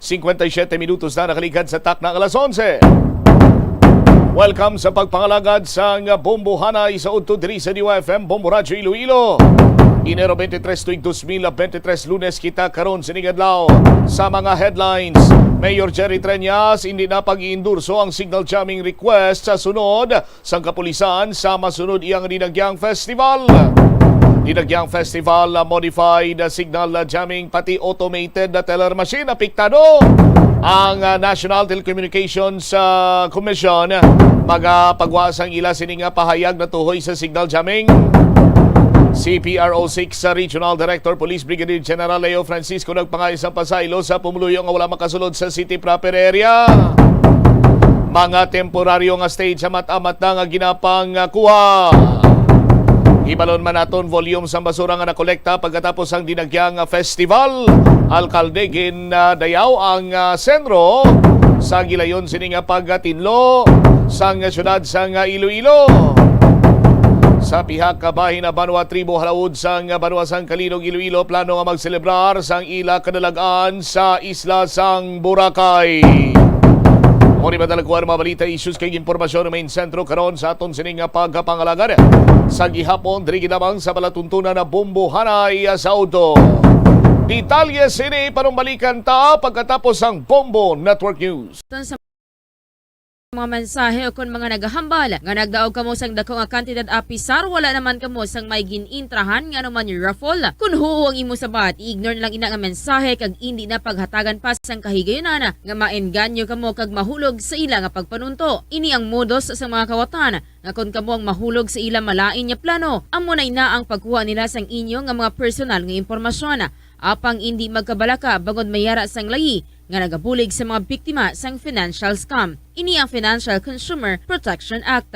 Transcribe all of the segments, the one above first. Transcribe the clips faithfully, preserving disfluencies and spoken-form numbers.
Singkwenta y siyete minutos na nakaligad sa takna nga alas onse. Welcome sa pagpangalagad sang Bombo Hanay sa udto diri sa D Y F M Bombo Radyo Iloilo. Enero twenty-three tuig dos mil twenty-three, Lunes kita karon sining adlaw. Sa mga headlines, Mayor Jerry Treñas, hindi na pag-iendorso ang signal jamming request sa sunod sang kapulisan sa masunod iyang Dinagyang Festival. Dinagyang Festival, ah, modified, ah, signal, ah, jamming, pati automated, ah, teller machine apektado. Ang, ah, National Telecommunications, ah, Commission magapagwa sang ila sini nga pahayag natuhoy sa signal jamming. C P R O six, ah, Regional Director Police Brigadier General Leo Francisco nagpangayo sang pasaylo sa pumuluyo nga wala makasulod sa city proper area. Mga temporaryo nga stage sa Matamat na nga ginapangkuha. Hibalon man naton volume sang basura nga nakolekta pagkatapos sang Dinagyang Festival. Alkalde gindayaw ang, ah, sentro sa gilayon sini nga pagtinlo sang siyudad sang Iloilo. Sa pihak ka bahin na banwa tribo halaod sang banwa sang Calinog, Iloilo, plano nga magselebrar sang ila kadalag-an sa isla sang Boracay. Mao ni madalagkuan mga balita, issues kag impormasyon nga main sentro karon sa aton sining nga pagkapangalagad. Sa gihapon, diri gid lamang sa palatuntunan na Bombo Hanay sa Auto. Detalye sini panumbalikan ta pagkatapos sang Bombo Network News. Sa mga mensahe o kon mga nagahambal nga nagdaog kamo sang dako nga kantidad apisar wala naman kamo sang may gin-intrahan nga anuman raffle. Kon huo ang imo sabat, i-ignore na lang ina nga mensahe kag indi na paghatagan pa sang kahigayunan nga maengganyo kamo kag mahulog sa ila nga pagpanunto. Ini ang modus sang mga kawatan nga kon kamo ang mahulog sa ila malain nga plano, amo na ina ang pagkuha nila sang inyo nga mga personal nga impormasyon. Apang indi magkabalaka bangod may ara sang layi nga nagabulig sa mga biktima sang financial scam. Ini ang Financial Consumer Protection Act.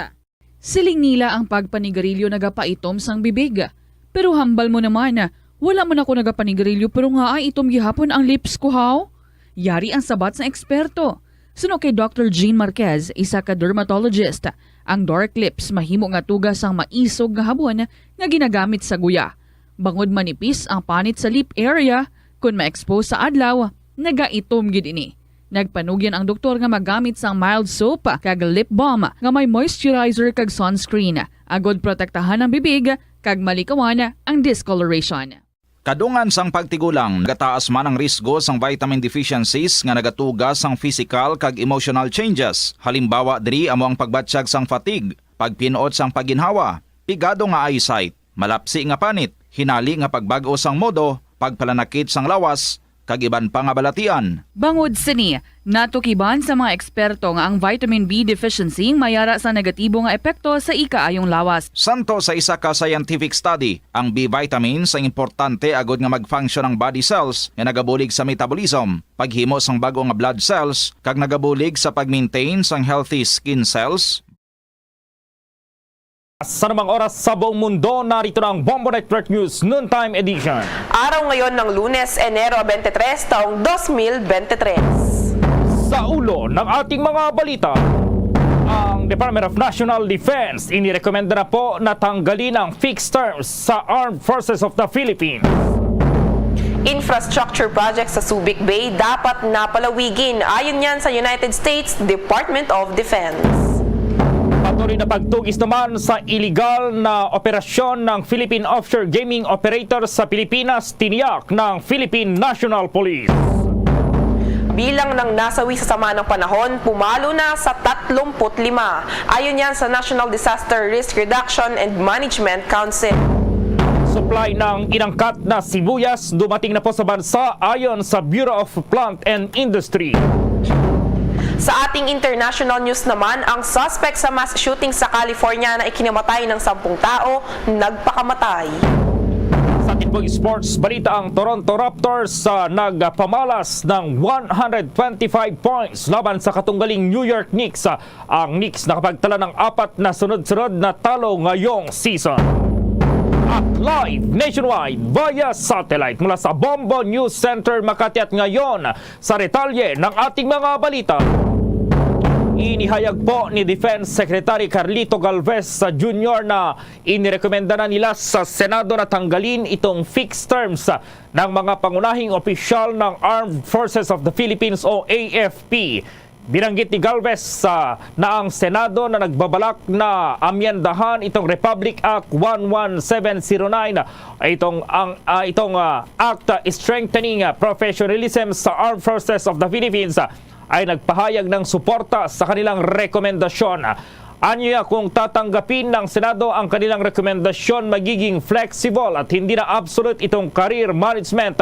Siling nila ang pagpanigarilyo nagapaitom sang bibig. Pero hambal mo naman, wala man ako nagapanigarilyo pero ngaa itom gihapon ang lips ko, haw? Yari ang sabat sang eksperto. Suno kay Doctor Jean Marquez, isa ka dermatologist, ang dark lips mahimo nga tuga sang maisog nga habon nga ginagamit sa guya. Bangod manipis ang panit sa lip area, kon ma-expose sa adlaw, nagaitom gid ini. Nagpanugyan ang doktor nga magamit sang mild soap kag lip balm nga may moisturizer kag sunscreen, agod protektahan ang bibig kag malikawan ang discoloration. Kadungan sang pagtigulang, nagataas man ang risgo sang vitamin deficiencies nga nagatuga sang physical kag emotional changes. Halimbawa diri amo ang pagbatyag sang fatigue, pagpin-ot sang pagginhawa, pigado nga eyesight, malapsi nga panit, hinali nga pagbag-o sang modo, pagpalanakit sang lawas, kag iban pa nga balatian. Bangod sini, natukiban sa mga eksperto nga ang vitamin B deficiency may ara sa negatibo nga epekto sa ikaayong lawas. Santo sa isa ka scientific study, ang B vitamins ang importante agod nga mag-function ang body cells nga nagabulig sa metabolism, paghimo sang bag-o nga blood cells, kag nagabulig sa pag-maintain sang healthy skin cells. Sa anumang oras sa buong mundo, narito na ang Bombo Network News Noontime Edition. Araw ngayon ng Lunes, Enero twenty-three, taong dos mil twenty-three. Sa ulo ng ating mga balita, ang Department of National Defense inirekomenda na po na tanggalin ang fixed terms sa Armed Forces of the Philippines. Infrastructure project sa Subic Bay dapat na palawigin, ayon yan sa United States Department of Defense. Patuloy na pagtugis naman sa iligal na operasyon ng Philippine offshore gaming operator sa Pilipinas, tiniyak ng Philippine National Police. Bilang ng nasawi sa sama ng panahon, pumalo na sa tatlumpu't lima, ayon yan sa National Disaster Risk Reduction and Management Council. Supply ng inangkat na sibuyas dumating na po sa bansa, ayon sa Bureau of Plant and Industry. Sa ating international news naman, ang suspect sa mass shooting sa California na ikinamatay ng sampung tao, nagpakamatay. Sa ating pong sports balita, ang Toronto Raptors, ah, nagpamalas ng one hundred twenty-five points laban sa katunggaling New York Knicks. Ah, ang Knicks nakapagtala ng apat na sunod-sunod na talo ngayong season. At live nationwide via satellite mula sa Bombo News Center Makati at ngayon, sa detalye ng ating mga balita. Inihayag po ni Defense Secretary Carlito Galvez sa Junior na inirekomenda na nila sa Senado na tanggalin itong fixed terms ng mga pangunahing opisyal ng Armed Forces of the Philippines o A F P. Binanggit ni Galvez, ah, na ang Senado na nagbabalak na amyendahan itong Republic Act one one seven zero nine, itong, ang, ah, itong, ah, Act Strengthening, ah, Professionalism sa Armed Forces of the Philippines, ah, ay nagpahayag ng suporta sa kanilang rekomendasyon. Anya, kung tatanggapin ng Senado ang kanilang rekomendasyon, magiging flexible at hindi na absolute itong career management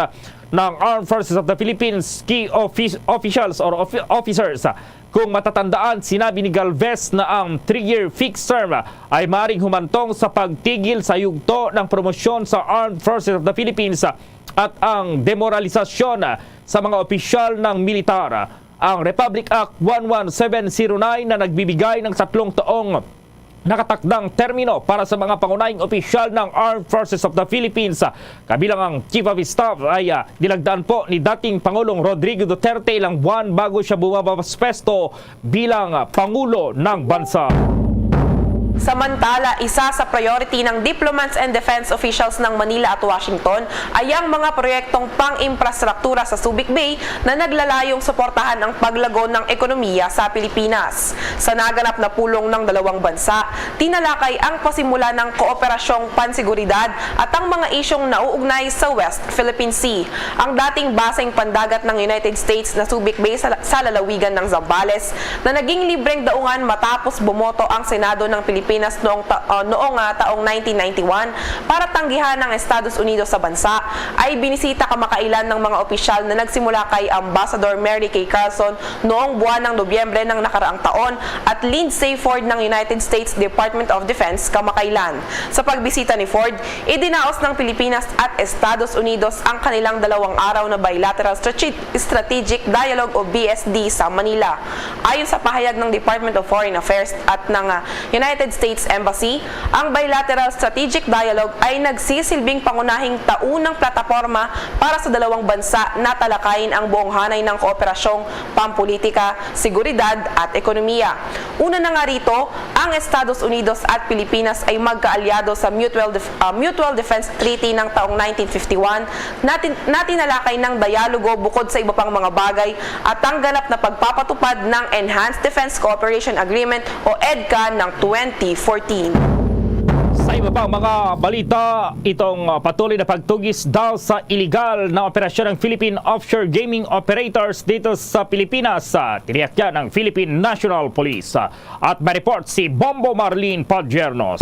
ng Armed Forces of the Philippines key office, officials or offi-, officers. Kung matatandaan, sinabi ni Galvez na ang three-year fixed term ay maring humantong sa pagtigil sa yugto ng promosyon sa Armed Forces of the Philippines at ang demoralisasyon sa mga opisyal ng militar. Ang Republic Act one one seven zero nine na nagbibigay ng tatlong taong nakatakdang termino para sa mga pangunahing opisyal ng Armed Forces of the Philippines, kabilang ang Chief of Staff, ay, ah, nilagdaan po ni dating Pangulong Rodrigo Duterte ilang buwan bago siya bumaba sa pwesto bilang, ah, Pangulo ng Bansa. Samantala, isa sa priority ng diplomats and defense officials ng Manila at Washington ay ang mga proyektong pang-imprastruktura sa Subic Bay na naglalayong suportahan ang paglago ng ekonomiya sa Pilipinas. Sa naganap na pulong ng dalawang bansa, tinalakay ang pasimula ng kooperasyong pansiguridad at ang mga isyong nauugnay sa West Philippine Sea. Ang dating baseng pandagat ng United States na Subic Bay sa, sa lalawigan ng Zambales na naging libreng daungan matapos bumoto ang Senado ng Pilipinas noong ta-, ah, noong, ah, taong nineteen ninety-one para tanggihan ang Estados Unidos sa bansa, ay binisita kamakailan ng mga opisyal na nagsimula kay Ambassador Mary Kay Carlson noong buwan ng Nobyembre ng nakaraang taon at Lindsay Ford ng United States Department of Defense kamakailan. Sa pagbisita ni Ford, idinaos ng Pilipinas at Estados Unidos ang kanilang dalawang araw na bilateral strate-, strategic dialogue o B S D sa Manila. Ayon sa pahayag ng Department of Foreign Affairs at ng, ah, United States Embassy, ang bilateral strategic dialogue ay nagsisilbing pangunahing taunang plataporma para sa dalawang bansa na talakayin ang buong hanay ng kooperasyong pampulitika, seguridad, at ekonomiya. Una na nga rito, ang Estados Unidos at Pilipinas ay magkaalyado sa Mutual Def-, ah, Mutual Defense Treaty ng taong nineteen fifty-one na tin-, na tinalakay ng dialogo bukod sa iba pang mga bagay at ang ganap na pagpapatupad ng Enhanced Defense Cooperation Agreement o EDCA ng twenty fourteen. Sa iba pang mga balita, itong, ah, patuloy na pagtugis daw sa iligal na operasyon ng Philippine offshore gaming operators dito sa Pilipinas, ah, tiniyak yan ng Philippine National Police. Ah, at may report si Bombo Marlene Padiernos.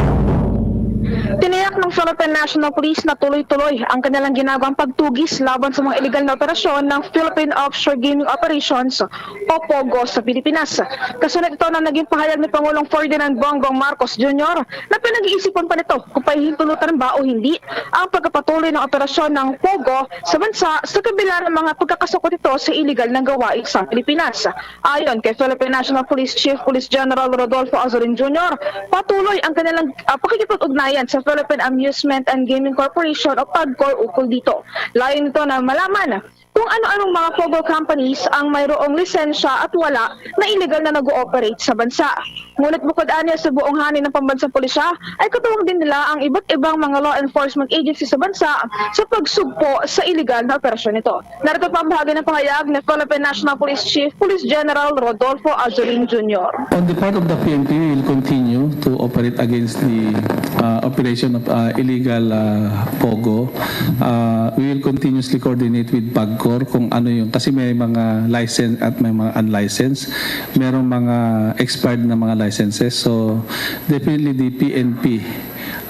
Tiniyak ng Philippine National Police na tuloy-tuloy ang kanilang ginagawang pagtugis laban sa mga iligal na operasyon ng Philippine Offshore Gaming Operations o POGO sa Pilipinas. Kasunod ito na naging pahayag ni Pangulong Ferdinand Bongbong Marcos Junior na pinag-iisipan pa nito kung pahihintulutan ba o hindi ang pagpapatuloy ng operasyon ng POGO sa bansa sa kabila ng mga pagkakasangkot nito sa iligal na gawain sa Pilipinas. Ayon kay Philippine National Police Chief Police General Rodolfo Azorin Junior, patuloy ang kanilang, ah, pakikipag-ugnayan sa Philippine Amusement and Gaming Corporation o PAGCOR ukol dito. Layo nito na malaman kung ano-anong mga POGO companies ang mayroong lisensya at wala na iligal na nag-ooperate sa bansa. Ngunit bukod anya sa buong hanay ng pambansang pulisya, ay katuwang din nila ang iba't ibang mga law enforcement agency sa bansa sa pagsugpo sa iligal na operasyon nito. Narito pa ang bahagi ng pahayag ni Philippine National Police Chief Police General Rodolfo Azurin Junior. On the part of the P N P, we will continue to operate against the, uh, operation of, uh, illegal, uh, POGO. Uh, we will continuously coordinate with PAGCOR kung ano yung, kasi may mga license at may mga unlicensed, merong mga expired na mga licenses. So, definitely the P N P,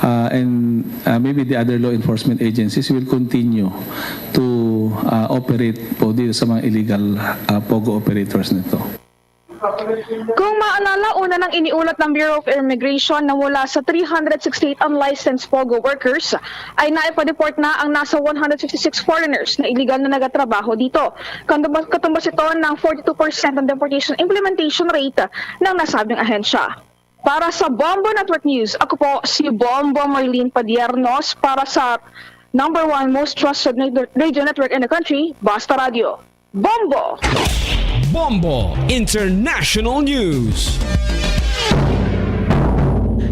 uh, and, uh, maybe the other law enforcement agencies will continue to, uh, operate po dito sa mga illegal, uh, POGO operators nito. Kung maalala, una nang iniulat ng Bureau of Immigration na mula sa three hundred sixty-eight unlicensed POGO workers, ay naipa-deport na ang nasa one hundred fifty-six foreigners na iligal na nagatrabaho dito. Katumbas, katumbas ito ng forty-two percent ng deportation implementation rate ng nasabing ahensya. Para sa Bombo Network News, ako po si Bombo Marlene Padiernos para sa number one most trusted radio network in the country, Basta Radio. Bombo! Bombo International News.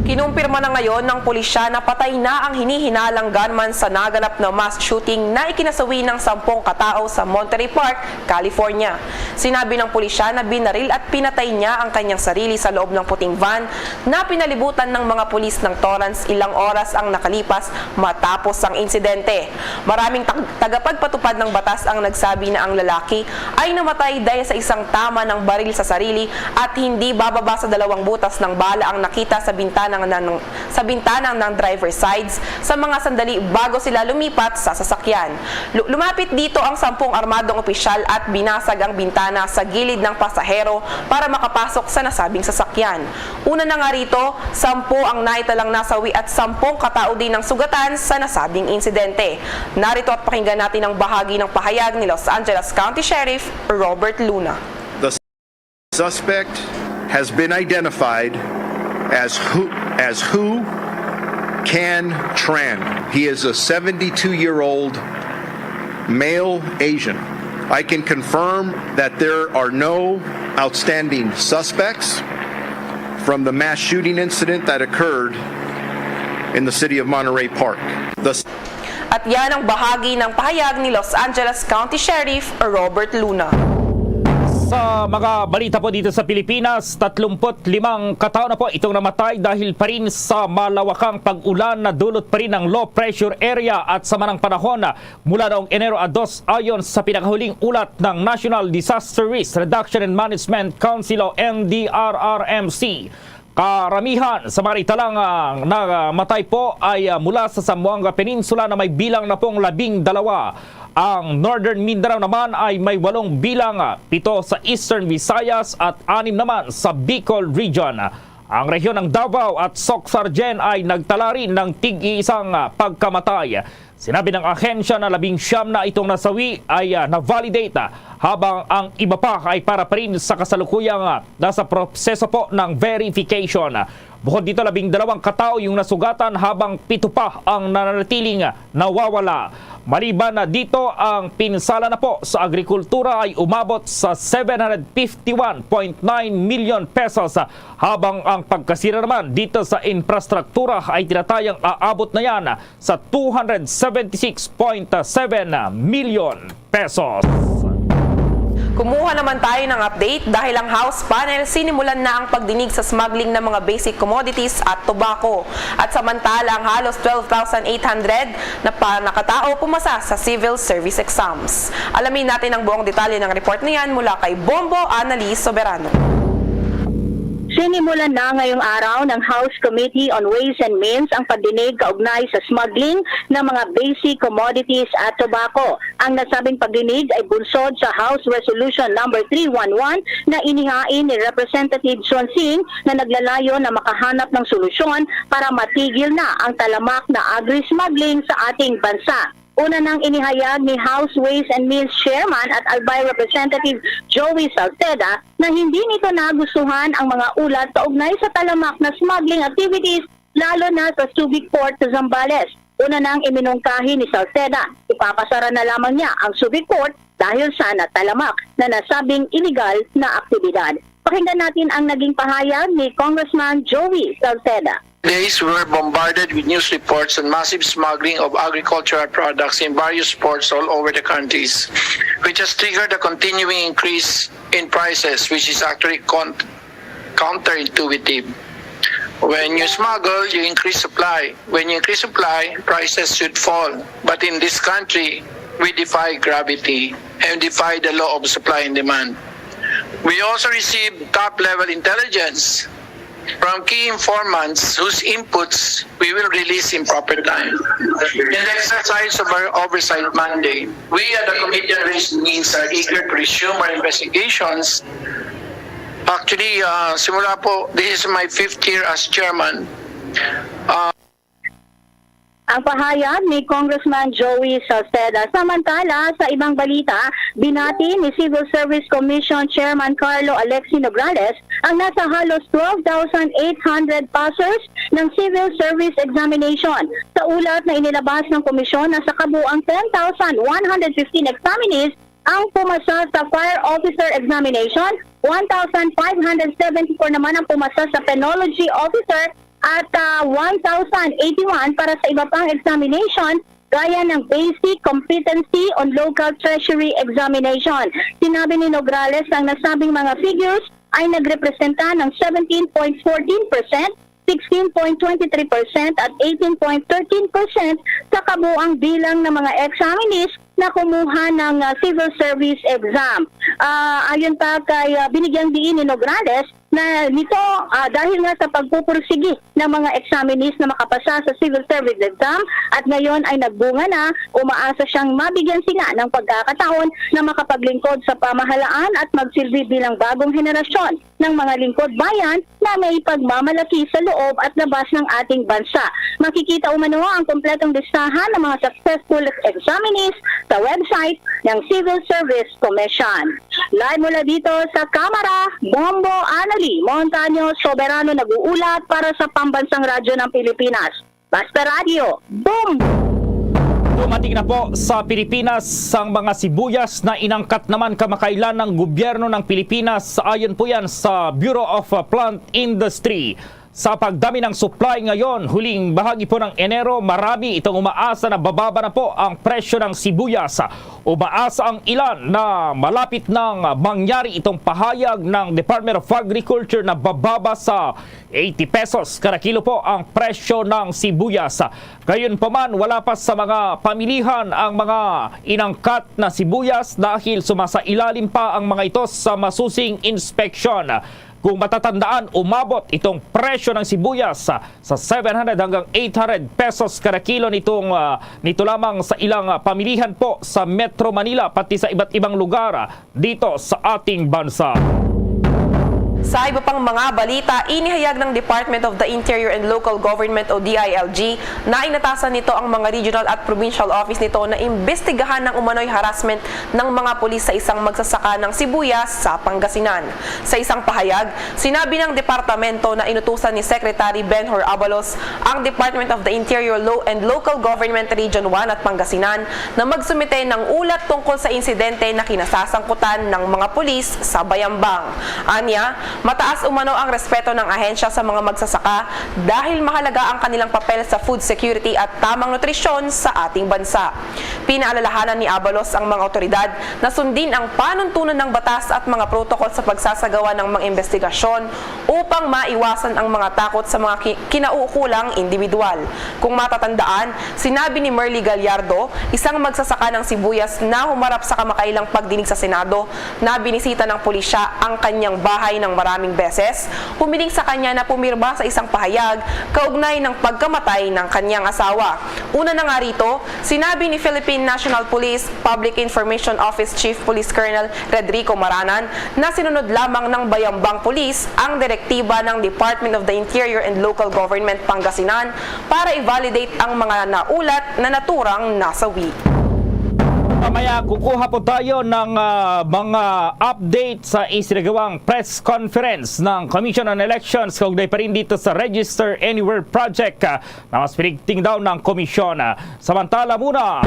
Kinumpirma na ngayon ng pulisya na patay na ang hinihinalang gunman sa naganap na mass shooting na ikinasawi ng sampung katao sa Monterey Park, California. Sinabi ng pulisya na binaril at pinatay niya ang kanyang sarili sa loob ng puting van na pinalibutan ng mga pulis ng Torrance ilang oras ang nakalipas matapos ang insidente. Maraming tag-, tagapagpatupad ng batas ang nagsabi na ang lalaki ay namatay dahil sa isang tama ng baril sa sarili at hindi bababa sa dalawang butas ng bala ang nakita sa bintana ng, sa bintana ng driver's sides sa mga sandali bago sila lumipat sa sasakyan. Lu-, lumapit dito ang sampung armadong opisyal at binasag ang bintana sa gilid ng pasahero para makapasok sa nasabing sasakyan. Una na nga rito, sampu ang naitalang nasawi at sampung katao din ang sugatan sa nasabing insidente. Narito at pakinggan natin ang bahagi ng pahayag ni Los Angeles County Sheriff Robert Luna. The suspect has been identified as Hu, as Hu Can Tran. He is a seventy-two-year-old male Asian. I can confirm that there are no outstanding suspects from the mass shooting incident that occurred in the city of Monterey Park. The At yan ang bahagi ng pahayag ni Los Angeles County Sheriff Robert Luna. Sa mga balita po dito sa Pilipinas, tatlumpu't limang katao na po itong namatay dahil pa rin sa malawakang pag-ulan na dulot pa rin ng low pressure area at sa manang panahon mula noong Enero a dos, ayon sa pinakahuling ulat ng National Disaster Risk Reduction and Management Council o N D R R M C. Karamihan sa mga naitalang, ah, namatay po ay, ah, mula sa Zamboanga Peninsula na may bilang na pong labing dalawa. Ang Northern Mindanao naman ay may walong bilang, ah, pito sa Eastern Visayas at anim naman sa Bicol Region. Ang rehiyon ng Davao at Soccsksargen ay nagtala rin ng tig-iisang, ah, pagkamatay. Sinabi ng ahensya na labing siyam na itong nasawi ay, ah, na-validate, ah, habang ang iba pa ay para pa rin sa kasalukuyang, ah, nasa proseso po ng verification. Bukod dito, labing dalawang katao yung nasugatan habang pito pa ang nananatiling, ah, nawawala. Maliban na dito, ang pinsala na po sa agrikultura ay umabot sa seven hundred fifty-one point nine million pesos, ah, habang ang pagkasira naman dito sa infrastruktura ay tinatayang aabot na yan sa two hundred seventy-six point seven million pesos. Kumuha naman tayo ng update dahil ang House panel sinimulan na ang pagdinig sa smuggling ng mga basic commodities at tobacco. At samantala, ang halos twelve thousand eight hundred na pa nakatao pumasa sa civil service exams. Alamin natin ang buong detalye ng report na yan mula kay Bombo Annalise Soberano. Sinimulan na ngayong araw ng House Committee on Ways and Means ang pagdinig kaugnay sa smuggling ng mga basic commodities at tobacco. Ang nasabing pagdinig ay bunsod sa House Resolution Number three one one na inihain ni Representative Sonsing na naglalayon na makahanap ng solusyon para matigil na ang talamak na agri-smuggling sa ating bansa. Una nang inihayag ni House Ways and Means Chairman at Albay Representative Joey Salceda na hindi nito nagustuhan ang mga ulat kaugnay sa talamak na smuggling activities, lalo na sa Subic Port sa Zambales. Una nang iminungkahi ni Salceda, ipapasara na lamang niya ang Subic Port dahil sa natalamak na nasabing iligal na aktibidad. Pakinggan natin ang naging pahayag ni Congressman Joey Salceda. Days, we were bombarded with news reports on massive smuggling of agricultural products in various ports all over the countries, which has triggered a continuing increase in prices, which is actually con-, counterintuitive. When you smuggle, you increase supply. When you increase supply, prices should fall. But in this country, we defy gravity and defy the law of supply and demand. We also receive top-level intelligence from key informants whose inputs we will release in proper time. In the exercise of our oversight mandate, we at the Committee on Ways and Means are eager to resume our investigations. Actually, uh, simula po, this is my fifth year as chairman. Uh, Ang pahayag ni Congressman Joey Salceda. Samantala, sa ibang balita, binati ni Civil Service Commission Chairman Carlo Alexi Nograles ang nasa halos twelve thousand eight hundred passers ng civil service examination. Sa ulat na inilabas ng komisyon, nasa kabuang ten thousand one hundred fifteen examinees ang pumasa sa Fire Officer Examination, one thousand five hundred seventy-four naman ang pumasa sa Penology Officer, at ah, one thousand eighty-one para sa iba pang examination gaya ng Basic Competency on Local Treasury Examination. Sinabi ni Nograles na ang nasabing mga figures ay nagrepresenta ng seventeen point fourteen percent, sixteen point twenty three percent at eighteen point thirteen percent sa kabuang bilang ng mga examinees na kumuha ng ah, civil service exam. Ah, ayon pa kay ah, binigyang diin ni Nograles na nito ah, dahil nga sa pagpupursigi ng mga examinees na makapasa sa civil service exam at ngayon ay nagbunga na, umaasa siyang mabigyan sila ng pagkakataon na makapaglingkod sa pamahalaan at magsilbi bilang bagong henerasyon ng mga lingkod bayan na may pagmamalaki sa loob at labas ng ating bansa. Makikita umano ang kompletong listahan ng mga successful examinees sa website ng Civil Service Commission. Live mula dito sa Kamara, Bombo Anali Montaño Soberano nag-uulat para sa Pambansang Radyo ng Pilipinas. Basta Radyo, boom! Dumating na po sa Pilipinas ang mga sibuyas na inangkat naman kamakailan ng gobyerno ng Pilipinas. Ayon po yan sa Bureau of Plant Industry. Sa pagdami ng supply ngayon, huling bahagi po ng Enero, marami itong umaasa na bababa na po ang presyo ng sibuyas. Umaasa ang ilan na malapit nang mangyari itong pahayag ng Department of Agriculture na bababa sa eighty pesos kada kilo po ang presyo ng sibuyas. Gayunpaman, wala pa sa mga pamilihan ang mga inangkat na sibuyas dahil sumasailalim pa ang mga ito sa masusing inspeksyon. Kung matatandaan, umabot itong presyo ng sibuyas sa seven hundred hanggang eight hundred pesos kada kilo nitong, ah, nito lamang sa ilang, ah, pamilihan po sa Metro Manila pati sa iba't ibang lugar dito sa ating bansa. Sa iba pang mga balita, inihayag ng Department of the Interior and Local Government o D I L G na inatasan nito ang mga regional at provincial office nito na imbestigahan ang umano'y harassment ng mga pulis sa isang magsasaka ng sibuyas sa Pangasinan. Sa isang pahayag, sinabi ng departamento na inutusan ni Secretary Benhur Abalos ang Department of the Interior Lo- and Local Government Region one at Pangasinan na magsumite ng ulat tungkol sa insidente na kinasasangkutan ng mga pulis sa Bayambang. Anya, mataas umano ang respeto ng ahensya sa mga magsasaka dahil mahalaga ang kanilang papel sa food security at tamang nutrisyon sa ating bansa. Pinaalalahanan ni Abalos ang mga otoridad na sundin ang panuntunan ng batas at mga protocol sa pagsasagawa ng mga imbestigasyon upang maiwasan ang mga takot sa mga ki- kinauukulang individual. Kung matatandaan, sinabi ni Merly Gallardo, isang magsasaka ng sibuyas na humarap sa kamakailang pagdinig sa Senado, na binisita ng pulisya ang kanyang bahay ng maraming beses, humiling sa kanya na pumirma sa isang pahayag kaugnay ng pagkamatay ng kanyang asawa. Una na nga rito, sinabi ni Philippine National Police Public Information Office Chief Police Colonel Redrico Maranan na sinunod lamang ng Bayambang Police ang direktiba ng Department of the Interior and Local Government Pangasinan para i-validate ang mga naulat na naturang nasawi. Mamaya kukuha po tayo ng ah, mga update sa isinagawang press conference ng Commission on Elections kaugnay pa rin dito sa Register Anywhere Project ah, na mas pinigting daw ng komisyon. Ah, samantala muna,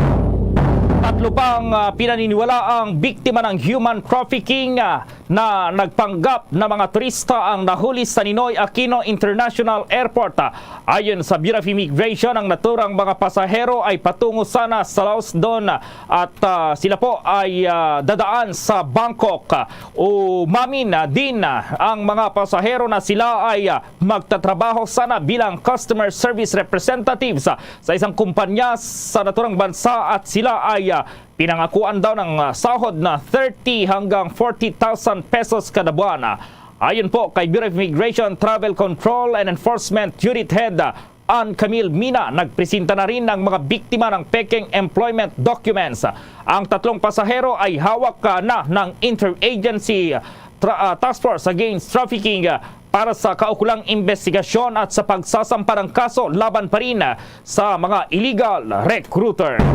tatlo pang ah, pinaniniwalaang biktima ng human trafficking ah, na nagpanggap na mga turista ang nahuli sa Ninoy Aquino International Airport. Ayon sa Bureau of Immigration, ang naturang mga pasahero ay patungo sana sa Laos Don at ah, sila po ay ah, dadaan sa Bangkok. Umamin na din ah, ang mga pasahero na sila ay ah, magtatrabaho sana bilang customer service representatives ah, sa isang kumpanya sa naturang bansa at sila ay ah, pinangakuan daw ng ah, sahod na thirty hanggang forty thousand pesos kada buwan. Ayon po kay Bureau of Immigration, Travel Control and Enforcement Unit Head ah, Ann Camille Mina, nagpresenta na rin ang mga biktima ng pekeng employment documents. Ang tatlong pasahero ay hawak ah, na ng Interagency Tra- ah, Task Force Against Trafficking ah, para sa kaukulang imbestigasyon at sa pagsasampa ng kaso laban pa rin ah, sa mga illegal recruiters.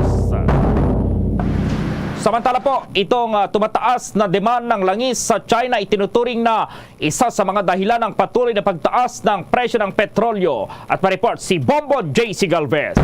Samantala po, itong ah, tumataas na demand ng langis sa China itinuturing na isa sa mga dahilan ng patuloy na pagtaas ng presyo ng petrolyo. At pa-report si Bombo J C Galvez.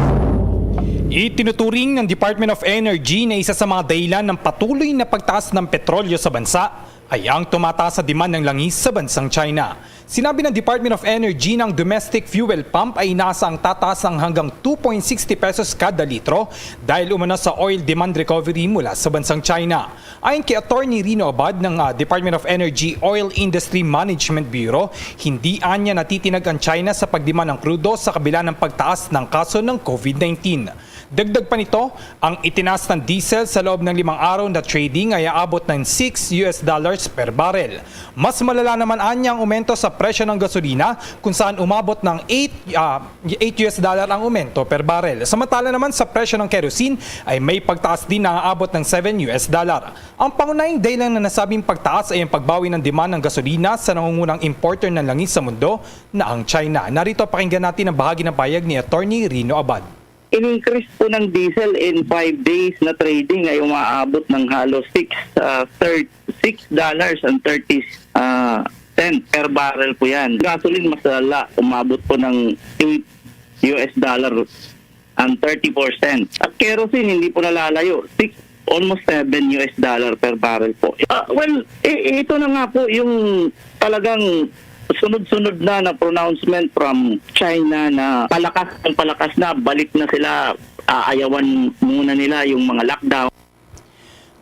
Itinuturing ng Department of Energy na isa sa mga dahilan ng patuloy na pagtaas ng petrolyo sa bansa ay ang tumataas sa demand ng langis sa bansang China. Sinabi ng Department of Energy na ang domestic fuel pump ay inaasa ang tataas ng hanggang two point sixty pesos kada litro dahil umano sa oil demand recovery mula sa bansang China. Ayon kay Attorney Rino Abad ng, ah, Department of Energy Oil Industry Management Bureau, hindi anya natitinag ang China sa pagdemand ng krudo sa kabila ng pagtaas ng kaso ng COVID nineteen. Dagdag pa nito, ang itinaas ng diesel sa loob ng limang araw na trading ay aabot ng six U S dollars per barrel. Mas malala naman anya ang aumento sa presyo ng gasolina, kung saan umabot ng eight, ah, eight U S dollar ang aumento per barrel. Samantala naman, sa presyo ng kerosene ay may pagtaas din na aabot ng seven U S dollar. Ang pangunahing dahilan na nasabing pagtaas ay ang pagbawi ng demand ng gasolina sa nangungunang importer ng langis sa mundo na ang China. Narito, pakinggan natin ang bahagi ng pahayag ni Attorney Rino Abad. In-increase po ng diesel in five days na trading ay umaabot ng halos six, ah, thir-, six dollars and thirty, ah, cent per barrel po yan. Gasoline, mas lala, umabot po ng eight U S dollar and thirty-four cents. At kerosene, hindi po nalalayo, six, almost seven U S dollar per barrel po. Ah, well, i-, ito na nga po yung talagang sunod-sunod na na pronouncement from China na palakas ng palakas na, balik na sila, aayawan muna nila yung mga lockdown.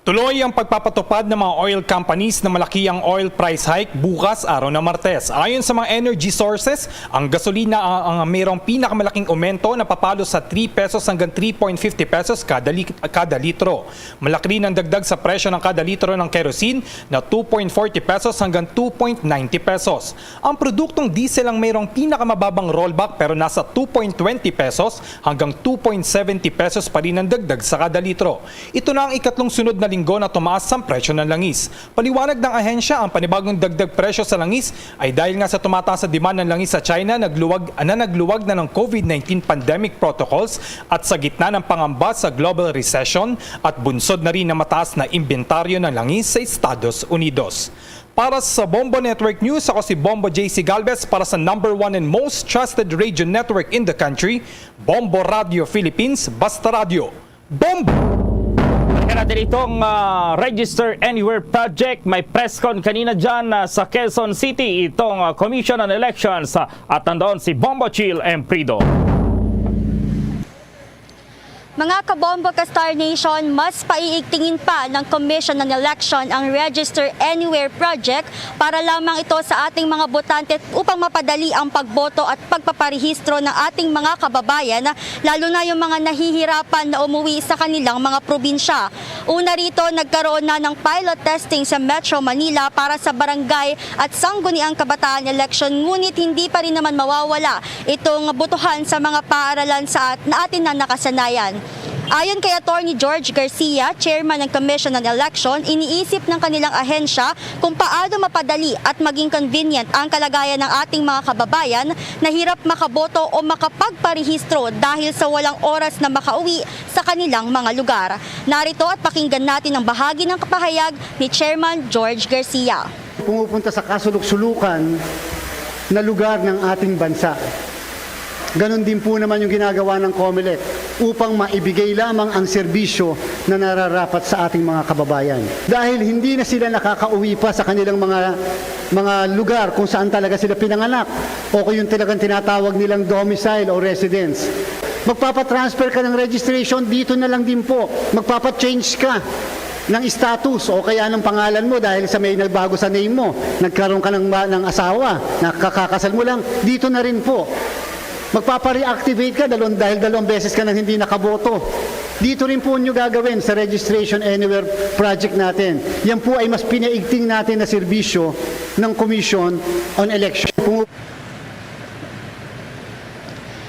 Tuloy ang pagpapatupad ng mga oil companies na malaki ang oil price hike bukas, araw na Martes. Ayon sa mga energy sources, ang gasolina ang, ang mayroong pinakamalaking aumento na papalo sa three pesos hanggang three point fifty pesos kada li-, kada litro. Malaki rin ang dagdag sa presyo ng kada litro ng kerosene na two point forty pesos hanggang two point ninety pesos. Ang produktong diesel ang mayroong pinakamababang rollback, pero nasa two point twenty pesos hanggang two point seventy pesos pa rin ang dagdag sa kada litro. Ito na ang ikatlong sunod na linggo na tumaas ang presyo ng langis. Paliwanag ng ahensya, ang panibagong dagdag presyo sa langis ay dahil nga sa tumataas sa demand ng langis sa China, nagluwag, na nagluwag na ng COVID nineteen pandemic protocols at sa gitna ng pangamba sa global recession at bunsod na rin ng mataas na inventaryo ng langis sa Estados Unidos. Para sa Bombo Network News, ako si Bombo J C Galvez para sa number one and most trusted radio network in the country, Bombo Radio Philippines, Basta Radio. Bombo! Balikan natin itong, ah, Register Anywhere Project. May press con kanina dyan, ah, sa Quezon City. Itong, ah, Commission on Elections, ah, at nandoon si Bombo Chill Emprido. Mga kabombo ka Star Nation, mas paiigtingin pa ng Commission on Election ang Register Anywhere Project para lamang ito sa ating mga botante upang mapadali ang pagboto at pagpaparehistro ng ating mga kababayan, lalo na yung mga nahihirapan na umuwi sa kanilang mga probinsya. Una rito, nagkaroon na ng pilot testing sa Metro Manila para sa barangay at sangguniang kabataan election, ngunit hindi pa rin naman mawawala itong botohan sa mga paaralan sa at-, na atin na nakasanayan. Ayon kay Attorney George Garcia, chairman ng Commission on Election, iniisip ng kanilang ahensya kung paano mapadali at maging convenient ang kalagayan ng ating mga kababayan na hirap makaboto o makapagparehistro dahil sa walang oras na makauwi sa kanilang mga lugar. Narito at pakinggan natin ang bahagi ng kapahayag ni Chairman George Garcia. Pumupunta sa kasulok-sulukan na lugar ng ating bansa. Ganon din po naman yung ginagawa ng COMELEC upang maibigay lamang ang serbisyo na nararapat sa ating mga kababayan. Dahil hindi na sila nakakauwi pa sa kanilang mga, mga lugar kung saan talaga sila pinanganak o kung yung talagang tinatawag nilang domicile o residence. Magpapatransfer ka ng registration, dito na lang din po. Magpapa-change ka ng status o kaya ng pangalan mo dahil sa may nagbago sa name mo. Nagkaroon ka ng, ng asawa, nakakasal mo lang, dito na rin po. Magpapa-reactivate ka dalawang, dahil dalawang beses ka nang hindi nakaboto. Dito rin po nyo gagawin sa Registration Anywhere project natin. Yan po ay mas pinaigting natin na serbisyo ng Commission on Election.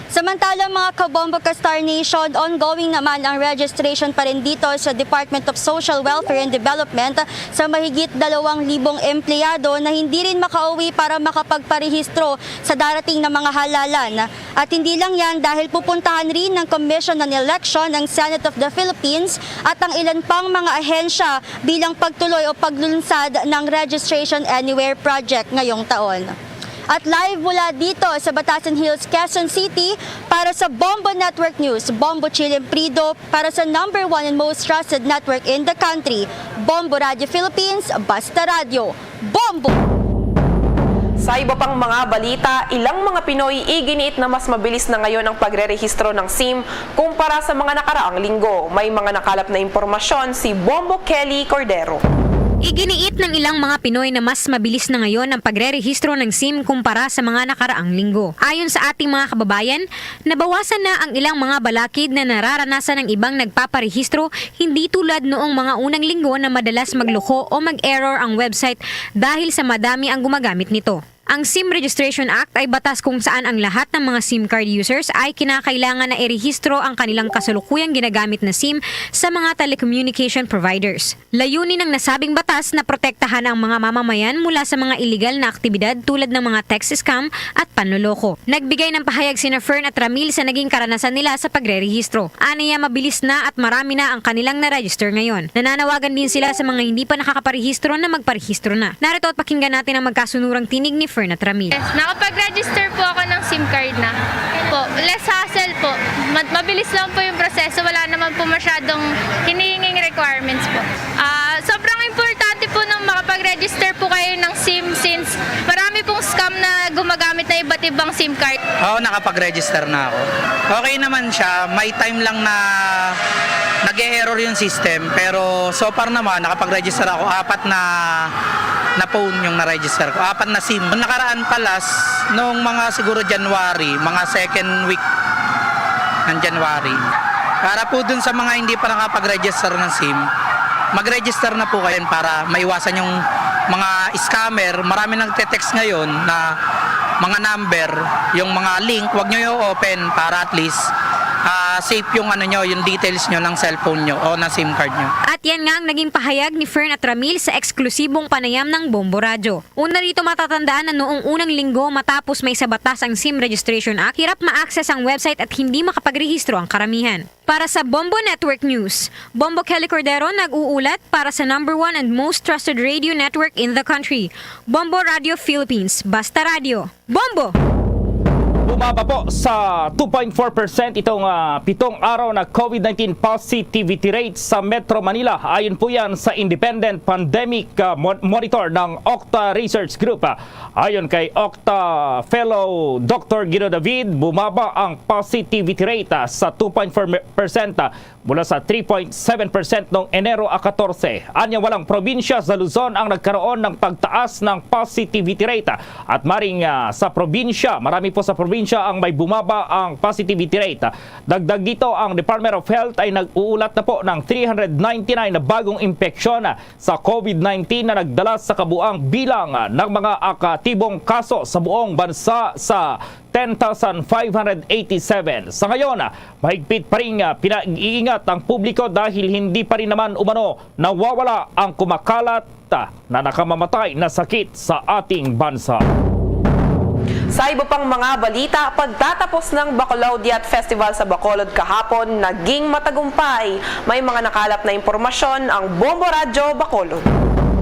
Samantala, mga kabombo ka Star Nation, ongoing naman ang registration pa rin dito sa Department of Social Welfare and Development sa mahigit dalawang libong empleyado na hindi rin makauwi para makapagparehistro sa darating na mga halalan. At hindi lang yan, dahil pupuntahan rin ng Commission on Election ang Senate of the Philippines at ang ilan pang mga ahensya bilang pagtuloy o paglunsad ng Registration Anywhere Project ngayong taon. At live mula dito sa Batasan Hills, Quezon City, para sa Bombo Network News, Bombo Chilim Prido, para sa number one and most trusted network in the country, Bombo Radio Philippines, Basta Radio, Bombo! Sa iba pang mga balita, ilang mga Pinoy iginiit na mas mabilis na ngayon ang pagrerehistro ng SIM kumpara sa mga nakaraang linggo. May mga nakalap na impormasyon si Bombo Kelly Cordero. Iginiit ng ilang mga Pinoy na mas mabilis na ngayon ang pagrerehistro ng SIM kumpara sa mga nakaraang linggo. Ayon sa ating mga kababayan, nabawasan na ang ilang mga balakid na nararanasan ng ibang nagpaparehistro, hindi tulad noong mga unang linggo na madalas magloko o mag-error ang website dahil sa madami ang gumagamit nito. Ang SIM Registration Act ay batas kung saan ang lahat ng mga SIM card users ay kinakailangan na irehistro ang kanilang kasalukuyang ginagamit na SIM sa mga telecommunication providers. Layunin ng nasabing batas na protektahan ang mga mamamayan mula sa mga iligal na aktibidad tulad ng mga text scam at panloloko. Nagbigay ng pahayag sina Fern at Ramil sa naging karanasan nila sa pagrerehistro. Aniya, mabilis na at marami na ang kanilang na-register ngayon. Nananawagan din sila sa mga hindi pa nakakaparehistro na magparehistro na. Narito at pakinggan natin ang magkasunurang tinig ni Fern at Ramil. Yes, nakapag-register po ako ng SIM card na. Po, less hassle po. Ma- mabilis lang po yung proseso. Wala naman po masyadong hinihinging requirements po. Ah, sobrang importante po nang makapag-register po kayo ng SIM since marami pong scam na gumagamit ng iba't ibang SIM card. Oo, nakapag-register na ako. Okay naman siya. May time lang na nag-e-error yung system. Pero so far naman, nakapag-register ako. Apat na, na phone yung na-register ko. Apat na SIM. Nung nakaraan pa last, nung mga siguro January, mga second week ng January. Para po dun sa mga hindi pa nakapag-register ng SIM, mag-register na po kayo para maiwasan yung mga scammer. Marami nagte-text ngayon na mga number, yung mga link, wag nyo i-open para at least, ah, safe yung ano nyo, yung details nyo ng cellphone nyo o ng SIM card nyo. At yan nga ang naging pahayag ni Fern at Ramil sa eksklusibong panayam ng Bombo Radyo. Una rito, matatandaan na noong unang linggo matapos maisabatas ang SIM Registration Act, hirap ma-access ang website at hindi makapagrehistro ang karamihan. Para sa Bombo Network News, Bombo Kelly Cordero nag-uulat para sa number one and most trusted radio network in the country, Bombo Radio Philippines, Basta Radio. Bombo! Bumaba po sa two point four percent itong, ah, pitong araw na COVID nineteen positivity rate sa Metro Manila. Ayon po yan sa Independent Pandemic, ah, Mon- Monitor ng Octa Research Group. Ah, ayon kay Octa Fellow Doctor Guido David, bumaba ang positivity rate, ah, sa two point four percent, ah, mula sa three point seven percent noong Enero a katorse. Anya, walang probinsya sa Luzon ang nagkaroon ng pagtaas ng positivity rate. At maring, ah, sa probinsya, marami po sa probinsya ang may bumaba ang positivity rate. Dagdag dito, ang Department of Health ay nag-uulat na po ng three hundred ninety-nine na bagong impeksyon sa COVID nineteen na nagdala sa kabuang bilang ng mga aktibong kaso sa buong bansa sa ten thousand five hundred eighty-seven. Sa ngayon, mahigpit pa rin, ah, pinag-iingat ang publiko dahil hindi pa rin naman umano nawawala ang kumakalat, ah, na nakamamatay na sakit sa ating bansa. Sa iba pang mga balita, pagtatapos ng Bacolod Yacht Festival sa Bacolod kahapon, naging matagumpay. May mga nakalap na impormasyon ang Bombo Radyo Bacolod.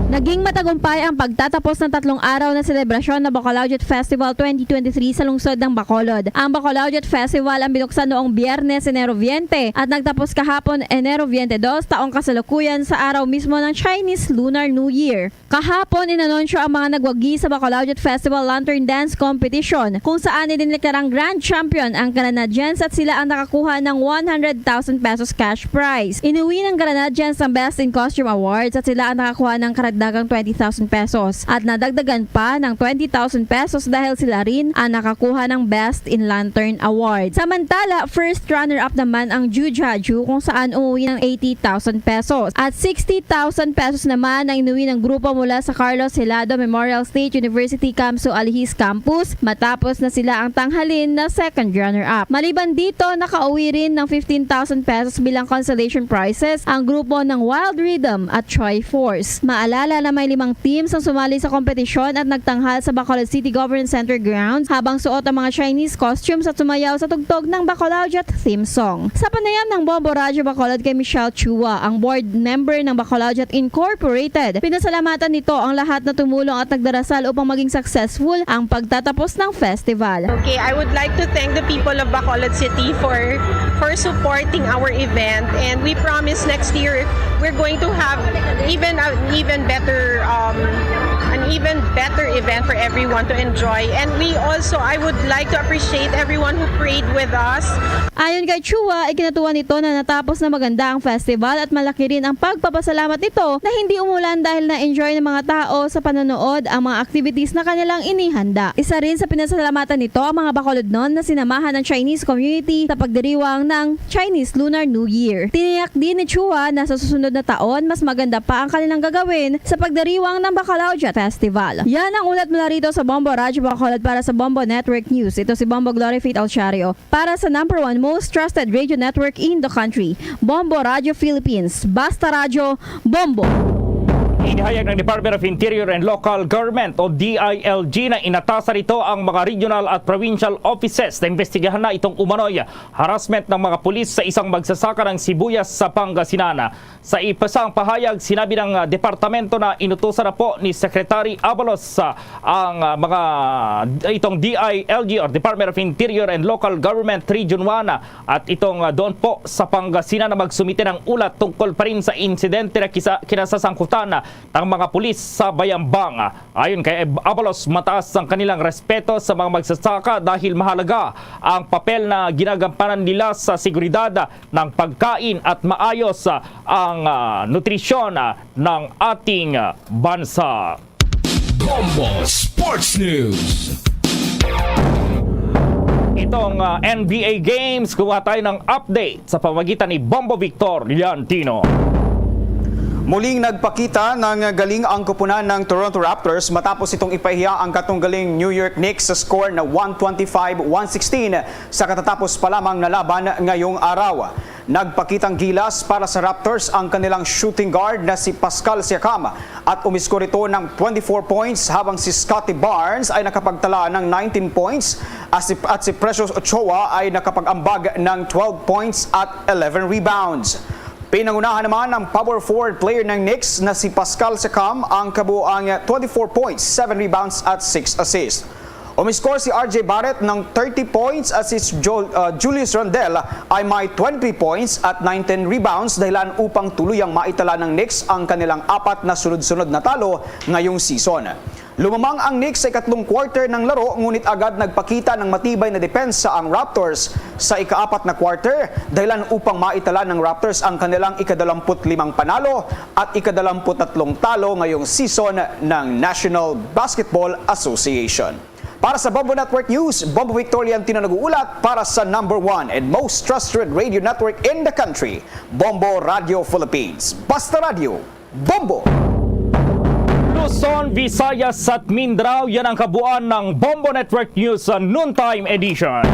Naging matagumpay ang pagtatapos ng tatlong araw na selebrasyon ng Bacolod Yacht Festival twenty twenty-three sa lungsod ng Bacolod. Ang Bacolod Yacht Festival ang binuksan noong Biyernes, Enero veinte, at nagtapos kahapon, Enero veintidós, taong kasalukuyan, sa araw mismo ng Chinese Lunar New Year. Kahapon, inanunsyo ang mga nagwagi sa Bacolod Yacht Festival Lantern Dance Competition, kung saan idineklarang grand champion ang Granadians at sila ang nakakuha ng one hundred thousand pesos cash prize. Inuwi ng Granadians ang Best in Costume Awards at sila ang nakakuha ng karagdagang twenty thousand pesos at nadagdagan pa ng twenty thousand pesos dahil sila rin ang nakakuha ng Best in Lantern Award. Samantala, first runner-up naman ang Jujaju, kung saan umuwi ng eighty thousand pesos at sixty thousand pesos naman ang inuwi ng grupo mula sa Carlos Helado Memorial State University Kamso Alihis Campus matapos na sila ang tanghalin na second runner-up. Maliban dito, nakauwi rin ng fifteen thousand pesos bilang consolation prizes ang grupo ng Wild Rhythm at Troy Force. Maalala Wala na may limang teams ang sumali sa kompetisyon at nagtanghal sa Bacolod City Government Center grounds habang suot ang mga Chinese costumes at sumayaw sa tugtog ng Bacolawjat theme song. Sa panayam ng Bombo Radyo Bacolod kay Michelle Chua, ang board member ng Bacolawjat Incorporated, pinasalamatan nito ang lahat na tumulong at nagdarasal upang maging successful ang pagtatapos ng festival. Okay, I would like to thank the people of Bacolod City for for supporting our event, and we promise next year we're going to have even an even better um, an even better event for everyone to enjoy. And we also, I would like to appreciate everyone who prayed with us. Ayon kay Chua, ikinatuwa nito na natapos na maganda ang festival at malaki rin ang pagpapasalamat nito na hindi umulan dahil na-enjoy ng mga tao sa panonood ang mga activities na kanilang inihanda. Isa rin sa pinasalamatan nito ang mga Bacolodnon na sinamahan ng Chinese community sa pagdiriwang ng Chinese Lunar New Year. Tiniyak din ni Chua na sa susunod na taon, mas maganda pa ang kanilang gagawin sa pagdiriwang ng Bacolawjat Festival. Yan ang ulat mula rito sa Bombo Radyo Bacolod para sa Bombo Network News. Ito si Bombo Glory Faith Alchario para sa number one most trusted radio network in the country, Bombo Radyo Philippines. Basta Radyo, Bombo! Inihayag ng Department of Interior and Local Government o D I L G na inatasan nito ang mga regional at provincial offices na imbestigahan na itong umano'y harassment ng mga pulis sa isang magsasaka ng sibuyas sa Pangasinan. Sa ipasang pahayag, sinabi ng ah, departamento na inutusan na po ni Secretary Abalos ah, ang ah, mga itong D I L G or Department of Interior and Local Government Region one ah, at itong ah, doon po sa Pangasinan na magsumite ng ulat tungkol pa rin sa insidente na kisa, kinasasangkutan ah, ng mga pulis sa Bayambang. Ayon kay Abalos, mataas ang kanilang respeto sa mga magsasaka dahil mahalaga ang papel na ginagampanan nila sa seguridad ng pagkain at maayos ah, ang ah, nutrisyon ah, ng ating ah, bansa. Bombo Sports News. Itong ah, N B A Games, kuha tayo ng update sa pamagitan ni Bombo Victor Liantino. Muling nagpakita ng galing ang koponan ng Toronto Raptors matapos itong ipahiya ang katunggaling New York Knicks sa score na one twenty-five one sixteen sa katatapos pa lamang na laban ngayong araw. Nagpakitang gilas para sa Raptors ang kanilang shooting guard na si Pascal Siakam at umiskor ito ng twenty-four points, habang si Scottie Barnes ay nakapagtala ng nineteen points at si, at si Precious Ochoa ay nakapag-ambag ng twelve points at eleven rebounds. Pinangunahan naman ng power forward player ng Knicks na si Pascal Siakam ang kabuoang twenty-four points, seven rebounds at six assists. Umiskor si R J Barrett ng thirty points at si Jul- uh, Julius Randle ay may twenty-three points at nineteen rebounds, dahilan upang tuluyang maitala ng Knicks ang kanilang apat na sunod-sunod na talo ngayong season. Lumamang ang Knicks sa ikatlong quarter ng laro, ngunit agad nagpakita ng matibay na depensa ang Raptors sa ikaapat na quarter, dahilan upang maitala ng Raptors ang kanilang ikadalawamput limang panalo at ikadalawamput tatlong talo ngayong season ng National Basketball Association. Para sa Bombo Network News, Bombo Victor Liantino nag-uulat para sa number one and most trusted radio network in the country, Bombo Radio Philippines. Basta Radio, Bombo! Luzon, Visayas at Mindanao, yan ang kabuuan ng Bombo Network News sa Noontime Edition.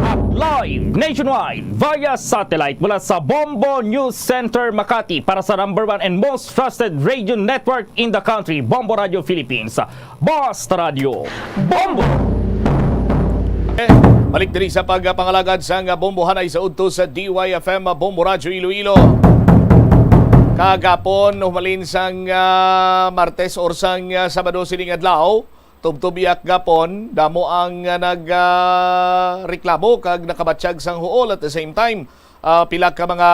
At live nationwide via satellite mula sa Bombo News Center Makati para sa number one and most trusted radio network in the country, Bombo Radio Philippines. Basta Radio, Bombo! Eh, balik diri sa pagpangalagad sang Bombo Hanay sa udto sa D Y F M Bombo Radyo Iloilo. Kagapon, humalin sang ah, Martes or sang ah, Sabado sining adlaw, tubtob iyak gapon, damo ang ah, nag ah, reklamo kag nakabatyag sang huol. At the same time, ah, pila ka mga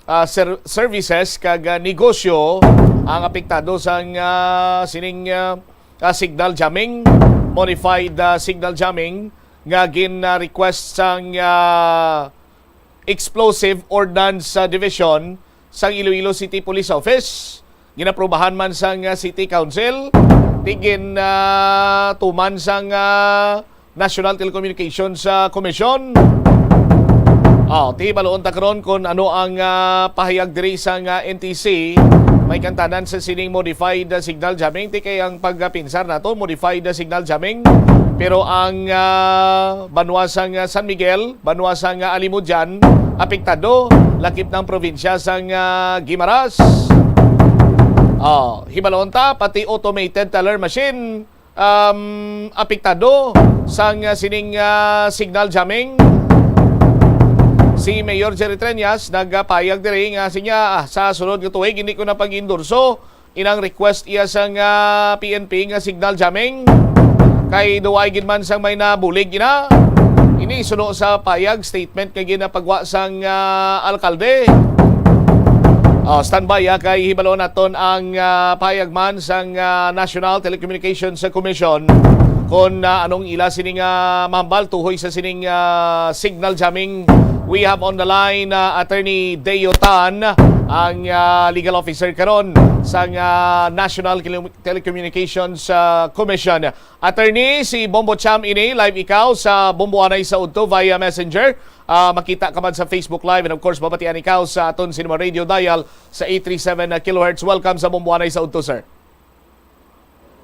ah, ser- services kag ah, negosyo ang apektado sang ah, sining ah, ah, signal jamming, modified ah, signal jamming nga gin-request sang ah, Explosive Ordnance ah, Division sang Iloilo City Police Office. Ginaprobahan man sang ah, City Council, ti gin ah, tuman sang ah, National Telecommunications ah, Commission. Oh, ti hibaluon ta karon kung ano ang ah, pahayag diri sang ah, N T C. May kantanan sa sining modified ah, signal jamming. Ti kay ang pagpinsar nato, modified ah, signal jamming. Pero ang ah, banwa sang ah, San Miguel, banwa sang ah, Alimodian, apektado, lakip na ang probinsya sang ah, Guimaras. Oh, hibalon ta, pati automated teller machine, um, apektado sang, ah, sining, ah, signal jamming. Si Mayor Jerry Treñas nagapayag diri nga sinya, ah, sa sunod nga tuig hindi ko na pag-endorso inang request iya sang, ah, P N P nga signal jamming. Kay duway gid man sang may nabulig ina. Ini suno sa payag statement nga ginapagwa sang, ah, alkalde. Oh, standby, ah, kay hibalo naton ang, ah, payag man sang, ah, National Telecommunications Commission kung, ah, anong ila sining, ah, mahambal tuhoy sa sining, ah, signal jamming. We have on the line, ah, Attorney Deo Tan, ang, ah, legal officer karon sang, ah, National Tele- Telecommunications, ah, Commission. Attorney, si Bombo Cham ini, live ikaw sa Bombo Anay sa Udto via Messenger. Ah, makita ka man sa Facebook Live, and of course, mabatian ikaw sa aton cinema radio dial sa eight three seven kilohertz. Welcome sa Bombo Anay sa Udto, sir.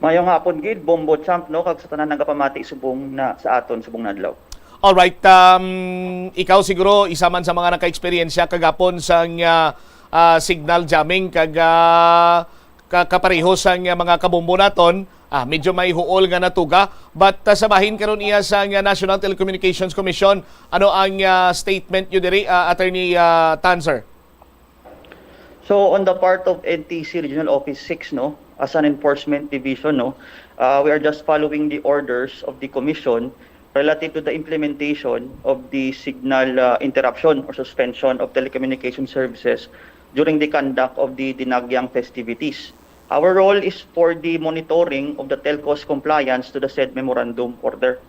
Mayong hapon gid, Bombo Champ, no, kag sa tanan nagapamati subong na sa aton subong na adlaw. Alright, um, ikaw siguro isa man sa mga naka-eksperyensya kagapon sang, ah, ah, signal jamming kag, ah, ka-, kapareho sang, ah, mga kabombo naton. Ah, medyo may huol nga natuga, but, ah, sa bahin karon iya sang, ah, National Telecommunications Commission, ano ang, ah, statement nyo diri, ah, Attorney, ah, Tan, sir? So, on the part of N T C Regional Office six, no, as an enforcement division, no, uh, we are just following the orders of the commission relative to the implementation of the signal, uh, interruption or suspension of telecommunication services during the conduct of the Dinagyang festivities. Our role is for the monitoring of the telco's compliance to the said memorandum order.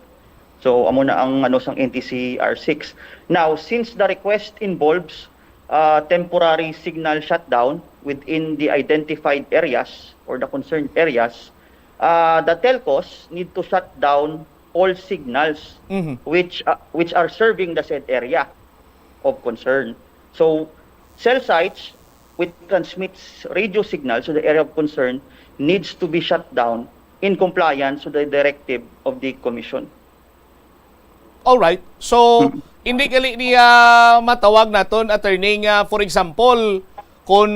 So, amo na ang ano sang N T C R six. Now, since the request involves, uh, temporary signal shutdown within the identified areas or the concerned areas, uh, the telcos need to shut down all signals Mhm. which, uh, which are serving the said area of concern. So, cell sites which transmits radio signals to the area of concern needs to be shut down in compliance to the directive of the commission. Alright. So, Mm. hindi gali niya matawag naton, attorney, nga, for example, kung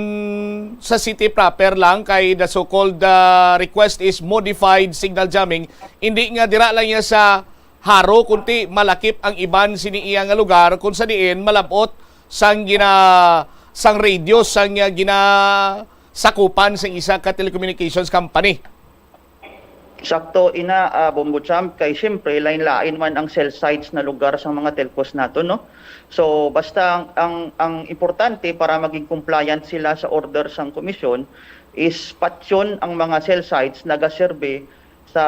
sa city proper lang kay the so-called, ah, request is modified signal jamming, hindi nga dira lang niya sa Haro, kundi malakip ang iban sini iya nga lugar kung sa diin malab-ot sang gina-, sang radio sang, ah, ginasakupan sang isa ka telecommunications company. Sakto ina, ah, Bombo Champ, kay siyempre lain-lain man ang cell sites na lugar sang mga telcos nato, no? So basta ang, ang, ang importante para maging compliant sila sa order sang komisyon is patyon ang mga cell sites nagaserbe sa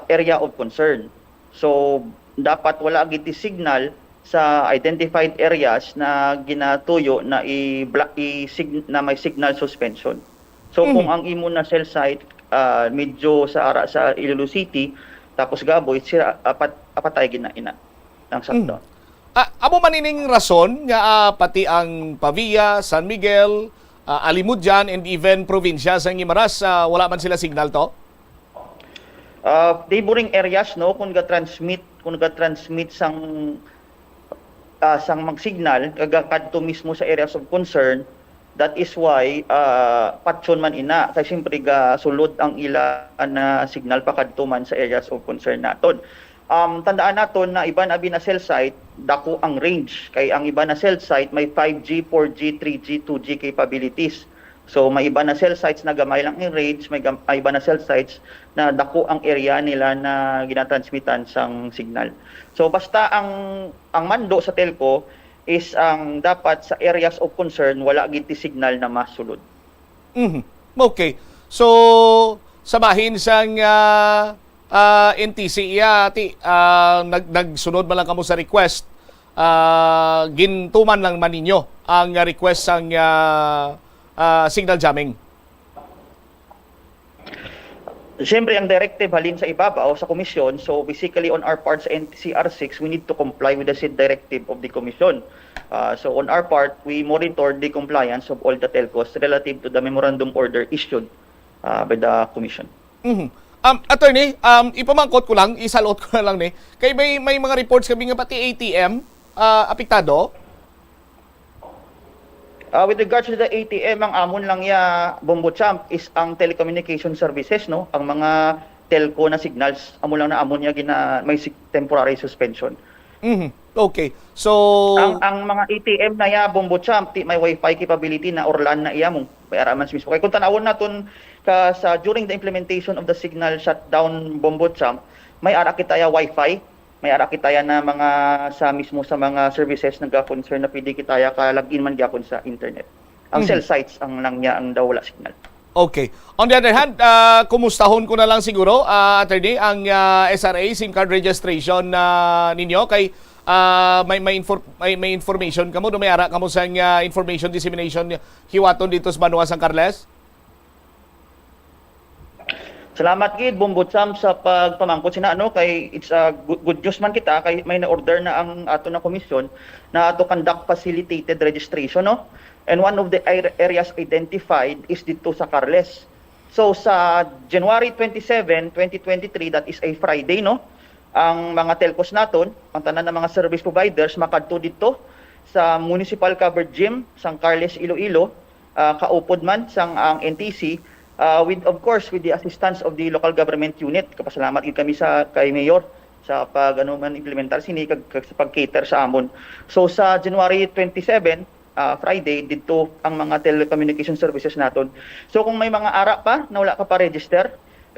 area of concern. So dapat wala gid ti signal sa identified areas na ginatuyo na i-bla-, i-sig-, na may signal suspension. So, kung Mhm. ang imo na cell site, ah, medyo sa ara sa Iloilo City, tapos gaboy, sira, apat, apatay gid na ina ang Mhm. shutdown. Ah, amo man ining rason nga, ah, pati ang Pavia, San Miguel, ah, Alimodian, and even probinsya sa Guimaras, ah, wala man sila signal to? Ah, neighboring areas, no, kung ga-transmit, kung ga-transmit sang, ah, sang mag-signal, kag kadto mismo sa areas of concern, that is why, ah, patyon man ina, kay siyempre gasulod ang ila na signal pakadto man sa areas of concern naton. Um, tandaan naton na iban abi na cell site, dako ang range, kay ang iban na cell site may five G, four G, three G, two G capabilities. So, may iba na cell sites na gamay lang ang range, may gam-, may iba na cell sites na dako ang area nila na ginatransmitan sang signal. So, basta ang, ang mando sa telco is ang dapat sa areas of concern, wala gid ti signal na masulod. Mhm. Okay. So, sa bahin sang, ah, ah, N T C, iya, ti, ah, nag-, nagsunod man lang kamo sa request, ah, gintuman lang man ninyo ang request sang, ah, ah, signal jamming? Siyempre, ang directive halin sa ibabaw sa komisyon. So, basically, on our part sa N T C R six, we need to comply with the said directive of the commission. Ah, so, on our part, we monitor the compliance of all the telcos relative to the memorandum order issued, ah, by the commission. Mhm. Um, attorney, um, ipamangkot ko lang, isalot ko na lang ni. Kay may, may mga reports kami nga pati A T M, ah, apektado. Uh, with regards to the A T M, ang amon lang ya, Bombo Champ, is ang telecommunication services, no? Ang mga telco na signals, amo lang na amon ya gina, may sig- temporary suspension. Mhm. Okay. So, Ang ang mga A T M na ya, Bombo Champ, ti may wifi capability na or LAN na iya mo. May ara man mismo. Kay kung tanawon naton ka sa during the implementation of the signal shutdown, Bombo Champ, may ara kita ya wifi, may ara kita ya na mga sa mismo sa mga services nagka-concern na pwede kita ya ka log in man gyapon sa internet. Ang Mhm. cell sites ang lang niya ang daw wala signal. Okay. On the other hand, ah, kumustahon ko na lang siguro, ah, attorney, ang ah, S R A SIM card registration na ninyo kay ah, may may, infor- may may information kamo do may ara kamo sa ah, information dissemination hiwaton dito sa banwa sang Carles? Salamat gid, Bombo Champ, sa pagpamangkot sina, no, kay it's a good, good news man kita kay may na-order na ang ato na komisyon na to conduct facilitated registration, no? And one of the ar- areas identified is dito sa Carles. So sa January twenty-seven, twenty twenty-three, that is a Friday, no? Ang mga telcos naton, ang tanan ng mga service providers makadto dito sa Municipal Covered Gym sang Carles, Iloilo, ah, kaupod man sang ang N T C, ah, with, of course, with the assistance of the local government unit. Kapasalamat gid kami sa kay Mayor sa pag ano man implementar sini kag, kag sa pag-cater sa amon. So sa January twenty-seven, ah, Friday, didto ang mga telecommunication services naton. So kung may mga ara pa na wala ka pa register,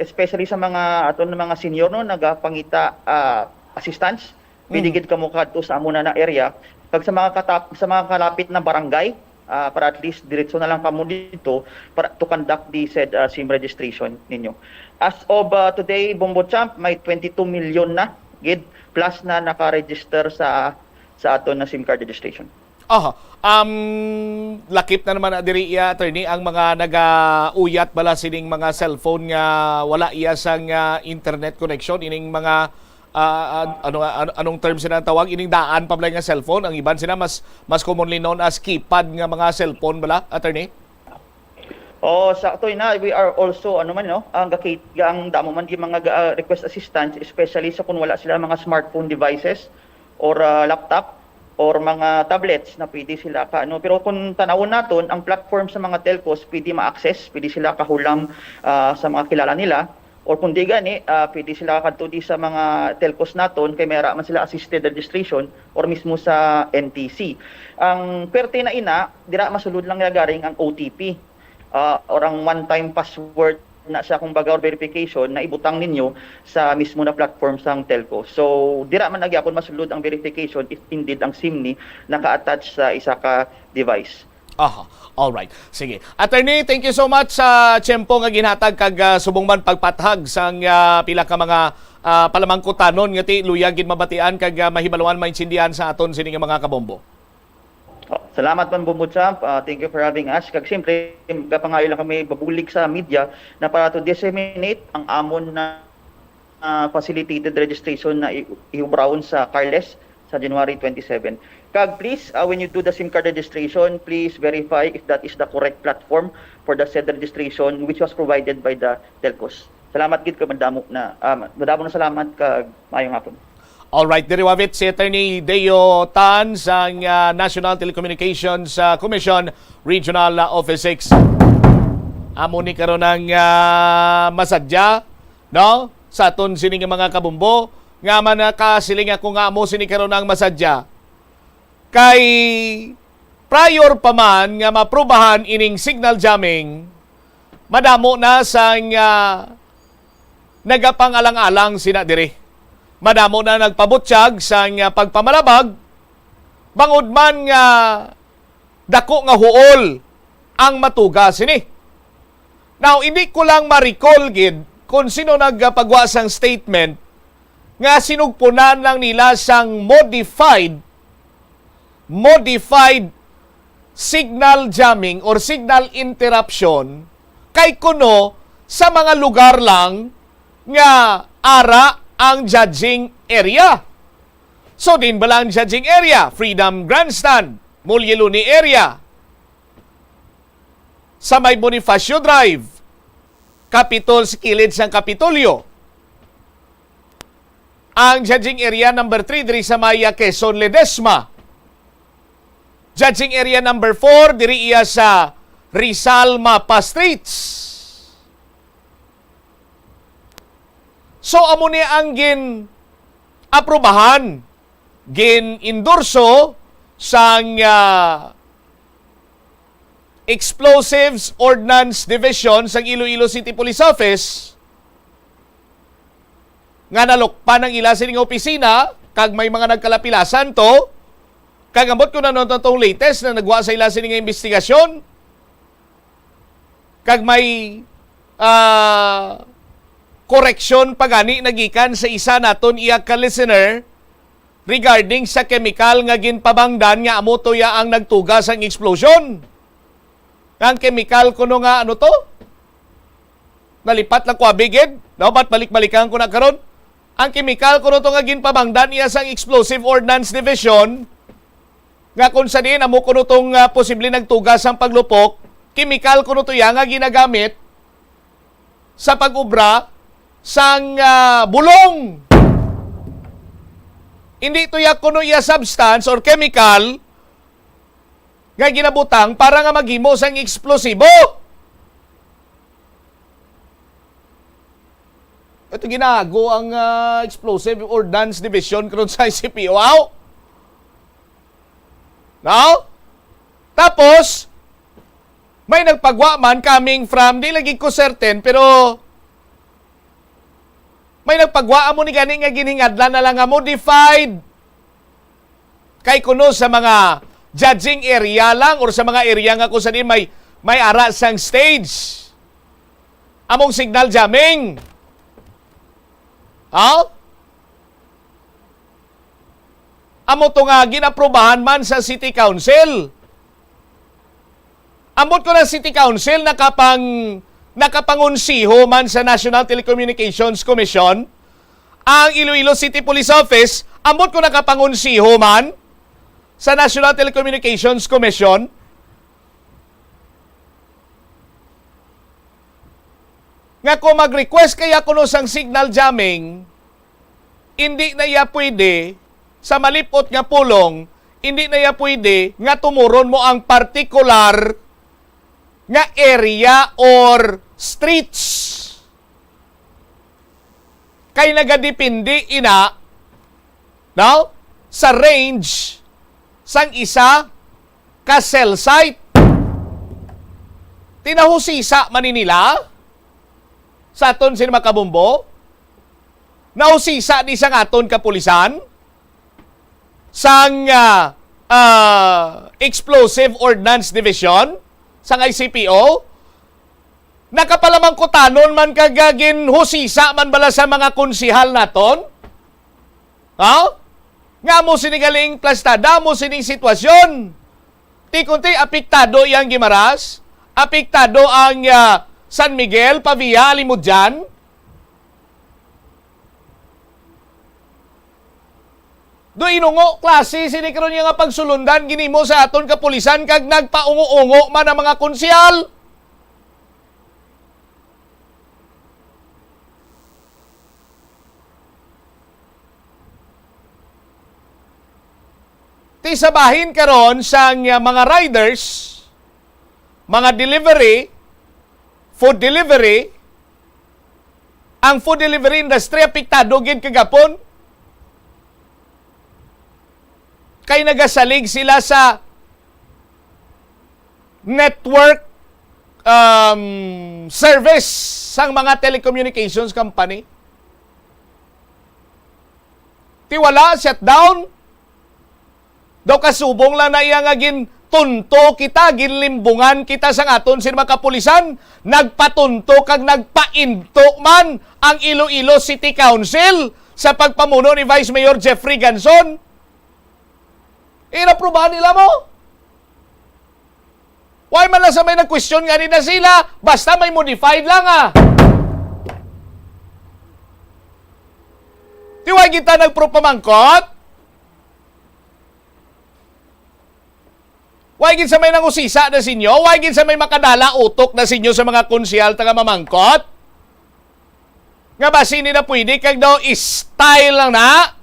especially sa mga aton mga senior, no, nagapangita ah, assistance, pwede Mhm. gid kamo kadto sa amo na na area. Kag sa mga katap, sa mga kalapit na barangay, ah, para at least diretso na lang kamo dito para to conduct the said ah, SIM registration ninyo. As of ah, today, Bombo Champ, may twenty-two million na gid plus na naka-register sa sa aton na SIM card registration. Aha. Um, lakip na naman na diri iya, attorney, ang mga nagauyat bala sining mga cellphone nga wala iya sang ah, internet connection, ining mga ah, ah, ano, ano anong term sila ang tawag, ining daan pa bala nga cellphone, ang iban sila mas mas commonly known as keypad nga mga cellphone bala, attorney? Oh, sakto na, we are also ano man, no, ang gakit ang damo man di mga ga- request assistance, especially sa kung wala sila mga smartphone devices or ah, laptop or mga tablets na pwede sila ka ano. Pero kung tanawon naton, ang platform sa mga telcos pwede ma-access, pwede sila kahulam ah, sa mga kilala nila, or kung di gani, ah, pwede sila kadto di sa mga telcos naton kay may ara man sila assisted registration or mismo sa N T C. Ang perte na ina, dira masulod lang nila garing ang O T P ah, or ang one-time password na siya, kumbaga, or verification na ibutang ninyo sa mismo na platform sang telco. So dira man na gyapon masulod ang verification if indeed ang SIM ni naka-attach sa isa ka device. Aha. All right. Sige. Attorney, thank you so much sa tiyempo nga ginhatag kag ah, subong man pagpathag sang ah, pila ka mga ah, palamangkutanon nga ti luya gid mabatian kag ah, mahibaluan maintindihan sa aton sini nga mga kabombo. Oh, salamat man, Bombo Champ. Ah, thank you for having us. Kag siyempre, kapangayo lang kami babulig sa media na para to disseminate ang amon na ah, facilitated registration na i- iubraon sa Carles sa January twenty-seven. Kag please, ah, when you do the SIM card registration, please verify if that is the correct platform for the said registration which was provided by the telcos. Salamat gid ka madamo na ah, madamo na salamat kag maayong hapon. Alright, diri wavit si Attorney Deo Tan sang ah, National Telecommunications ah, Commission Regional ah, Office six. Amo ni karon ang ah, masadya, no? Sa aton sini nga mga kabumbo, nga man nakasiling ako nga amo sini karon ang masadya. Kay prior pa man nga maprubahan ining signal jamming, madamo na sang ah, nagapangalang-alang sina diri. Madamo na nagpabutyag sang ah, pagpamalabag, bangod man nga dako nga huol ang matuga sini. Now, hindi ko lang ma-recall gid kung sino nagpagwa sang statement nga sinugpunan lang nila sang modified, modified signal jamming or signal interruption kay kuno sa mga lugar lang nga ara ang judging area. So, din ba lang judging area? Freedom Grandstand, Mulyeloni area, sa may Bonifacio Drive, Capitol, sa kilid sang Kapitolyo. Ang judging area number three diri sa may, ah, Quezon Ledesma. Judging Area Number Four, diri iya sa Rizal Mapa Streets. So, amo ni ang gin-aprobahan, gin-endorso sang, ah, Explosives Ordnance Division sang Iloilo City Police Office nga nalukpan ang ila sini nga opisina kag may mga nagkalapilasan to. Kag ambot ko na naton tong latest na nagwa sa ila sini nga investigasyon. Kag may, ah, koreksyon pa gani nagikan sa isa naton iya ka listener regarding sa kemikal nga ginpabangdan nga amo to ya ang nagtuga sang explosion. Ang kemikal kuno nga ano to? Nalipat lang ko abi gid. Dapat balik-balikan ko na karon. Ang kemikal kuno to nga ginpabangdan iya sang Explosive Ordnance Division, nga kung sa diin amo kuno tong, ah, posible nagtuga sang paglupok, kemikal kuno to iya nga ginagamit sa pag-obra sang, ah, bulong. Hindi to iya kuno iya substance or chemical nga ginabutang para nga maghimo sang eksplosibo. Ito ginago ang, ah, Explosive Ordnance Division karon sa I C P O, aw? No? Tapos, may nagpagwa man coming from, di lagi ko certain, pero may nagpagwa amo ni gani nga ginhingadlan na lang nga modified. Kay kuno sa mga judging area lang or sa mga area nga kung sa di may, may ara sang stage, among signal jamming. Ha? Amo to nga ginaprobahan man sa City Council. Ambot ko na City Council nakapang-, nakapangonsiho man sa National Telecommunications Commission, ang Iloilo City Police Office, ambot ko nakapangonsiho man sa National Telecommunications Commission, nga kung mag-request kaya kuno sang signal jamming, hindi na iya pwede, sa malipot nga pulong, hindi na iya pwede nga tumuron mo ang partikular nga area or streets. Kay nagadepende ina, no, sa range sang isa ka cell site. Ti nahusisa man ni nila sa aton sin makabumbo? Nahusisa ni sang aton kapulisan? Sang, ah, ah, Explosive Ordnance Division, sang I C P O? Nakapalamangkutanon man kag, ah, ginhusisa man bala sa mga konsihal naton? Ha? Nga mo sini galing plastada, mo sining sitwasyon. Ti kunti apektado iyang Guimaras, apektado ang, ah, San Miguel, Pavia, Alimodian. Do inungo klase sini karon nga pagsulundan ginimo sa aton kapulisan kag nagpaungo-ungo man ang mga konsehal. Ti sa bahin karon sang, ah, mga riders, mga delivery, food delivery, ang food delivery industry apektado gid kagapon. Kay nagasalig sila sa network, um, service sang mga telecommunications company. Ti wala, shutdown. Daw kasubong lang na iya nga gintunto kita, ginlimbungan kita sang aton sin mga kapulisan, nagpatunto kag nagpainto man ang Iloilo City Council sa pagpamuno ni Vice Mayor Jeffrey Ganson. Inaprubahan nila mo. Why man lang sa may nag-question nga ni na sila, basta may modified lang, ah. Di why kita nagpro pamangkot? Why gid sa may nangusisa na sinyo? Why gid sa may makadala utok na sinyo sa mga konsehal taga mamangkot? Nga ba sini na pwede kag daw style lang na?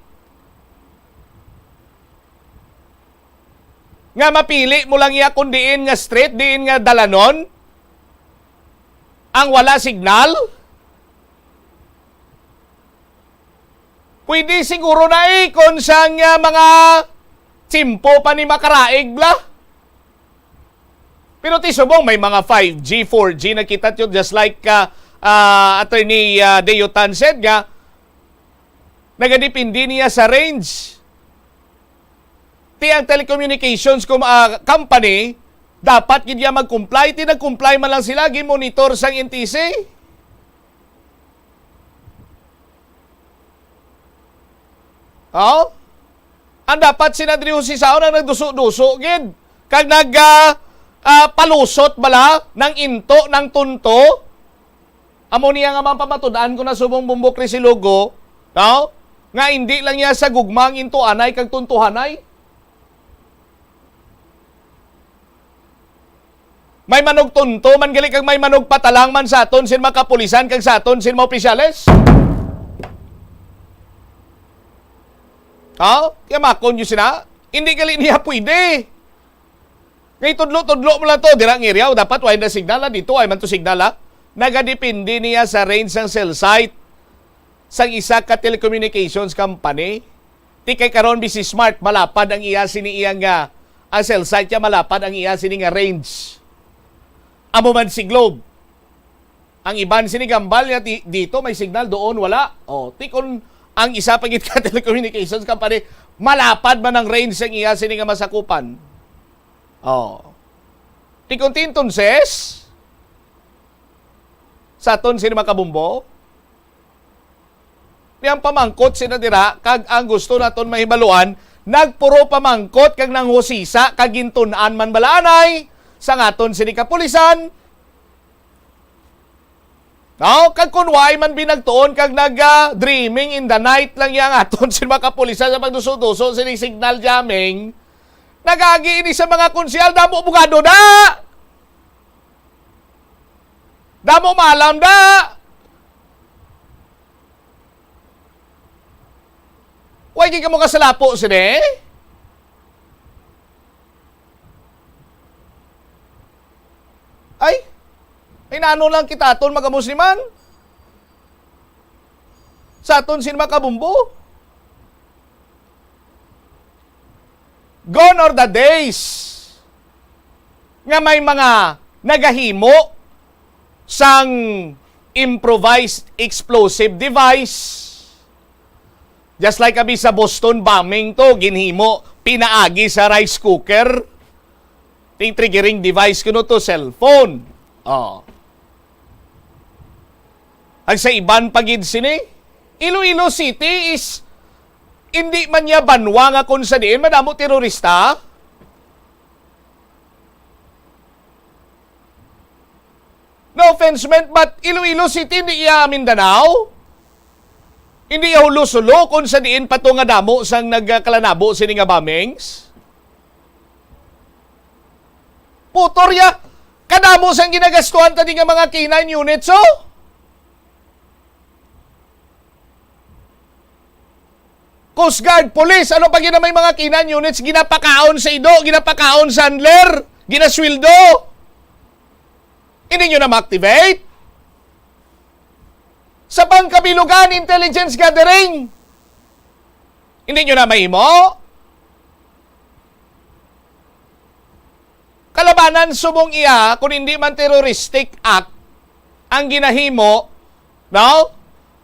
nga mapili mo lang iya kung diin nga street, diin nga dalanon ang wala signal? Pwede siguro na, eh, kung sa nga mga tiyempo pa ni Makaraig bala. Pero ti subong may mga five G, four G na kita, just like, ah, ah, Attorney, ah, Deotan said nga, nagadepende niya sa range. Ti ang telecommunications com-, ah, company, dapat gid niya mag-comply. Ti nag-comply man lang sila, gi-monitor sang N T C. Oh? Ang dapat sina diri, Jose, saon ang nagduso-duso gid kag nag, ah, ah, palusot bala ng into, ng tunto. Amo niya nga man pamatud-an ko na subong Bumbok Resilogo, no? Nga hindi lang niya sa gugma ang intuanay kag tuntuhanay. May manugtunto man gali kag may manugpatalang man sa aton sin mga kapulisan kag sa aton sin mga opisyales. Ha? Kaya makon nyo sina? Hindi gali niya pwede. Ngay tudlo-tudlo mo lang to, dira ang area, dapat wala na signal, ah, dito ay man to signal, ah. Nagadepende niya sa range sang cell site sang isa ka telecommunications company. Ti kay karon, bisi Smart, malapad ang iya sini iya nga, ang cell site niya, malapad ang iya sini nga range. Amo man si Globe. Ang iban sini gambal niya, ti-, dito may signal, doon wala. O, ti kun ang isa pa gid ka telecommunications company, malapad man ang range sang iya sini nga masakupan. O. Ti kun ti entonces, sa aton sini makabumbo, Ni ang pamangkot sina dira, kag ang gusto naton mahibaluan, nagpuro pamangkot kag nanghusisa kag gintun-an man bala anay sang aton sini kapulisan. No? Kag kun waay man binagtuon kag naga-dreaming in the night lang yang aton sin mga kapulisan sa pagduso-duso sini signal jamming, nagagi ini sa mga konsehal, damo abogado da! Damo maalam da! Way gid kamo kasalapo sini? Ay, ay nano lang kita aton mga Musliman? Sa aton sin makabumbo? Gone are the days nga may mga nagahimo sang improvised explosive device. Just like abi sa Boston bombing to, ginhimo pinaagi sa rice cooker. Ting triggering device kuno to, cellphone. Oh. Ang sa iban pa gid sini, Iloilo City is hindi man niya banwa nga kung sa diin madamo terorista. No offense meant, but Iloilo City, hindi iya Mindanao? Hindi iya Hulo-Sulo kung sa diin pa to nga damo sang nagkalanabo sini nga bombings? Putor ya, kadamo sang ginagastuhan ta di nga mga K nine units, oh. Coast Guard, Police, ano pa gina may mga K nine units, ginapakaon sa Ido, ginapakaon sa Anler, ginasweldo. Hindi nyo na ma-activate? Sa pangkabilugan, intelligence gathering, hindi nyo na mahimo? Kalabanan subong iya, kung hindi man terroristic act ang ginahimo, no?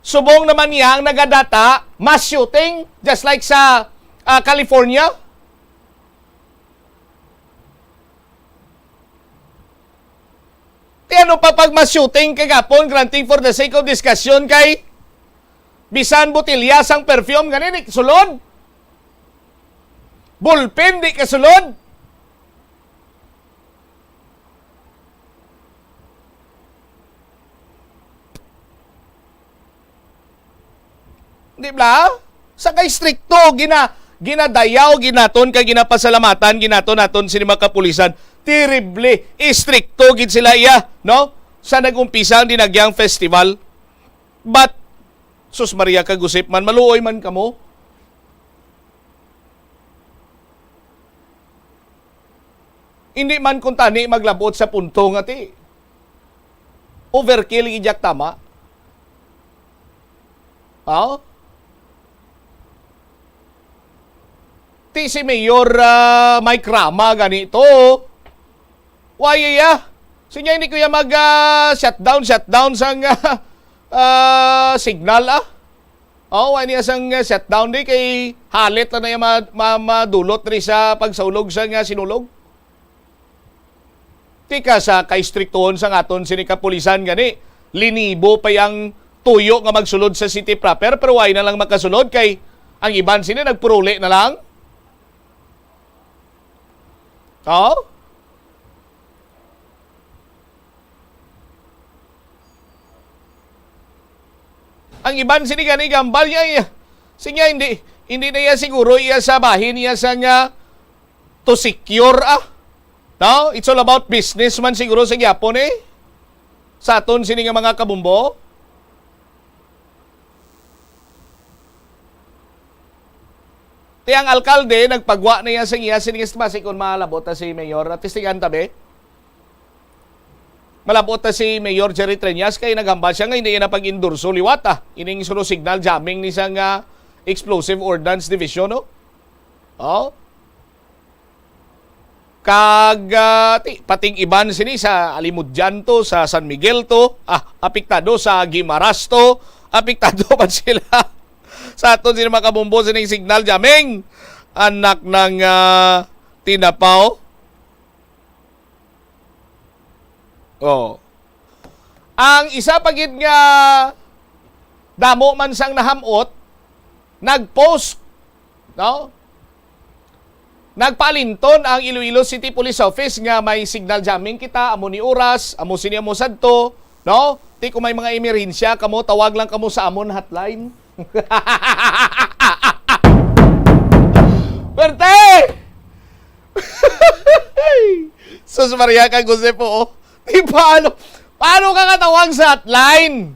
Subong naman niya ang nagadata, mass shooting, just like sa, ah, California. Ti ano pa pag mass shooting kagapon, granting for the sake of discussion, kay bisan botelya sang perfume gani di sulod. Ballpen di kasulod. Di ba? Sa kay strikto, gina-, ginadayaw gid naton kay ginapasalamatan gid naton, naton sini mga kapulisan. Terrible, istrikto gid sila iya, no? Sa nag-umpisa ang Dinagyang Festival. But, sus Maria, kagusip man, maluoy man kamo. Hindi man kuntani maglabot sa punto nga ti overkill gid yak tama. Ha? Ti si Mayor, ah, Mike Rama gani to. Why iya? Sinya hindi ko iya mag, ah, shutdown, shutdown sang, ah, ah, signal, ah. Oh, why niya sang, ah, shutdown di kay halit na niya ma-, ma-, madulot ri sa pagsaulog sang, ah, Sinulog. Tika sa kaistriktuhon sang aton sini kapulisan gani, linibo pa ang tuyo nga magsulod sa city proper, pero why na lang makasulod kay ang iban sini nagpuruli na lang? Oh? Ang iban sini gani gambal niya, iya. Sinya hindi, hindi na iya siguro iya sa bahin niya sa nga to secure, ah. No? It's all about business man siguro sa gyapon, eh. Sa aton sini nga mga kabumbo. Ti ang alkalde, nagpagwa na iya sa iya sini nga basi kung malabot ta si Mayor. At testigan tabi. Malabot ta si Mayor Jerry Treñas kay naghambal siya nga hindi na pag-endorso liwat, ah. Ining suno signal jamming ni sa nga Explosive Ordnance Division, no? Oh? Kag, ah, ti-, pating iban sini sa Alimodian to, sa San Miguel to, ah, apektado sa Guimaras to, apektado pa sila sa aton sini mga kabumbo sining signal jamming. Anak ng, ah, tinapaw. Oh. Ang isa pa gid nga damo man sang nahamot, nag-post, no? Nagpaalinton ang Iloilo City Police Office nga may signal jamming kita, amo ni oras, amo sini, amo sadto, no? Ti kung may mga emerhensya kamo, tawag lang kamo sa amon hotline. Perte! Sus Maria kag Jose po, oh. Di paano, paano ka katawag sa hotline?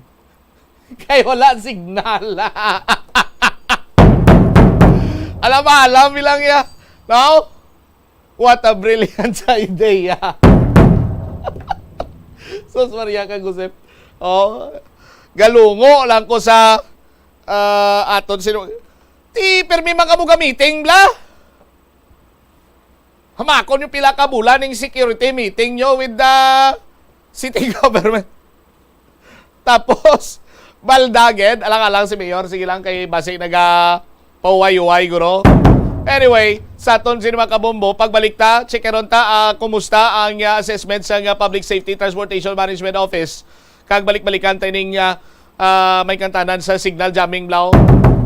Kay wala signal. Alam, alam bilang ya. No? What a brilliant idea. Sus Maria kag Jose. Oh, galungo lang ko sa, ah, aton sino. Ti, pirmi man kamo ga-meeting, bla? Hamakon yung pila ka bulan ning security meeting nyo with the city government. Tapos, baldaged, alang-alang si Mayor, sige lang kay basi naga pauway-uway, guro. Anyway, sa aton sini mga kabombo, pagbalik ta, checkeron ta, ah, kumusta ang, ah, assessment sa, ah, Public Safety Transportation Management Office. Kag balik-balikan ta ining, ah, ah, may kantanan sa signal jamming, blaw.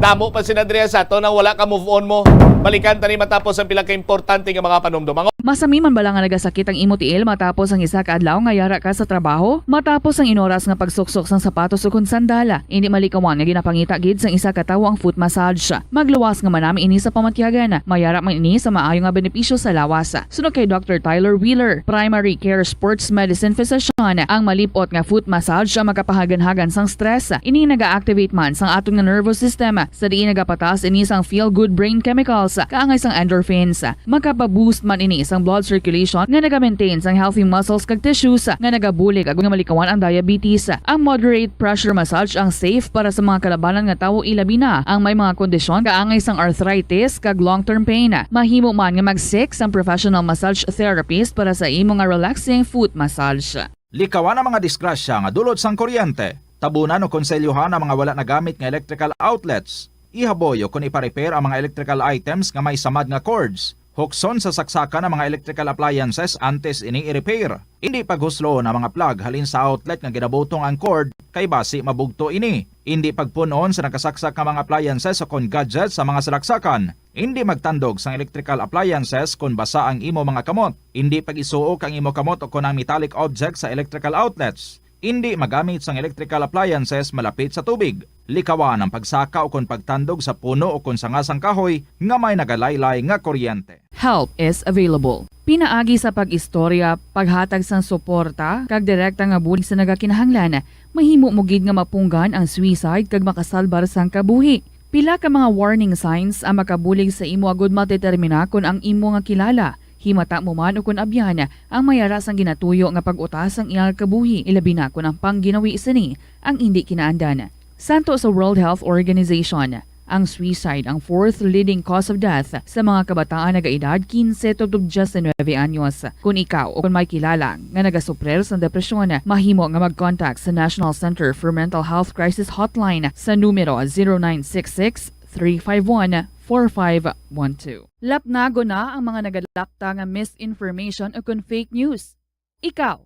Damo pa sila diri sa ato nang wala ka move on mo. Balikan ta ni matapos ang pila ka importante nga mga panumdum. Ang Masami man bala nga nagasakit ang imo tiil matapos ang isa ka adlaw nga yara ka sa trabaho? Matapos ang inoras nga pagsuksok sang sapatos ukon sandala, indi malikawan nga ginapangita gid sang isa ka tawo ang foot massage. Magluwas nga manami ini sa pamatyagan. Mayara man ini sa maayo nga benepisyo sa lawas. Suno kay Doctor Tyler Wheeler, primary care sports medicine physician, ang malip-ot nga foot massage ang makapahaganhagan sang stress. Ini naga-activate man sang aton nga nervous system, sa diin nagapataas ini sang feel-good brain chemicals, kaangay sang endorphins. Makapa-boost man ini sang blood circulation nga naga-maintain sang healthy muscles kag tissues nga nagabulig agud nga malikawan ang diabetes. Ang moderate pressure massage ang safe para sa mga kalabanan nga tawo, ilabi na ang may mga kondisyon kaangay sang arthritis kag long-term pain. Mahimo man nga mag-seek sang professional massage therapist para sa imo nga relaxing foot massage. Likawan ang mga disgrasya nga dulot sang kuryente. Tabunan o konselyohan ang mga wala nagamit nga electrical outlets. Ihaboy o kon ipa-repair ang mga electrical items nga may samad nga cords. Hukson sa saksakan ang mga electrical appliances antes ini i-repair. Indi paghusloon ang mga plug halin sa outlet nga ginabutong ang cord, kay basi mabugto ini. Indi pagpun-on sa nakasaksak nga mga appliances o kon gadgets sa mga salaksakan. Indi magtandog sang electrical appliances kon basa ang imo mga kamot. Indi pag-isuok ang imo kamot o kon ang metallic object sa electrical outlets. Indi magamit sang electrical appliances malapit sa tubig. Likawan ang pagsaka o kon pagtandog sa puno o kon sanga sang kahoy nga may nagalaylay nga kuryente. Help is available. Pinaagi sa pag-istorya, paghatag sang suporta, kag direkta nga bulig sa nagakinahanglan, mahimo mo gid nga mapunggan ang suicide kag makasalbar sang kabuhi. Pila ka mga warning signs ang makabulig sa imo agud madetermina kon ang imo nga kilala Himata mo man ukon abyan ang may ara sang ginatuyo nga pag-utas sang iyang kabuhi, ilabi na kon ang pangginawi sini ang indi kinaandan. Santo sa World Health Organization, ang suicide ang fourth leading cause of death sa mga kabataan nagaedad quince tubtob diecinuebe anyos. Kung ikaw o kung may kilala nga nagasuprir sang depresyon, mahimo nga mag-contact sa National Center for Mental Health Crisis Hotline sa numero zero nine six six, three five one, four five one two. Lapnagon na ang mga nagalakta nga misinformation o kon fake news. Ikaw,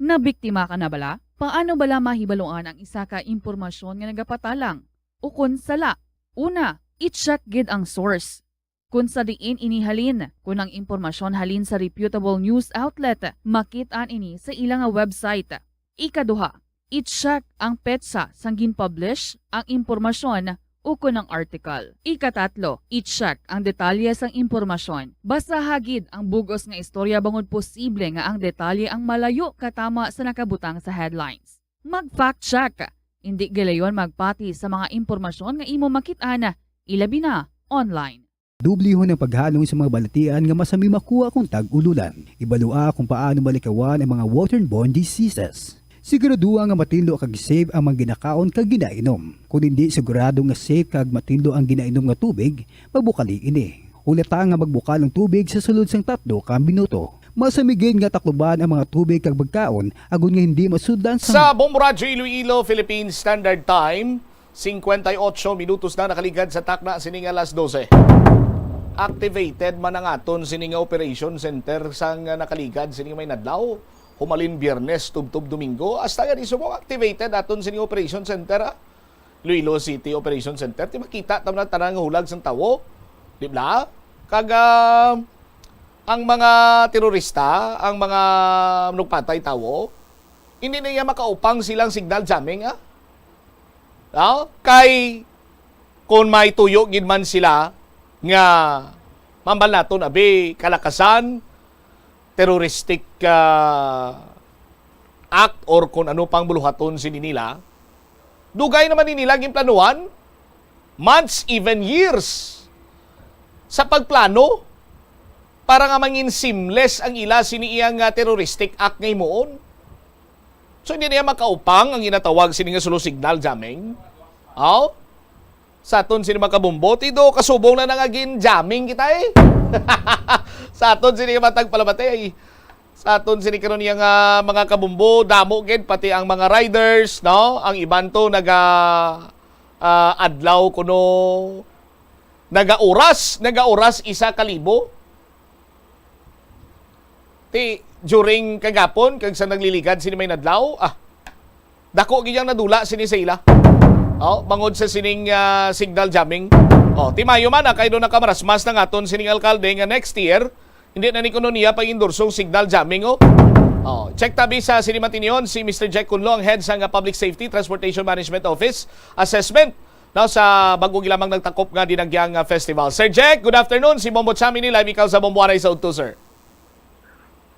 nabiktima ka na bala? Paano bala mahibaluan ang isa ka impormasyon nga nagapatalang o kon sala? Una, i-check gid ang source. Kon sa diin ini halin, kon ang impormasyon halin sa reputable news outlet, makit-an ini sa ila nga website. Ikaduha, i-check ang petsa sang gin-publish ang impormasyon ukon ang article. Ikatatlo, i-check ang detalye sang impormasyon. Basaha gid ang bug-os nga istorya bangod posible nga ang detalye ang malayo katama sa nakabutang sa headlines. Mag-fact check. Indi gilayon magpati sa mga impormasyon nga imo makit-an, ilabi na online. Dublihon ang paghalong sa mga balatian nga masami makuha kon tag-ululan. Ibalua kung paano malikawan ang mga waterborne diseases. Siguraduha nga matinlo kag safe ang mga ginakaon kag ginainom. Kon indi sigurado nga safe kag matinlo ang ginainom nga tubig, magbukali ini. Hulata nga magbukal ang tubig sa sulod sang tatlo ka minuto. Masami gid nga takluban ang mga tubig kag pagkaon agod nga hindi masudlan sa Sa Bombo Radyo Iloilo, Philippine Standard Time, singkwenta y otso minutos na nakaligad sa takna sini nga alas dose. Activated man ang aton sini nga operation center sang nakaligad sini nga may nadlaw, humalin Biyernes tubtob Domingo. Hasta gani subong activated aton sini nga operation center, ah. Iloilo City Operation Center, ti makita ta man ang tanan nga hulag sang tawo, di ba? Kag, ah, ang mga terorista, ang mga manugpatay tawo, hindi na iya makaupang silang signal jamming, ah. No? Kay kung may tuyo gid man sila nga mambal naton abi kalakasan, terroristic, ah, act or kung ano pang buluhaton sini nila, dugay naman ni nila ginplanuhan, months, even years, sa pagplano para nga mangin seamless ang ila sini iyang, ah, terroristic act nga himuon. So, hindi niya makaupang ang ginatawag sini nga slow signal jamming. Aw? Sa aton sini mga kabombo, ti do kasubong na nga gin-jamming kita, eh. Sa aton sini matag palamati, ay. Sa aton sini karon niya nga mga kabombo, damo gid pati ang mga riders, no? Ang iban to naga, ah, adlaw kuno, naga-oras, naga-oras isa ka libo. Ti, during kagapon, kag sa nagliligad sini may nadlaw, ah, dako gid ang nadula sini sa ila. Oh, bangod sa sining, ah, signal jamming. Oh, ti maayo man, ah, kay do nakamarasmas na nga aton sining alkalde nga next year, hindi na ni kuno niya pag-endorso ang signal jamming, oh. Oh, check tabi sa sini matinyon si Mister Jack Cunlo, ang head sa nga Public Safety Transportation Management Office Assessment. Now, sa bago lamang nagtakop nga Dinagyang, ah, Festival. Sir Jack, good afternoon. Si Bombo Cham ini, live ikaw sa Bombo Anay sa Udto, sir.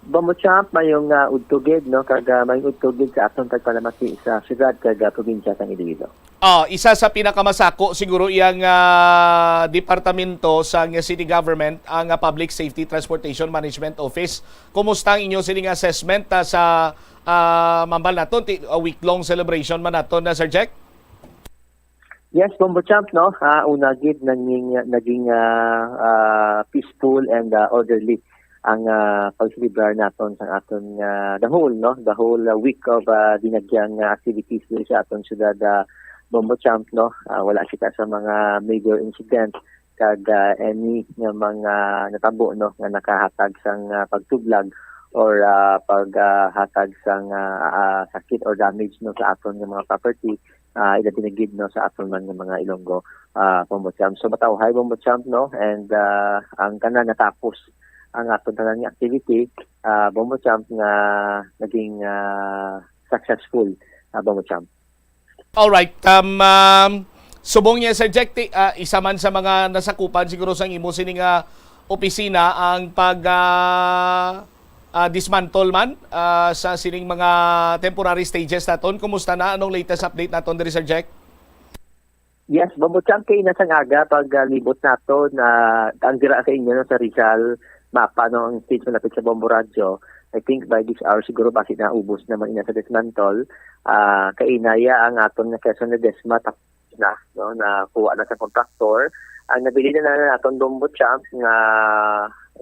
Bombo Champ, mayong, ah, udto gid, no? Kag, ah, mayong udto gid sa aton pagpalamati sa syudad kag, ah, probinsya sang Iloilo. Ah, isa sa pinakamasako siguro iyang, ah, departamento sa nga city government, ang, ah, Public Safety Transportation Management Office. Kumusta ang inyo sining assessment, ah, sa, ah, mambal naton, ti-, a week-long celebration man naton na, Sir Jack? Yes, Bombo Champ, no? Ah, una gid, naging, naging, ah, ah, peaceful and, ah, orderly ang, ah, pagselebrar naton sa aton, ah, the whole, no? The whole, ah, week of, ah, dinagyang, ah, activities diri sa aton syudad, ah, Bombo Champ, no? Ah, wala kita sa mga major incident kag, ah, any nga mga natabo, no, nga nakahatag sang, ah, pagtublag or, ah, pag, ah, hatag sang, ah, ah, sakit or damage, no, sa aton nga mga property, ah, ilabi na gid, no, sa aton man nga mga Ilonggo, ah, Bombo Champ. So, matawhay, Bombo Champ, no, and, ah, ang tanan natapos ang aton tanan nga activity, ah, Bombo Champ, nga naging, ah, successful, ah, Bombo Champ. Alright, um, um, subong niya, Sir Jack, ti-, ah, isa man sa mga nasakupan siguro sang imo sini nga opisina ang pag, ah, ah, dismantle man, ah, sa sining mga temporary stages naton. Kumusta na? Anong latest update naton diri, Sir Jack? Yes, Bombo Champ, kay nasang aga pag, ah, libot naton, ah, ang dira sa inyo, no, sa Rizal, mapa, no, ang stage malapit sa Bombo Radyo, I think by this hour siguro basi naubos naman ina sa dismantle. Ah, kainaya ang aton nga Quezon Ledesma tapos na, no, nakuha na sa kontraktor. Ang nabilin na lang naton, Bombo Champ, nga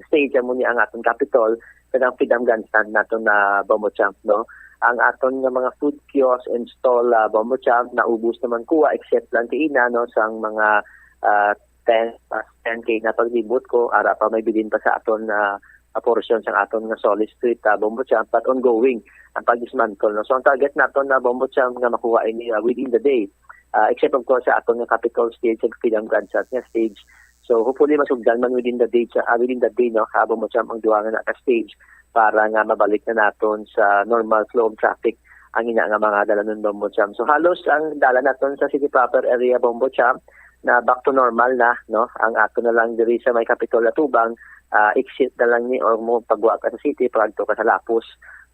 stage amo ni ang aton Capitol, kanang feed-am grandstand naton na, Bombo Champ, no. Ang aton nga mga food kiosk and stall, ah, Bombo Champ, naubos naman kuha except lang kaina, no, sang mga, ah, ten, past ten kay napaglibot ko, ara pa may bilin pa sa aton na, ah, portion sang aton nga Solis Street, ah, Bombo Champ, but ongoing ang pag-dismantle, no? So, ang target naton na Bombo Champ nga makuha ini, ah, within the day. Ah, except, of course, sa aton nga Capitol stage, sa Freedom Grand Sat nga stage. So, hopefully, masugdan man within the day, sa, ah, within the day, no? Ah, Bombo Champ ang duha nga naka-stage para nga mabalik na naton sa normal flow of traffic ang ina nga mga dalanon, Bombo Champ. So, halos ang dalan naton sa city proper area, Bombo Champ, na back to normal na, no? Ang ato na lang diri sa may Capitol Atubang, ah, exit na lang ni or mo pagwa ka sa city, pagto ka sa Lapus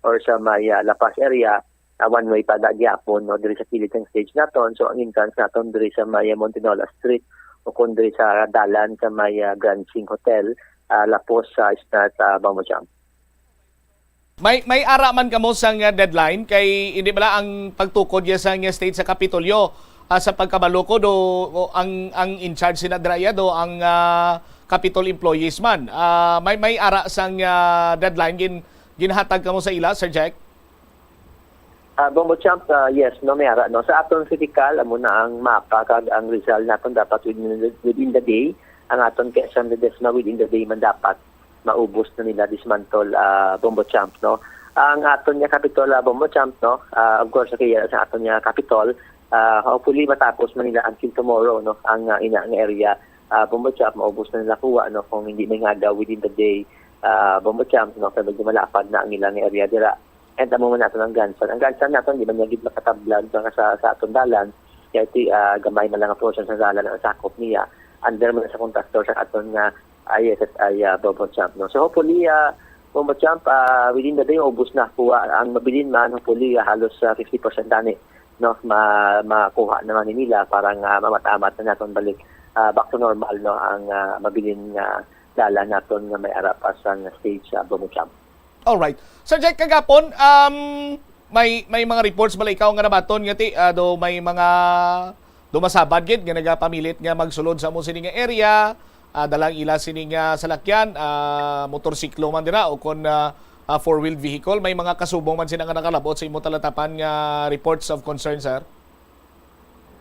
or sa may, ah, La Paz area, ah, one way pa na gyapon, no? Diri sa kilid sang stage naton. So, ang entrance naton diri sa may, ah, Montenola Street o kung diri sa dalan sa may, ah, Grand Sing Hotel, ah, Lapus sa Start, ah, Bombo Champ. May may ara man kamo sang, ah, deadline kay hindi bala ang pagtukod niya sa nga state sa Kapitolyo, ah, sa pagkabalo ko do, o ang ang in charge sina dira iya do ang, ah, Capitol employees man. Ah, may may ara sang, ah, deadline gin ginhatag kamo sa ila, Sir Jack? Ah, Bombo Champ, ah, yes, no, may ara, no. Sa aton physical, amo na ang mapa kag ang result naton dapat within, within the day. Ang aton Quezon Ledesma within the day man dapat maubos na nila dismantle, ah, Bombo Champ, no. Ang aton nga Capitol, ah, Bombo Champ, no. Ah, of course, okay, sa aton nga Capitol, ah, hopefully matapos man nila until tomorrow, no, ang, ah, ina nga area, ah, Bombo Champ, maubos na nila kuha, no, kung hindi may ngagaw within the day, ah, Bombo Champ, no, kay medyo malapad na ang ilang area dira. And amo man naton ang grandstand. Ang grandstand naton, di man niya gid makatablag mga sa, sa aton dalan. Kaya ti, ah, gamay man lang ang portion sa dalan ang sakop niya. Under man sa kontraktor sa aton nga I S S I, ah, Bombo Champ, no? So hopefully, ah, Bombo Champ, ah, within the day, ubos na. Kuha ang mabilin man, hopefully, ah, halos ah, fifty percent tani, no? Ma makuha naman ni nila para nga mamat-amat na naton balik, ah, back to normal, no? Ang ah, mabilin nga dalan naton nga may ara pa sang stage, ah, Bombo Champ. Alright. Sir Jack, kagapon, um, may may mga reports bala ikaw nga nabaton nga ti, ah, do may mga dumasabad gid nga nagapamilit nga magsulod sa amo sini nga area, ah, dalang ila sini nga salakyan, ah, motorsiklo man dira o kon, ah, ah, four-wheeled vehicle, may mga kasubong man sila nga nakalabot sa imo talatapan nga reports of concern, sir?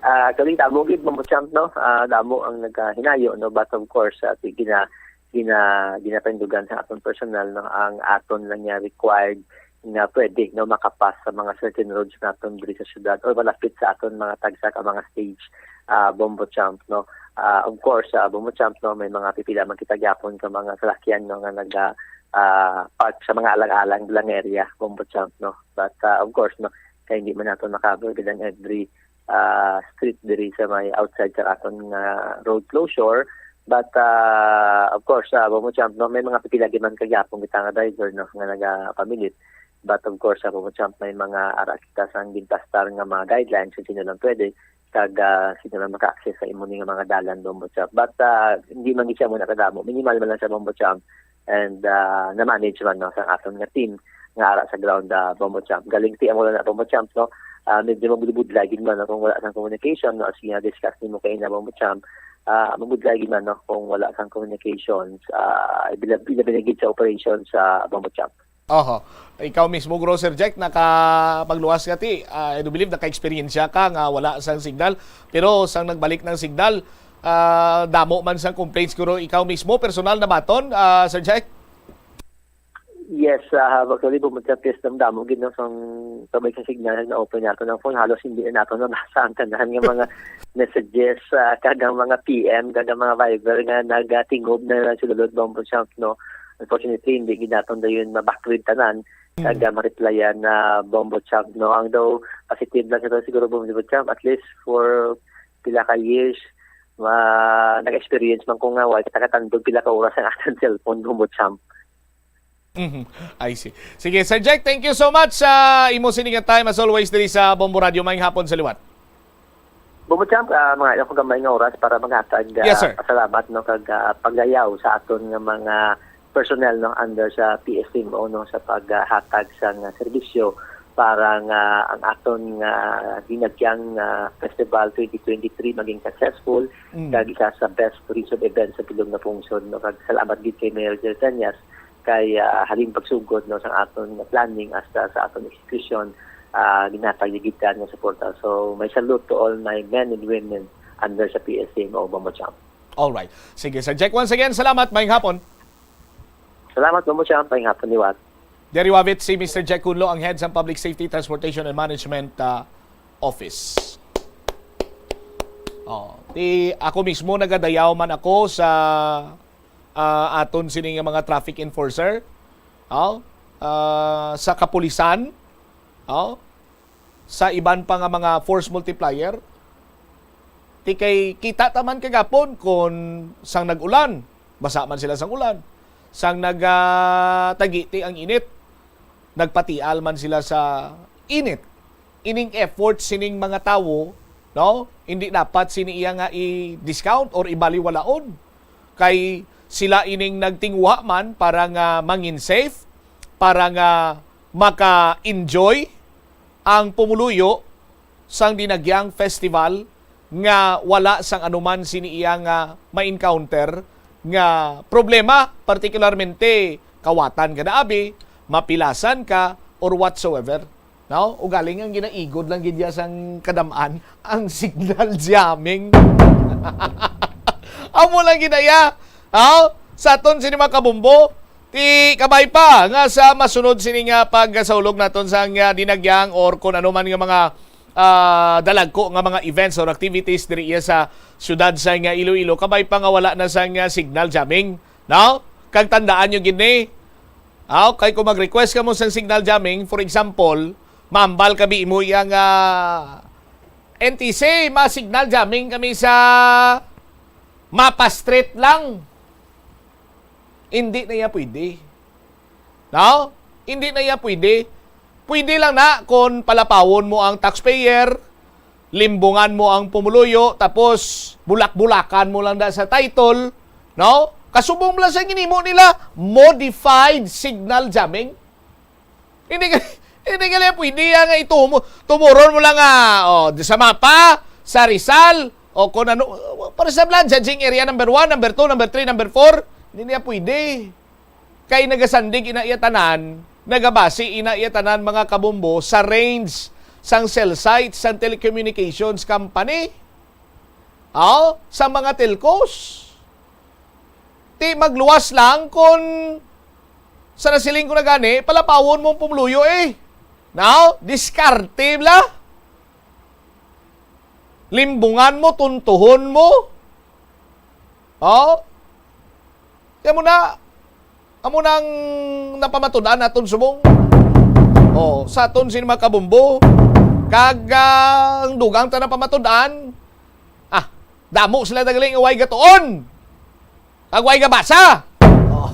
Ah, actually, damo gid, Bombo Champ, no? Ah, damo ang nagahinayo, no? But of course, ah, ti- gina gina ginapahindugan sa aton personal, no, ang aton lang niya required nga pwede, no, makapas sa mga certain roads naton diri sa syudad or malapit sa aton mga tagsa ka mga stage, ah, Bombo Champ, no. Ah, of course, sa Bombo Champ, no, may mga pipila man kita gyapon ka mga salakyan, no, nga naga ah, park sa mga alang-alang lang area, Bombo Champ, no. But ah, of course, no, kay hindi man nato na-cover gid ang every ah, street diri sa may outside sa aton nga road closure. But ah, of course, ah, Bombo Champ, no, may mga pipila gid man kagyapon kita nga driver, no, nga nagapamilit. But of course, ah, Bombo Champ, may mga ara kita sang ginplastar nga mga guidelines kung sino lang pwede kag ah, sino lang maka-access sa imo ni nga mga dalan, Bombo Champ. But ah, hindi man gid siya muna kadamo, minimal man lang sa Bombo Champ. And ah, na-manage man, no, sa aton nga team nga ara sa ground, ah, Bombo Champ. Galing ti amo lang na, Bombo Champ, no. Ah, medyo mabudlay gid man, no, kung wala sang communication, no, as nga discuss nimo kay na, Bombo Champ. Ah, mabudlay gid man, no, kung wala sang communications, ah, bila bila gid sa operation sa Bombo Champ. Oho. Ikaw mismo, Grocer Jack, nakapagluwas ka ti, ah, I do believe naka-eksperyensya ka nga wala sang signal. Pero sang nagbalik ng signal, ah, damo man sang complaints, siguro ikaw mismo personal na baton, ah, Sir Jack? Yes, ah, actually, Bombo Champ, yes, ang damo gid, no, sang sabay sa signal na open nato ng phone, halos hindi na nato nabasa ang tanan nga mga messages, ah, kag ang mga P M, kag ang mga Viber nga nagatingob na lang sulod, Bombo Champ, no. Unfortunately, hindi gid naton dayon ma-backread tanan, kag ah, ma-replyan na, Bombo Champ, no. Ang daw positive lang sa siguro, Bombo Champ, at least for pila ka years, ma nag-experience man ko nga wala kita katandog pila ka oras ang atong cellphone, Bombo Champ. Mhm. I see. Sige, Sir Jack, thank you so much sa imo sini nga time as always diri sa Bombo Radio. Maayong hapon sa liwat. Bombo Champ, ah, mga ako gamay nga oras para maghatag ah, Yes, sir. pasalamat, no, kag ah, pagayaw sa aton nga mga personnel, no, under sa P S M O, no, sa paghatag sang serbisyo para nga ang aton nga Dinagyang, ah, Festival twenty twenty-three maging successful, Mm. kag isa sa best tourism event sa bilog nga pungsod, no. Kag salamat gid kay Mayor Jerry Cañas kay, ah, halin pagsugod, no, sa aton nga planning hasta sa aton execution, ah, ginhatag niya gid nga suporta. So, my salute to all my men and women under sa P S M O, Bombo Champ. Alright. Sige, Sir Jack, once again, salamat. Maayong hapon. Salamat, Bombo Champ. Maayong hapon liwat. Diri wavit si Mister Jack Cunlo, ang head sa Public Safety, Transportation and Management, ah, Office. Oh, ti ako mismo nagadayaw man ako sa, ah, aton sini nga mga traffic enforcer. Oh, ah, sa kapulisan. Oh, sa iban pa nga mga force multiplier. Ti kay kita ta man kagapon kon sang nag-ulan, basa man sila sang ulan. Sang nag, ah, tagiti ang init, nagpatial man sila sa init. Ining effort sining mga tawo, no? Hindi dapat sini iya nga i-discount or ibaliwalaon. Kay sila ining nagtinguha man para nga mangin safe, para nga maka-enjoy ang pumuluyo sang Dinagyang Festival nga wala sang anuman sini iya nga ma-encounter nga problema, partikularmente kawatan ka na abi, mapilasan ka, or whatsoever. No? Ugaling ang ginaigod lang gid ya sang kadam-an, ang signal jamming. Amo lang gid na iya. Ha? Sa aton sini mga kabumbo, ti kabay pa nga sa masunod sini nga pagsaulog naton sa nga Dinagyang or kung ano man nga mga, ah, dalagko nga mga events or activities diri iya sa siyudad sa nga Iloilo, kabay pa nga wala na sa nga signal jamming, no? Kag tandaan nyo gid ni, ah, kay kung mag-request ka mo sa signal jamming, for example, mambal ka bi mo iya nga N T C, ma-signal jamming kami sa Mapa Street lang. Hindi na iya pwede. No? Hindi na iya pwede. Pwede lang na kung palapawon mo ang taxpayer, limbungan mo ang pumuluyo, tapos bulak-bulakan mo lang da sa title, no? Kasubong lang sa ginimo nila, modified signal jamming. Hindi ka, hindi ka lang pwede yan nga itumo-, tumuron mo lang nga, oh, di sa Mapa, sa Rizal, o kung ano, para sa bla, judging area number one, number two, number three, number four, hindi niya pwede. Kay nagasandig ina iya tanan, nagabasi ina iya tanan, mga kabumbo, sa range sang cell site sang telecommunications company. Oh, sa mga telcos. Ti magluwas lang kung sa nasiling ko na gani, palapawon mo ang pumuluyo eh. Now, diskarte bla. Limbungan mo, tuntuhon mo. Oh? Kaya mo na, amo nang napamatud-an naton subong. Oh, sa aton sin mga kabumbo. Kag, ah, ang dugang ta napamatud-an, ah, damo sila nagaling way gatuon. Kag way gabasa. Oh.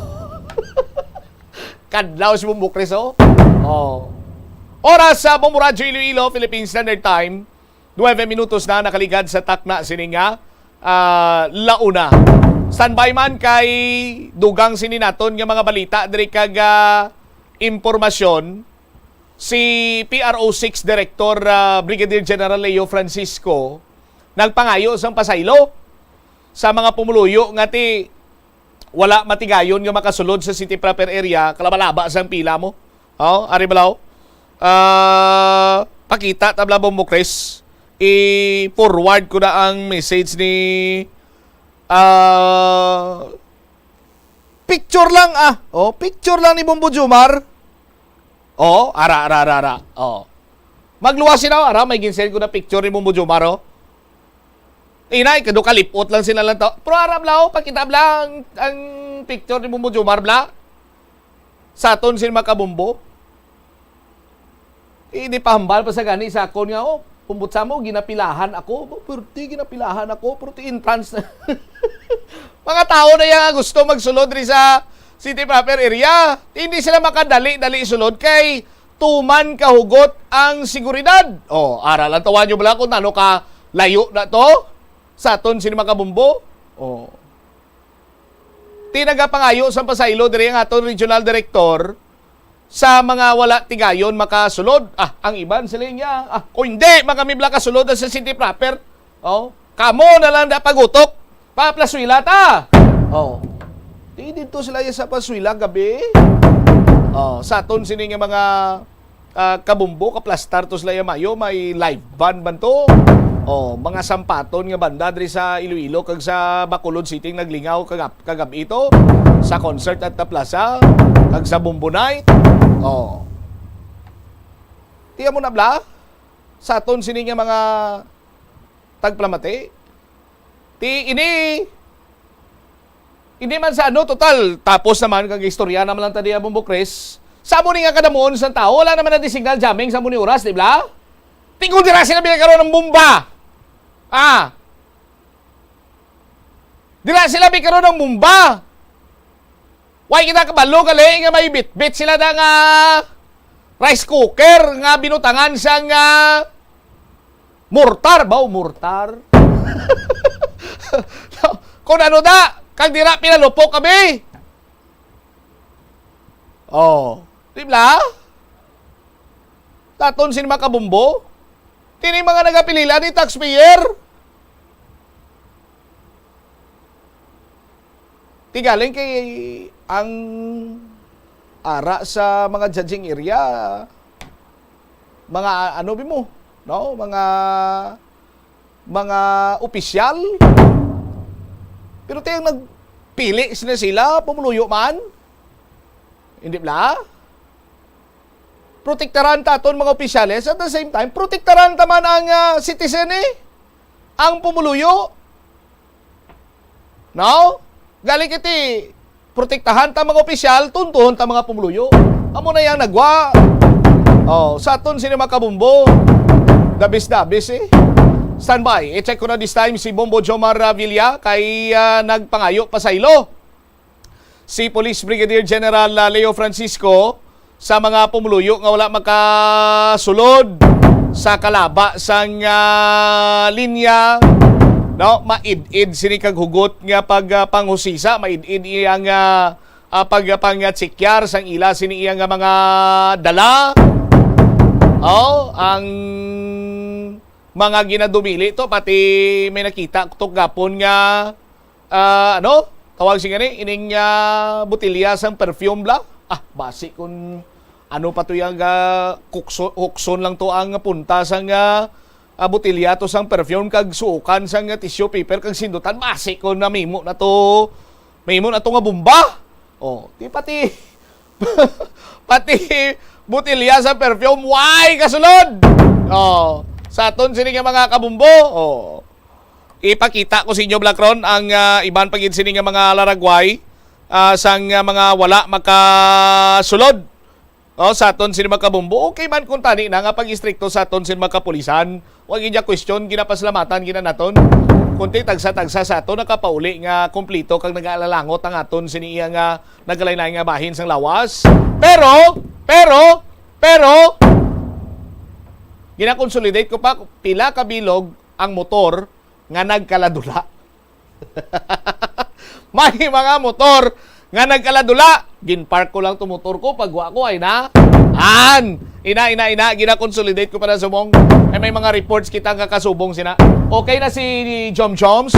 Kadlaw si Bombo Chris, oh. Oh. Oras sa Bombo Radyo Iloilo, Philippine Standard Time. Nuebe minutos na nakaligad sa takna sini nga, ah, launa. Standby man kay dugang sini naton nga mga balita diri kag, ah, impormasyon. Si P R O six Director, ah, Brigadier General Leo Francisco nagpangayo sang pasaylo sa mga pumuluyo nga ti wala matigayon nga makasulod sa city proper area, kalabalaba sang pila mo. Oh, ari balaw. Ah, pakita ta bala, Bombo Chris. I-forward ko na ang message ni, ah, picture lang, ah. Oh, picture lang ni Bombo Jomar. Oh, ara, ara, ara, ara. Oh. Magluwas sila, ara, may ginsend ko na picture ni Bombo Jomar, oh. Inay, kado kalipot lang sila lang to. Pero ara bala, oh, pakita bala ang, ang picture ni Bombo Jomar bala. Sa aton sin mga kabumbo. Eh, di pahambal pa sa gani sa akon nga, oh, kumbot sa mo, ginapilahan ako. Ba, perti, ginapilahan ako. Perti, entrance na. Mga tao na yan nga gusto magsulod ri sa city proper area. Hindi sila makadali-dali sulod kay tuman kahugot ang seguridad. Oh, ara lang, tawan nyo bala kung ano ka layo na to sa aton sin mga kabumbo. Oh. Ti nagapangayo sa pasaylo diri ang aton regional director sa mga wala tigayon makasulod. Ah, ang iban sila niya, ah, kung hindi, mga mibla kasulod sa city proper. Oh, kamo na lang da pagutok. Paplaswila ta. Oh. Di dito sila sa paswila gabi. Oh, sa aton sini nga mga ah, kabumbo, kaplastar to sila ya mayo, may live band man to. Oh, mga sampaton nga banda diri sa Iloilo kag sa Bacolod City naglingaw kagab kagab ito sa concert at the plaza kag sa Bumbo Night. Oh. Tiya mo na bla? Sa aton sini nga mga tagplamati. Ti ini, hindi man sa ano, total, tapos naman kag istorya naman lang tadi abong bukres. Sa amo ni nga kadamuon sa tao, wala naman na di signal jamming sa amo ni oras, di ba? Tingog dira sila bigay karon ng bomba. Ah. Dira sila bigay karon ng bomba. Why kita kabalo gali nga may bitbit sila na nga rice cooker nga binutangan sang mortar ba o mortar? Kung ano da, kag dira pinalupok kami. Oh, di ba? Taton sin makabumbo. Kini mga nagapilila ni taxpayer. Ti galing kay ang ara sa mga judging area, mga ano bi mo, no? Mga, mga opisyal. Pero tiyang nagpili sila, sila, pumuluyo man. Hindi bla? Protektaran ta aton mga opisyales. At the same time, protektaran ta man ang, ah, citizen eh. Ang pumuluyo. No? Gali kiti, protektahan ta mga opisyal, tuntuhon ta mga pumuluyo. Amo na yang nagwa. Oh, sa aton sini mga kabumbo. Dabis-dabis eh. Standby. I-check ko na this time si Bombo Jomar, ah, Villa kay, ah, nagpangayo pasaylo si Police Brigadier General, ah, Leo Francisco sa mga pumuluyo nga wala makasulod sa kalaba sang, ah, linya, no? Maid-id sini kag hugot nga pag, ah, panghusisa, maid-id iyang, ah, ah, pag, ah, pangtsikar sang ila sini iya nga mga dala. Oh, ang mga ginadumili to, pati may nakita to gapon nga, ah, ano? Tawag sing ani, ining, ah, botelya sang perfume bla? Ah, basi kun ano pa to yang, ah, kukso-, hukson lang to ang punta sang, ah, ah, botelya to sang perfume kag suokan sang, ah, tissue paper kag sindutan. Basi kun namimo na to, mahimo na to nga bomba. Oh, di pati, pati botelya sa perfume, why kasulod? Oh, sa aton sini nga mga kabumbo, oh. Ipakita ko sa inyo, Black Ron, ang, ah, iban pa gid sini nga mga laragway, ah, sang, ah, mga wala makasulod. Oh, sa aton sini mga kabumbo. Okay man kung tani na nga pag-istrikto sa aton sini mga kapulisan. Wa gid ya question, ginapasalamatan gina naton. Kunti tagsa-tagsa sa aton nakapauli nga kumplito kag nagaalalangot ang aton sini iya nga nagalain-lain nga bahin sang lawas. Pero, pero, pero, gina-consolidate ko pa pila ka bilog ang motor nga nagkaladula. May mga motor nga nagkaladula. Ginpark ko lang to motor ko, pagwa ko ay na. An! Ina, ina, ina, gina-consolidate ko para subong. Ay may mga reports kita nga kasubong sina. Okay na si Jom Joms.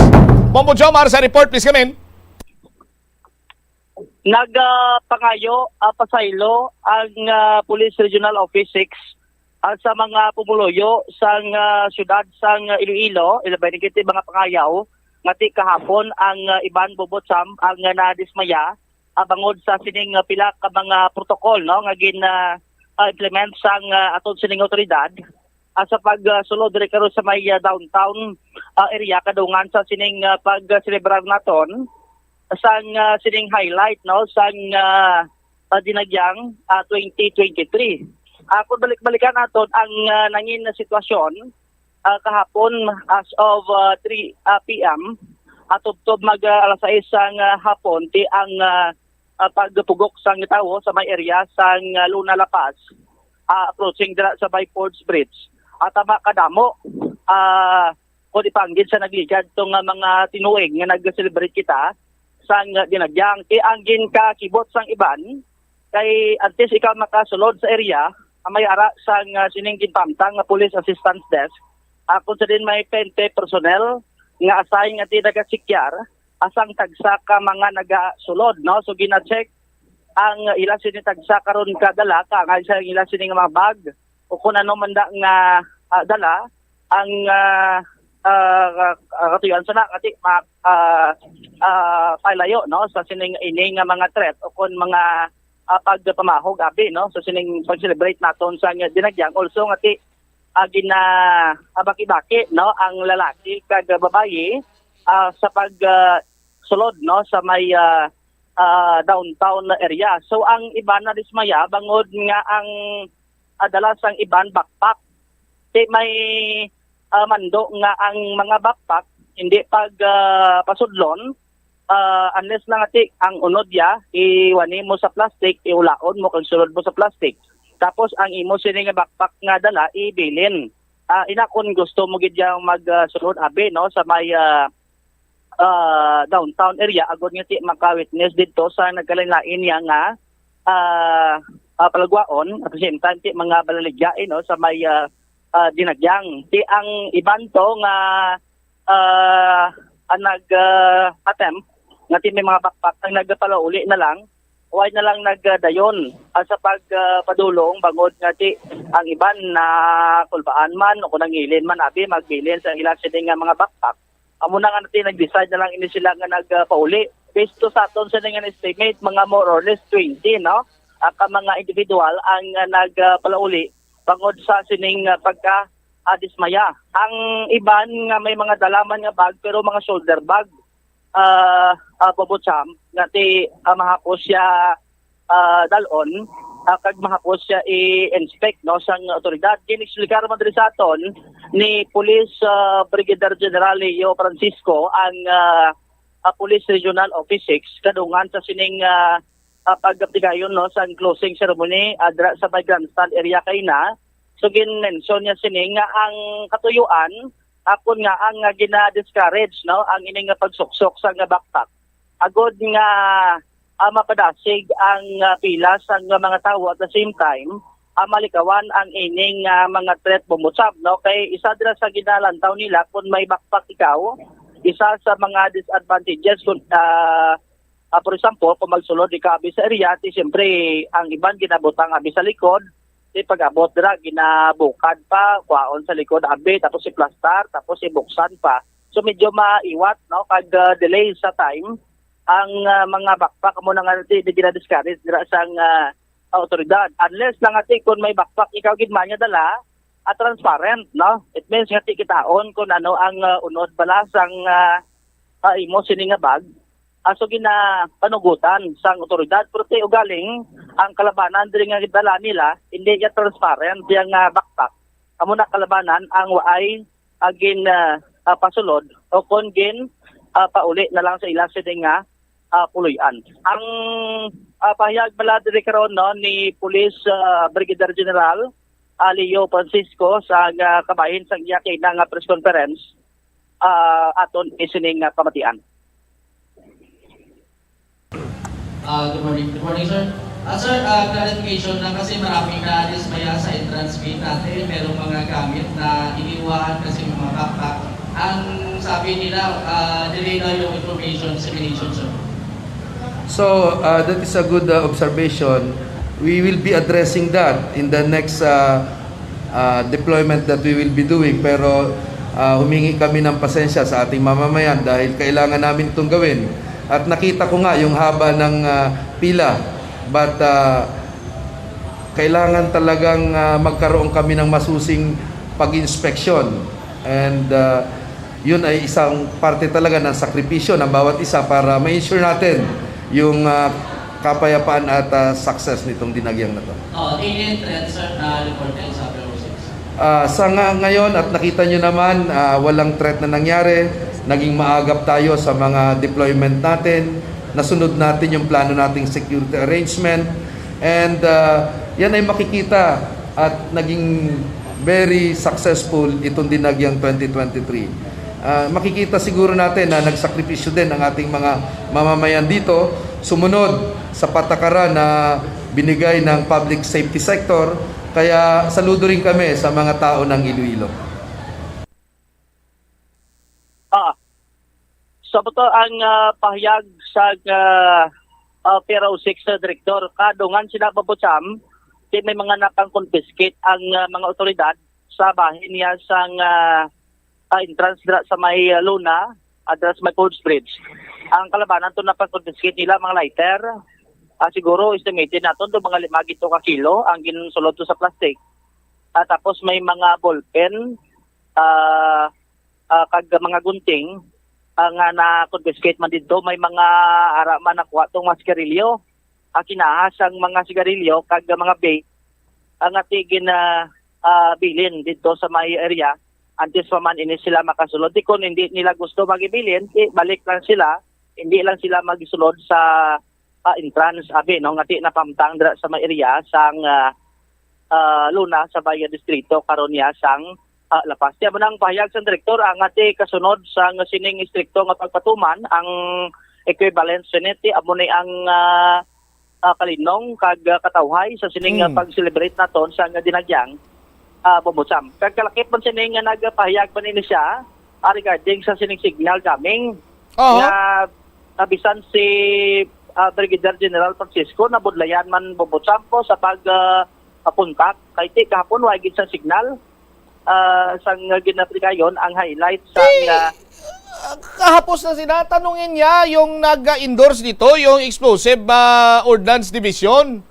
Bombo Jomar sa report, please come in. Nagapangayo, ah, pasaylo ang, ah, Police Regional Office six, ah, sa mga pumuluyo sang, ah, siyudad sang Iloilo, ilabay na gid mga pangayaw, nga ti kahapon ang, ah, iban bubutsam ang, ah, nadismaya, ah, bangod sa sining, ah, pila ka mga protocol, no, nga gin, ah, ah, implement sang, ah, aton sining awtoridad, ah, sa pag, ah, sulod diri karon sa may, ah, downtown, ah, area kadungan sa sining, ah, pag, ah, selebrar naton sang, ah, sining highlight, no, sang, ah, ah, Dinagyang, ah, twenty twenty-three. Ah, kung balik-balikan naton ang, ah, nangin na sitwasyon, ah, kahapon as of, ah, three, ah, P M, ah, tubtob mag, ah, alas sais sang, ah, hapon, ti ang, ah, ah, pagpugok sang tawo sa may area sang, ah, Luna La Paz, ah, approaching dira sa may Forbes Bridge. At tama kadamo, ah, kung ipanggid sa nagligad to nga mga tinuig nga nag-celebrate kita, sang dinagyang. Ti ang ginkakibot sang iban, kay antes ikaw makasulod sa area, may ara sang, ah, sining ginpamtang nga Police Assistance Desk, ah, kung sa din may PNP personnel nga assign nga ti nagasikyar asang tagsa ka mga nagasulod, no? So, gina-check ang ila sini tagsa karon ka dala, ka nga sa ila sini nga mga bag o kung ano man da nga, ah, dala ang, ah, ah, ah, katuyoan sa na, kati ma-, ah, ah, palayo, no, sa sining ini nga mga threat o kon mga, ah, pagpamahog abi, no, sa sining pag-celebrate naton sa nga dinagyang. Also nga ti, ah, gina-, ah, baki-baki, no, ang lalaki kag babayi, ah, sa pag, ah, sulod, no, sa may, ah, ah, downtown area. So ang iban nadismaya bangod nga ang, ah, dala sang iban backpack. Ti may, ah, mando nga ang mga backpack hindi pag, ah, pasudlon, ah, unless lang ati ang unod ya, iwani mo sa plastic, iulaon mo kag sulod mo sa plastic. Tapos ang imo sini nga backpack nga dala, ibilin. Ah, ina, kung gusto mo gid yang mag, ah, sulod abi, no, sa may, ah, ah, downtown area, agod nga ti maka-witness didto sa nagkalain-lain niya nga, ah, ah, palagwaon, at the same time, ti mga balaligyain, no, sa may, ah, ah, dinagyang. Ti ang iban to nga, ah, ang nag, ah, attempt nga ti may mga backpack ang nagpalauli na lang, way na lang nagdayon, ah, sa pag, ah, padulong bangod nga ti ang iban na kulbaan man o kung nangilin man, abi, magbilin sa ila sini nga mga backpack. Amo na nga ti nag-decide na lang ini sila nga nagpauli. Based to sa aton sini nga estimate, mga more or less twenty, no? Ah, ka mga individual ang, ah, nagpalauli bangod sa sining, ah, pagka, ah, dismaya. Ang iban nga may mga dalaman nga bag, pero mga shoulder bag, ah, ah, Bobo Champ, nga ti, ah, mahapos siya, ah, dalon, ah, kag mahapos siya i-inspect, no, sang otoridad. Gin-explicar man diri sa aton ni Police, ah, Brigadier General Leo Francisco, ang, ah, ah, Police Regional Office six, kadungan sa sining, ah, ah, pagtigayon, no, sang closing ceremony, ah, dira sa may grandstand area kaina. So, gin-mention niya sini nga ang katuyuan, akon nga ang, ah, gina-discourage, no, ang ini nga pagsuksok sa nga backpack. Agod nga, ah, mapadasig ang, ah, pila sa nga mga tawo, at the same time, ah, malikawan ang ining, ah, mga threat, Bobo Champ, no? Kay isa dira sa ginalantaw nila, kung may backpack ikaw, isa sa mga disadvantages kung, ah, ah, for example, kung magsulod ikaw abi sa area, ti siyempre ang iban ginabutang abi sa likod, ti pag-abot dira ginabukad pa, kwaon sa likod abi, tapos iplastar, tapos ibuksan pa. So medyo maiwat, no, kag, ah, delay sa time ang, ah, mga backpack. Amo na nga ti di gina-discourage dira sang, ah, otoridad. Unless lang ati kung may backpack ikaw gid man nga dala, ah, transparent, no? It means nga ti kitaon kung ano ang, ah, unod bala sang, ah, ah, imo sini nga bag. Ah, so ginapanugutan sang otoridad, pero ti ugaling ang kalabanan diri nga dala nila, hindi niya transparent yang, ah, backpack. Amo na kalabanan ang waay, ah, gin, ah, ah, pasulod o kon gin, ah, pauli na lang sa ila sini nga, ah, puloy-an. Ang, ah, pahayag bala diri karon, no, ni Police, ah, Brigadier General, ah, Leo Francisco sa, ah, kabahin sang iya kaina nga press conference, ah, aton isining, ah, pamatian. Ah, good morning. Good morning, sir. Ah, sir, ah, clarification na kasi maraming na-dismaya sa entrance gate natin. Merong mga gamit na iniwan kasi mga backpack. Ang sabi nila, ah, delay na yung information dissemination, sir. So, uh, that is a good, uh, observation. We will be addressing that in the next, uh, uh, deployment that we will be doing. Pero, uh, humingi kami ng pasensya sa ating mamamayan dahil kailangan namin itong gawin. At nakita ko nga yung haba ng, uh, pila. But, uh, kailangan talagang, uh, magkaroon kami ng masusing pag-inspeksyon. And, uh, yun ay isang parte talaga ng sakripisyo ng bawat isa para ma-ensure natin yung, ah, kapayapaan at, ah, success nitong dinagyang na to. Oh, alien threat, sir, na report kayo sa Bureau six. Ah, sa nga ngayon at nakita nyo naman, ah, walang threat na nangyari. Naging maagap tayo sa mga deployment natin. Nasunod natin yung plano nating security arrangement. And, ah, yan ay makikita at naging very successful itong dinagyang twenty twenty-three. Ah, makikita siguro natin na nagsakripisyo din ang ating mga mamamayan dito, sumunod sa patakaran na binigay ng public safety sector. Kaya saludo rin kami sa mga tao ng Iloilo. Ah, sa buto ang ah, pahayag sa ah, ah, P R O six na direktor, kadungan sila, Bobo Sam, di may mga napang-confiscate ang ah, mga otoridad sa bahin niya sang ah, ah, entrance dira sa may ah, Luna, at dira sa may Foods Bridge. Ang kalabanan to, napang-confiscate nila mga lighter. Ah, siguro estimated naton to mga lima gito ka kilo ang ginsulod to sa plastic. Ah, tapos may mga ballpen, ah, ah, kag mga gunting, ah, nga na-confiscate man didto. May mga ara man nakuha tong mga sigarilyo, ah, kinaha sang mga sigarilyo kag mga vape, ang ati gin ah, ah, bilin didto sa may area. Antes pa man ini sila makasulod, di kon hindi nila gusto magibilin, di balik lang sila, hindi lang sila magsulod sa ah, entrance, abi, no, nga ti napamtang dira sa may area sang ah, ah, Luna sa Bayan Distrito karon niya sang ah, La Paz. Ti amo nang pahayag sang direktor, ang ati kasunod sang sining istrikto nga pagpatuman, ang equivalent sa niti amo ni ang ah, ah, kalinong kag ah, katawhay sa sining ah, Mm. pag-celebrate naton sa nga dinagyang ah, Bobo Sam. Kag kalakip man sini nga nagpahayag man ini siya ah, regarding sa sining signal jamming Oo. nga ah, bisan si ah, Brigadier General Francisco nabudlayan man, Bobo Sam, ko sa pag ah, ah, contact kay ti kahapon wa gid sa signal ah, sang ginaplikayon ang highlight sang ah, Kahapos na sila, tanungin niya yung nag-endorse nito, yung Explosive ah, Ordnance Division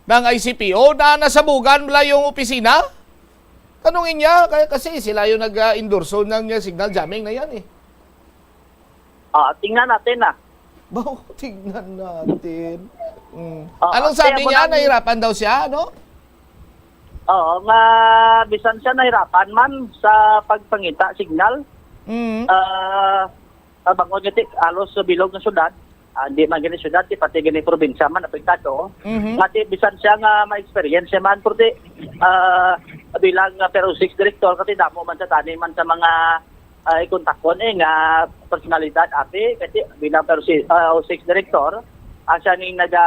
ng I C P O, na nasabugan bala yung opisina. Tanungin niya, kaya kasi sila yung nag-endorso ng ah, signal jamming na yan eh. ah, tingnan natin ah. Baw, tingnan natin. Mm. Ah, Anong kaya sabi mo niya? nang- Nahirapan daw siya, no? Oo, nga bisan siya nahirapan man sa pagpangita signal, Mm. ah, ah, bangod nga ti alos sa bilog nga syudad, ah, hindi man gani syudad, ti pati gani probinsya man apektado. Mhm. Nga ti bisan siya nga ma-experience siya man, pero ti, ah, bilang ah, P R O six director, kasi damo man sa tani man sa mga ah, ikontakon eh nga personalidad, abi, kasi bilang P R O six director, ah, siya ning naga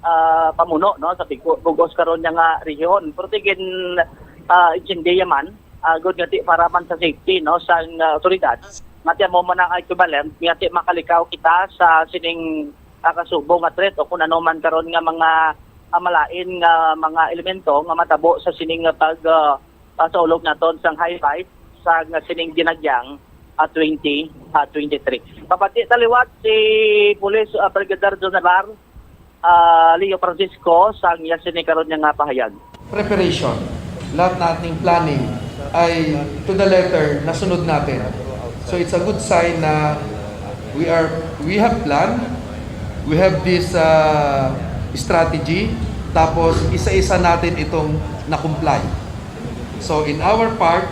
ah, pamuno, no, sa big-, bugos karon niya nga rehiyon. Pero ti gin ah, intindihan man, ah, good nga ti para man sa safety, no, sa ah, otoridad. Nga ti amo man ang equivalent nga ti makalikaw kita sa sining ah, kasubo nga threat o kung ano man karon nga mga ah, malain nga mga elemento nga matabo sa sining nga pag ah, ah, sa ulog naton sang high life sa nga sining dinagyang ah, twenty ah, twenty-three. Pabati ta liwat si Police ah, Brigadier General ah, Leo Francisco sang iya sini karon niya nga pahayag. Preparation, lahat ng ating planning ay to the letter nasunod natin. So it's a good sign na we are we have plan, we have this uh, strategy, tapos isa-isa natin itong na-comply. So in our part,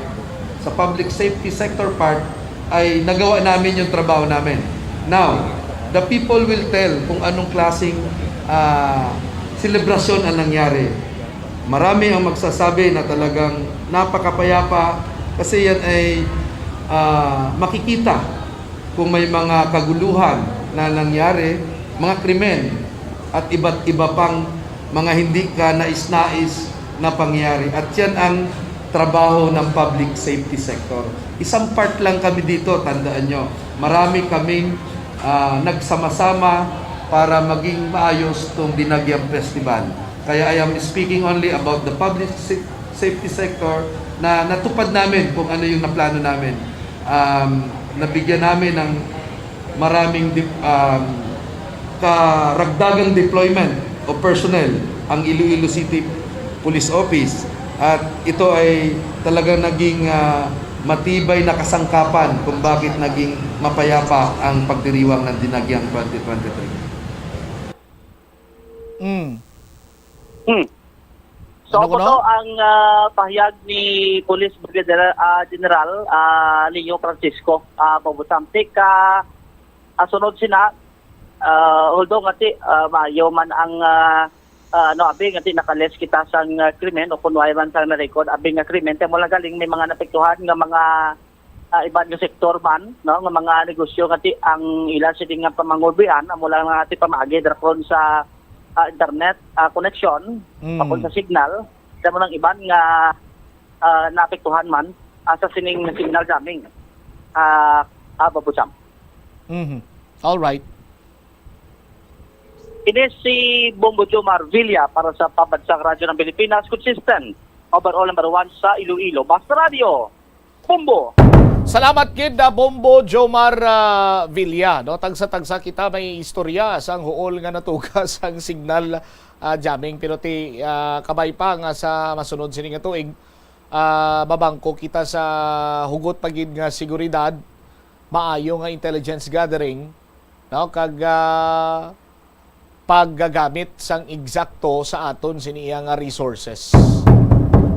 sa public safety sector part, ay nagawa namin yung trabaho namin. Now, the people will tell kung anong klaseng ah, selebrasyon ang nangyari. Marami ang magsasabi na talagang napakapayapa kasi yan ay ah, makikita kung may mga kaguluhan na nangyari, mga krimen at iba't iba pang mga hindi ka nais-nais na pangyayari. At yan ang trabaho ng public safety sector. Isang part lang kami dito, tandaan nyo. Marami kaming ah, nagsama-sama para maging maayos tong Dinagyang Festival. Kaya I am speaking only about the public sa- safety sector na natupad namin kung ano yung naplano namin. Um, nabigyan namin ng maraming dip- um, karagdagang deployment of personnel ang Iloilo City Police Office at ito ay talagang naging ah, matibay na kasangkapan kung bakit naging mapayapa ang pagdiriwang ng Dinagyang twenty twenty-three. Mm. Hmm. So, Ano kuno? Kuno, ang ah, pahayag ni Police Brigadier ah, General ah, Leo Francisco, ah, Bobo Sam, ti ka ah, sunod sina, ah, although nga ti ah, maayo man ang ah, ah, ano, abi nga ti naka-less kita sang ah, krimen o kung wala man sang na-record abi nga krimen, kaya mo lang galing may mga napektuhan nga mga ah, iban nga sektor man, no, nga mga negosyo nga ti-, ang ila sini nga pamangulbian amo lang nga ti pamaagi dira kon sa, ah, internet, ah, connection, Mm. pakon sa signal, sa mo lang iban nga, ah, naapektuhan man, ah, sa sining signal jamming. Ah, ah, Babucham. Mhm. All right. Ini si Bombo Jomar Villa para sa Pambansang Radyo ng Pilipinas, consistent, overall number one sa Iloilo. Basta Radyo, Bombo! Salamat gid, ah, Bombo Jomar, ah, Villa, no? Tagsa-tagsa kita may istorya sang huol nga natuga sang signal, ah, jamming. Pero ti, ah, kabay pa nga sa masunod sini nga tuig, ah, mabangko kita sa hugot pa gid nga seguridad, maayo nga intelligence gathering, no? Kag, ah, paggagamit sang eksakto sa aton sini iya nga resources.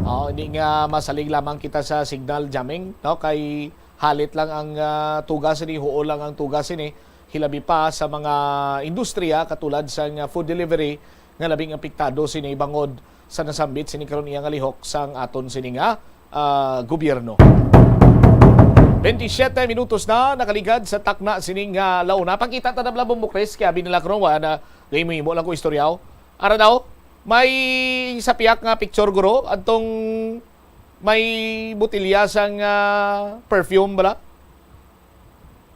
Oh, hindi nga masalig lamang kita sa signal jamming, no? Kay halit lang ang, ah, tuga sini, huol lang ang tuga sini, hilabi pa sa mga industriya katulad sang, ah, food delivery nga labing apektado sini bangod sa nasambit sini karon iya nga lihok sang aton sini nga, ah, gobyerno. Twenty-seven minutos na nakaligad sa takna sining, ah, launa. Pakita ta na bala, Bombo Chris, kay abi nila karon wa na, gahimo-himo lang ko istoryaw. Ara daw, may sapiak nga picture, guro, adtong may botelya sang, ah, perfume bala.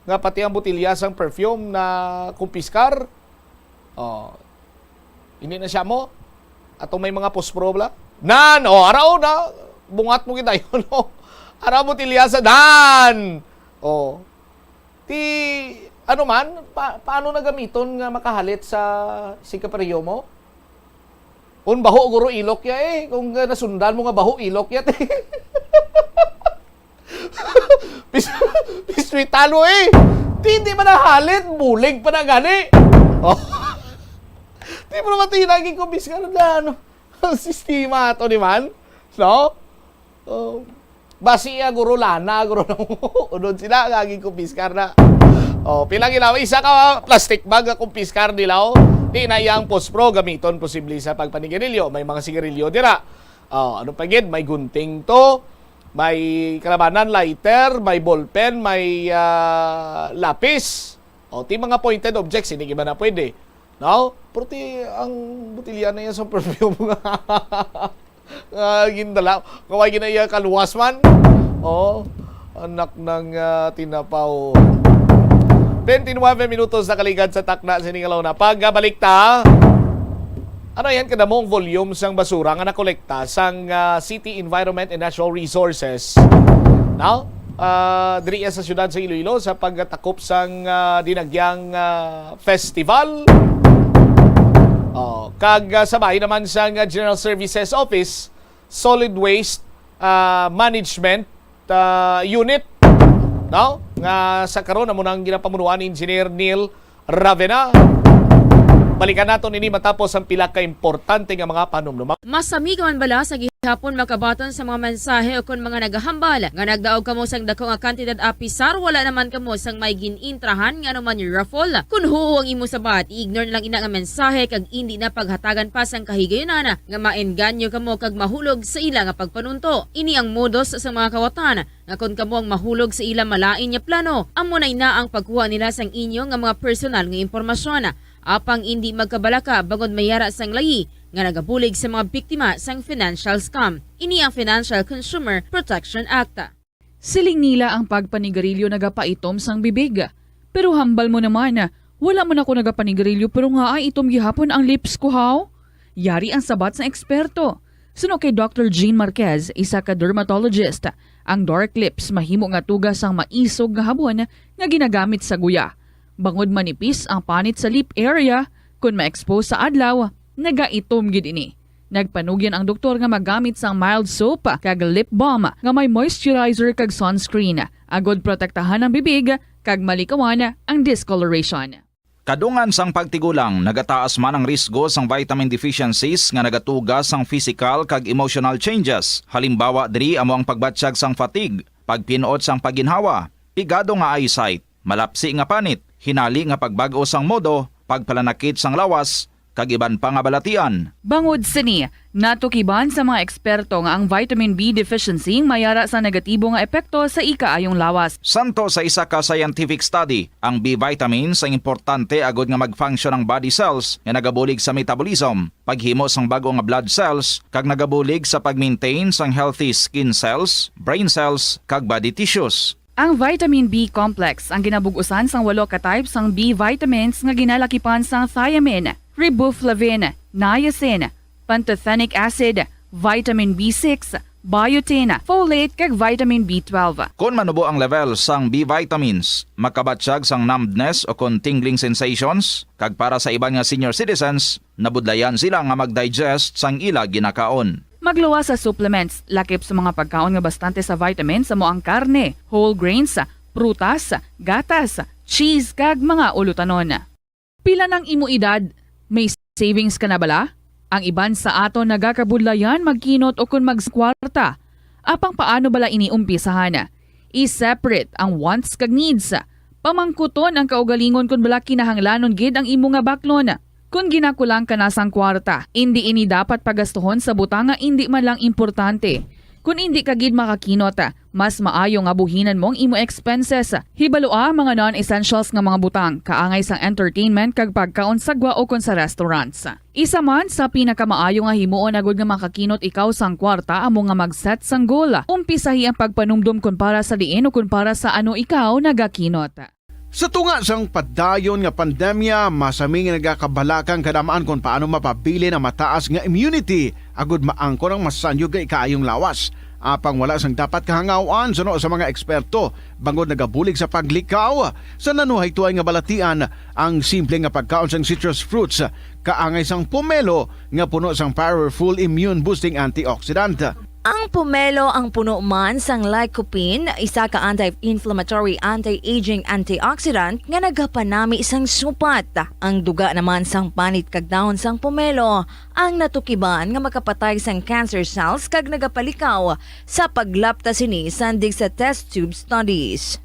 Nga pati ang botelya sang perfume na kumpiskar. Oh. Hindi na siya mo. Atong may mga pospro bala. Nan, oh, ara, oh, na, bungat mo kita yun, oh. Ara, botelya sa dan. Oh. Ti, ano man, pa-, paano na gamiton nga makahalit sa sigarilyo mo? Kung baho, guro, ilok ya eh. Kung, ah, nasundan mo nga baho, ilok ya, ti. Pis-, piswitan mo eh. Ti, hindi man nahalit, bulig pa na gani. Oh. Di mo naman tinagi ko, bis ka na ano. Ang sistema ato, di man? No? Oh. Basi, ah, guro, lana, guro, nang unod sila, gagi kumpiskar na. Oh, pila ginawa? Isa ka plastic bag nga kumpiskar nila, oh. Di na yang pospro gamiton posible sa pagpanigarilyo. May mga sigarilyo dira. Oh, ano pa gid? May gunting to, may kalabanan, lighter, may ballpen, may, ah, lapis. Oh, ti mga pointed objects, hindi man na pwede. No? Pero ti, ang botelya na yan sa perfume nga nga gindala. Kaway ginaiya kaluwas man. Oh, anak ng, ah, tinapaw. Twenty-nine minutos nakaligad sa takna sini nga launa. Pagabalik ta, ano yan kadamong volume sang basura nga nakolekta sang, ah, City Environment and Natural Resources? No? Ah, diri sa siyudad sa Iloilo sa pagtakop sang, ah, Dinagyang, ah, Festival. Oh, kag, ah, sa bahin naman sang, ah, General Services Office, Solid Waste, ah, Management, ah, Unit, no? Nga sa karon amo nang ginapamunuan ni Engineer Neil Ravena. Balikan naton ini matapos ang pila ka importante nga mga panumduma. Masami ka man bala sa gihapon makabaton sa mga mensahe o kon mga nagahambal nga nagdaog kamo sang dako nga kantidad apisar wala naman kamo sang may gin-intrahan nga anuman raffle? Kon huo ang imo sabat, i-ignore na lang ina nga mensahe kag indi na paghatagan pa sang kahigayunan nga maengganyo kamo kag mahulog sa ila nga pagpanunto. Ini ang modus sa mga kawatan nga kon kamo ang mahulog sa ila malain nga plano, amo na ina ang pagkuha nila sang inyo nga mga personal nga impormasyon. Apang indi magkabalaka bangod may ara sang layi nga nagabulig sa mga biktima sang financial scam. Ini ang Financial Consumer Protection Act. Siling nila ang pagpanigarilyo nagapaitom sang bibig. Pero hambal mo naman, wala man ako nagapanigarilyo pero nga ay itom gihapon ang lips ko, haw? Yari ang sabat sang eksperto. Suno kay Doctor Jean Marquez, isa ka dermatologist, ang dark lips mahimo nga tuga sang maisog nga habon nga ginagamit sa guya. Bangod manipis ang panit sa lip area, kon ma-expose sa adlaw, nagaitom gid ini. Nagpanugyan ang doktor nga magamit sang mild soap kag lip balm nga may moisturizer kag sunscreen, agod protektahan ang bibig kag malikawan ang discoloration. Kadungan sang pagtigulang, nagataas man ang risgo sang vitamin deficiencies nga nagatuga sang physical kag emotional changes. Halimbawa diri amo ang pagbatsyag sang fatigue, pagpin-ot sang pagginhawa, pigado nga eyesight, malapsi nga panit, hinali nga pagbag-o sang modo, pagpalanakit sang lawas, kag iban pa nga balatian. Bangod sini, natukiban sa mga eksperto nga ang vitamin B deficiency may ara sa negatibo nga epekto sa ikaayong lawas. Santo sa isa ka scientific study, ang B vitamins ang importante agud nga mag-function ang body cells nga nagabulig sa metabolism, paghimo sang bag-o nga blood cells, kag nagabulig sa pag-maintain sang healthy skin cells, brain cells, kag body tissues. Ang vitamin B complex ang ginabug-usan sang walo ka type sang B vitamins nga ginalakipan sang thiamine, riboflavin, niacin, pantothenic acid, vitamin B six, biotin, folate, kag vitamin B twelve. Kon manubo ang level sang B vitamins, makabatyag sang numbness o kon tingling sensations, kag para sa iban nga senior citizens, nabudlayan sila nga mag-digest sang ila ginakaon. Magluwas sa supplements, lakip sa mga pagkaon nga bastante sa vitamins amo ang karne, whole grains, prutas, gatas, cheese, kag mga ulutanon. Pila nang imo edad? May savings ka na bala? Ang iban sa aton nagakabudlayan magkinot o kon magkwarta. Apang paano bala ini umpisahan? I-separate ang wants kag needs. Pamangkuton ang kaugalingon kon bala kinahanglanon gid ang imo nga baklon. Kon ginakulang ka na sang kwarta, indi ini dapat pagastuhon sa butang nga indi man lang importante. Kon indi ka gid makakinot, mas maayo nga buhinan mo ang imo expenses. Hibalua mga non-essentials nga mga butang, kaangay sang entertainment kag pagkaon sa gwa o kon sa restaurants. Isa man sa pinakamaayo nga himuon agud nga makakinot ikaw sang kwarta amo nga mag-set sang goal. Umpisahi ang pagpanumdom kon para sa diin o kon para sa ano ikaw nagakinot. Sa tunga sang padayon nga pandemya, masami nga nagakabalaka ang kadam-an kon paano mapabilin ang mataas nga immunity agud maangkon ang masanyog nga ikaayong lawas. Apang wala sang dapat kahangaw-an suno sa mga eksperto, bangod nagabulig sa paglikaw sa nanuhay tuay nga balatian ang simple nga pagkaon sang citrus fruits, kaangay sang pomelo nga puno sang powerful immune-boosting antioxidant. Ang pomelo ang puno man sang lycopene, isa ka anti-inflammatory, anti-aging antioxidant nga nagapanami sang supat. Ang duga naman sang panit kag dahon sang pomelo ang natukiban nga makapatay sang cancer cells kag nagapalikaw sa paglapta sini sandig sa test tube studies.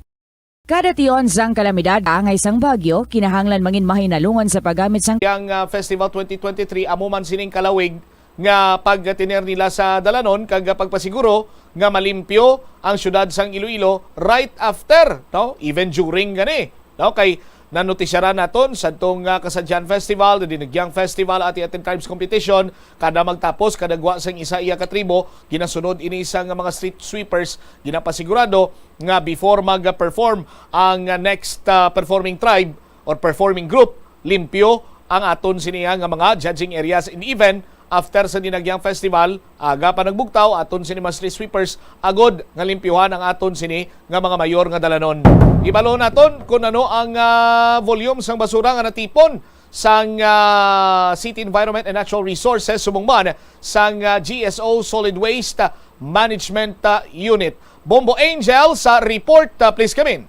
Kada tion sang kalamidad, angay sang bagyo, kinahanglan mangin mahinalungon sa paggamit sang Yang, ah, Festival twenty twenty-three, amo man sining kalawig nga pagtener nila sa dalanon kag pagpasiguro nga malimpyo ang siyudad sang Iloilo right after, no? Even during gani, no? Kay nanotisyaran naton sadtong, ah, Kasadyan Festival, the Dinagyang Festival, Ati-Atin Tribes Competition, kada magtapos, kada gwa sang isa iya ka tribo, ginasunod ini sang mga street sweepers, ginapasigurado nga before mag-perform ang next, ah, performing tribe or performing group, limpyo ang aton sini, ah, nga mga judging areas. And even after sa Dinagyang Festival, aga pa nagbugtaw, aton sini mga street sweepers agod nga limpyuhan ang aton sini nga mga mayor nga dalanon. Ibalo naton kung ano ang, ah, volume sang basura nga natipon sang, ah, City Environment and Natural Resources, subong man sang, ah, G S O Solid Waste Management, ah, Unit. Bombo Angel sa report, ah, please come in.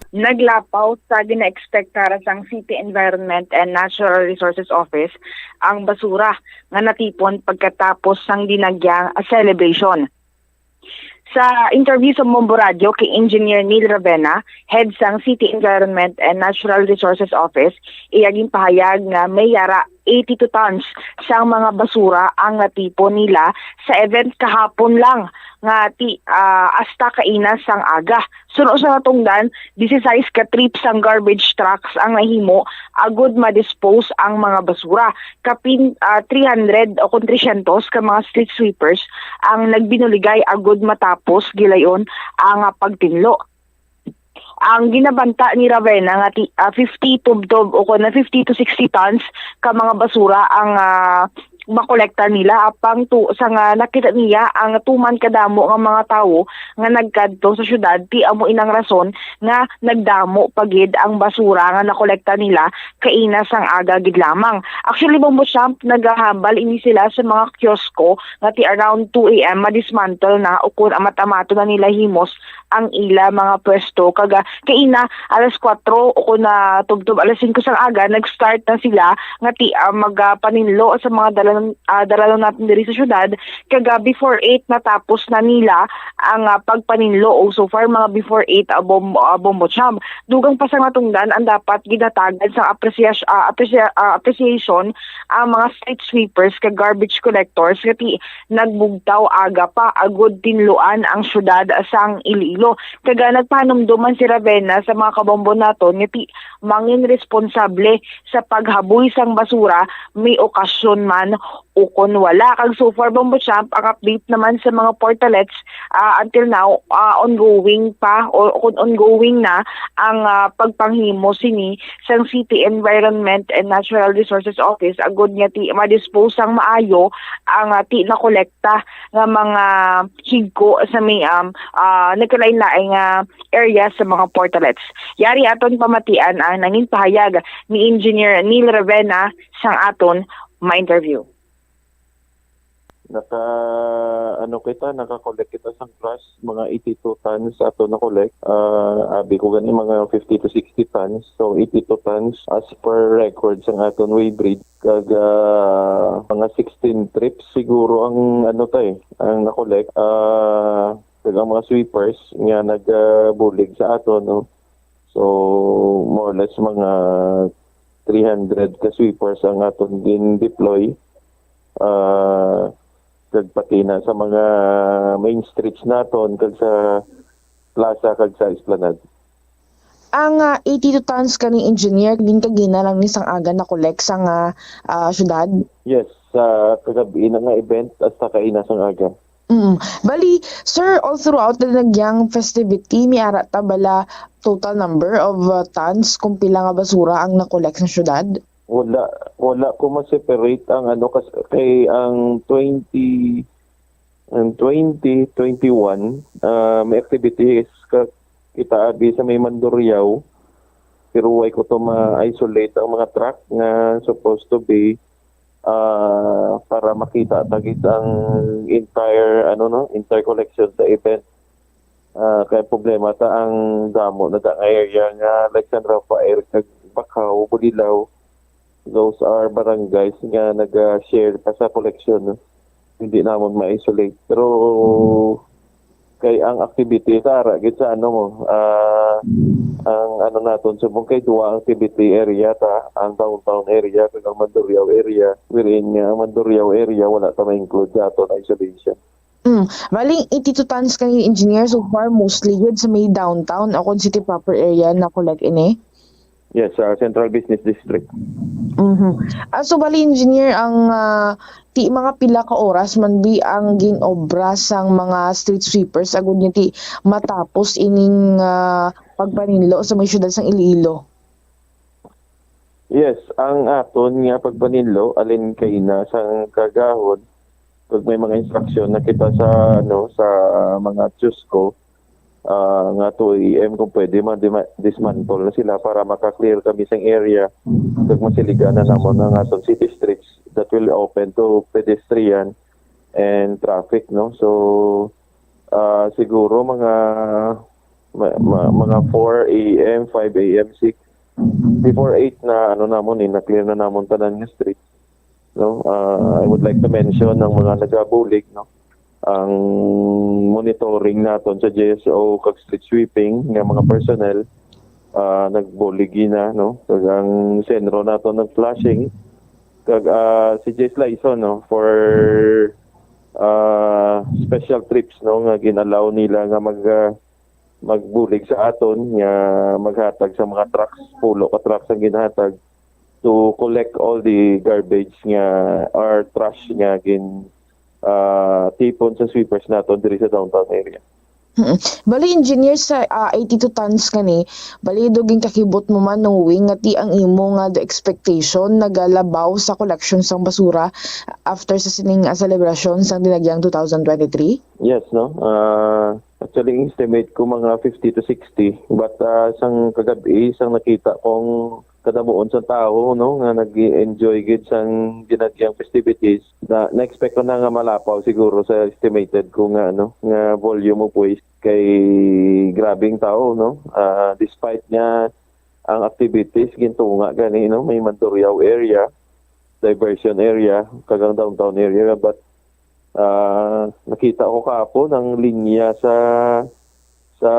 Naglapaw sa ginaekspektara sang City Environment and Natural Resources Office ang basura nga natipon pagkatapos sang Dinagyang celebration. Sa interview sa Bombo Radyo kay Engineer Neil Ravena, head sang City Environment and Natural Resources Office, iya ginpahayag nga may yara eighty-two tons sang mga basura ang natipon nila sa event kahapon lang nga ti, ah, hasta kaina sang aga. Suno sa natungdan, disisais ka trip sang garbage trucks ang nahimo agud ma-dispose ang mga basura. Kapin, ah, three hundred o kon tresyentos ka mga street sweepers ang nagbinuligay agud matapos gilayon ang, ah, pagtinlo. Ang ginabanta ni Ravena nga ti, ah, fifty tubtob o kon fifty to sixty tons ka mga basura ang, ah, makolekta nila, apang tu-, sa nga nakita niya ang tuman kadamo nga mga tawo nga nagkadto sa syudad, ti amo inang rason nga nagdamo pa gid ang basura nga nakolekta nila kaina sang aga gid lamang. Actually, Bombo Champ, nagahambal ini sila sa mga kiosko nga ti around two A M madismantle na o kon amat-amato na nila himos ang ila mga pwesto. Kag, ah, kaina alas kuwatro o kon na tubtob alas singko sang aga, nag-start na sila nga ti, ah, magapaninlo sa mga dalan ah, dala lang naton diri sa syudad, kag, ah, before eight natapos na nila ang, ah, pagpaninlo, o so far mga before eight, ah, bom-, ah, bombo cham. Dugang pa sa natungdan ang dapat ginhatagan sang apresyas-, ah, apresya-, ah, appreciation ang mga street sweepers kag garbage collectors nga ti nagbugtaw aga pa agud tinluan ang syudad sang Iloilo. Kag, ah, nagpahanumdom man si Ravenna sa mga kabombo naton nga ti mangin responsable sa paghaboy sang basura, may okasyon man o kon wala. Kag so far, Bombo Champ, ang update naman sa mga portalets, ah, until now, ah, ongoing pa o kon ongoing na ang, ah, pagpanghimo sini sang City Environment and Natural Resources Office agud nga ti ma-dispose sang maayo ang, ah, ti nakolekta nga mga higko sa may, um, ah, nagkalain-lain nga area sa mga portalets. Yari aton pamatian ang nangin pahayag ni Engineer Neil Ravenna sang aton ma-interview. Naka, ano kita, naka-collect kita sang trash, mga eighty-two tons ato na-collect. Ah, abi ko gani, mga fifty to sixty tons. So, eighty-two tons as per record sang aton weighbridge. Kag, ah, mga sixteen trips siguro ang, ano, tay, ang na-collect. Ah, kag ang mga sweepers nga nagabulig sa aton, no? So, more or less, mga three hundred ka sweepers ang aton gin-deploy. Ah, kag pati na sa mga main streets naton, kag sa plaza, kag sa esplanade. Ang, ah, eighty-two tons kani, Engineer, gin kagina lang ni sang aga na-collect sang, ah, ah, syudad? Yes, sa kagabi na nga event hasta kaina sang aga. Mm. Bali, sir, all throughout the Dinagyang festivity, may ara ta bala total number of, uh, tons kung pila nga basura ang na-collect sa syudad? Wala, wala ko ma-separate ang ano, kas-, kay ang twenty, ang twenty twenty-one, ah, may activities ka, kita abi sa may Mandurriao, pero way ko to ma-isolate ang mga truck nga supposed to be, ah, para makita ta gid ang entire, ano, no, entire collection sa event. Ah, kay problema ta ang damo na da nga area nga, like, San Rafael kag Bacau, Bulilao. Those are barangays nga naga-share pa sa collection, no? Hindi namon ma-isolate. Pero kay ang activity ta ara gid sa, ano mo, ah, ang, ano naton subong, kay duha ang activity area ta, ang downtown area kag ang Mandurriao area, wherein nga ang Mandurriao area wala ta ma-include sa aton isolation. Mm. Bali, eighty-two tons kani, Engineer, so far mostly gid sa may downtown o kon city proper area na-collect ini? Yes, sa Central Business District. Mhm. Ah, so bali, Engineer, ang, ah, ti mga pila ka oras man bi ang gin-obra sang mga street sweepers agud nga ti matapos ining, ah, pagpaninlo sa may siyudad sang Iloilo? Yes, ang aton nga pagpaninlo, alin kaina sang kagahon, kag may mga instruction na kita sa, ano, sa mga CHUSCO, ah, nga two A M kung pwede, ma-, dima-, dismantle na sila para maka-clear kami sang area, kag masiligan na namon ang aton city streets that will open to pedestrian and traffic, no? So, ah, siguro mga, ma-, ma-, mga four A M, five A M, six, before eight na, ano namon, eh, na-clear na namon tanan nga street, no? Ah, I would like to mention ang mga nagabulig, no? Ang monitoring naton sa J S O kag street sweeping nga mga personnel, ah, nagbulig na, no? Kag ang CENRO naton nag-flushing, kag, ah, si Jace Laison, no, for, ah, special trips, no, nga gin-allow nila nga mag, ah, magbulig sa aton, nga maghatag sa mga trucks, pulo ka trucks ang ginhatag to collect all the garbage nga or trash nga gin, ah, tipon sa sweepers naton diri sa downtown area. Mm. Bali, engineer, sa, ah, eighty-two tons kani, bali, do ginkakibot mo man, knowing nga ti ang imo nga the expectation nagalabaw sa collection sang basura after sa sining, ah, selebrasyon sang Dinagyang two thousand twenty-three? Yes, no. Ah, actually, ang estimate ko mga fifty to sixty. But, ah, sang kagab-i, sang nakita kong kadamuon sa tawo, no, nga nag-enjoy gid sang Dinagyang festivities, na, na-expect ko na nga malapaw siguro sa estimated ko nga, ano, nga volume of waste kay grabing tawo, no? Ah, despite nga ang activities gintunga gani, no, may Mandurriao area, diversion area, kag ang downtown area, but, ah, nakita ko kahapon ang linya sa, sa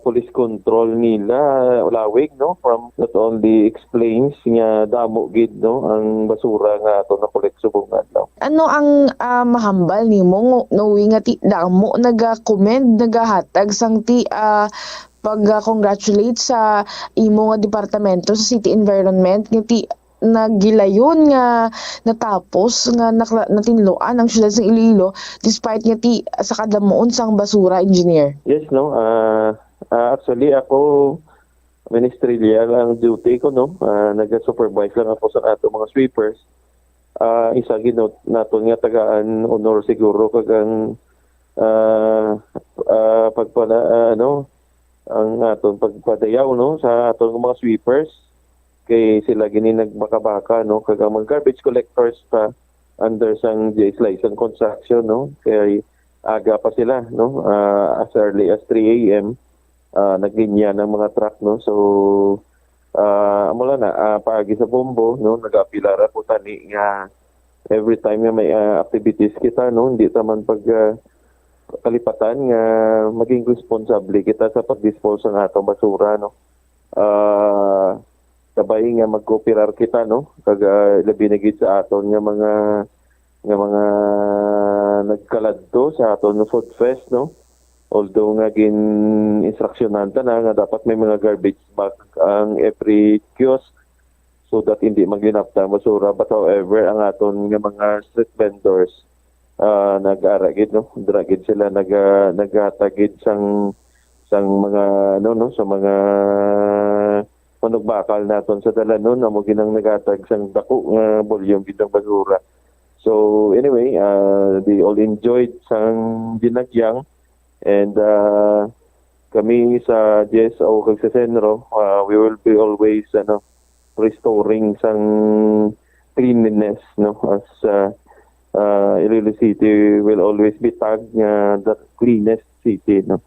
police control nila, lawig, no? From, that only explains nga damo gid, no, ang basura nga ato na-collect subong nga adlaw. Ano ang, ah, mahambal nimo, ngo-, knowing nga ti damo naga-commend, nagahatag sang ti, ah, pag-congratulate sa imo nga departamento sa city environment nga ti nagilayon nga natapos nga nakla-, natinluan ang siyudad sang Iloilo despite nga ti sa kadamuon sang basura, engineer? Yes, no. Ah, ah, actually, ako, ministerial ang duty ko, no. Ah, naga-supervise lang ako sa ato mga sweepers. Ah, isa gid, no, naton nga tagaan honor siguro kag ang, ah, ah, pagpala-, ah, ano, ang aton pagpadayaw, no, sa aton mga sweepers. Kay sila gini nagbakabaka, no, kag ang mga garbage collectors pa under sang J S Laison Construction, no, kay aga pa sila, no, ah, as early as three a m, ah, naglinya ng mga truck, no. So, ah, amo lang na, ah, paagi sa Bombo, no, nag-apila ra ko tani nga every time nga may, ah, activities kita, no, hindi ta man pag, ah, kalipatan nga maging responsable kita sa pag-dispose ng atong basura, no. Ah, sabay nga magkooperar kita, no, kag, ah, labi na gid sa aton nga mga, nga mga nagkaladto sa aton nga food fest, no. Although nga gin-instruksyonan ta na nga dapat may mga garbage bag ang every kiosk so that hindi maglinapta ang basura. But however, ang aton nga mga street vendors, ah, nag-ara gid, no? Dira gid sila nag-, ah, naghatag gid sang, sang mga, ano, no, sa mga manugbakal naton sa dalanon, amo gid ang naghatag sang dako nga volume gid ng basura. So, anyway, ah, they all enjoyed sang ginagyang. And, ah, kami sa G S O kag sa Senro, ah, we will be always, ano, restoring sang cleanliness, no, as, ah, ah, Iloilo City will always be tagged nga the cleanest city, no.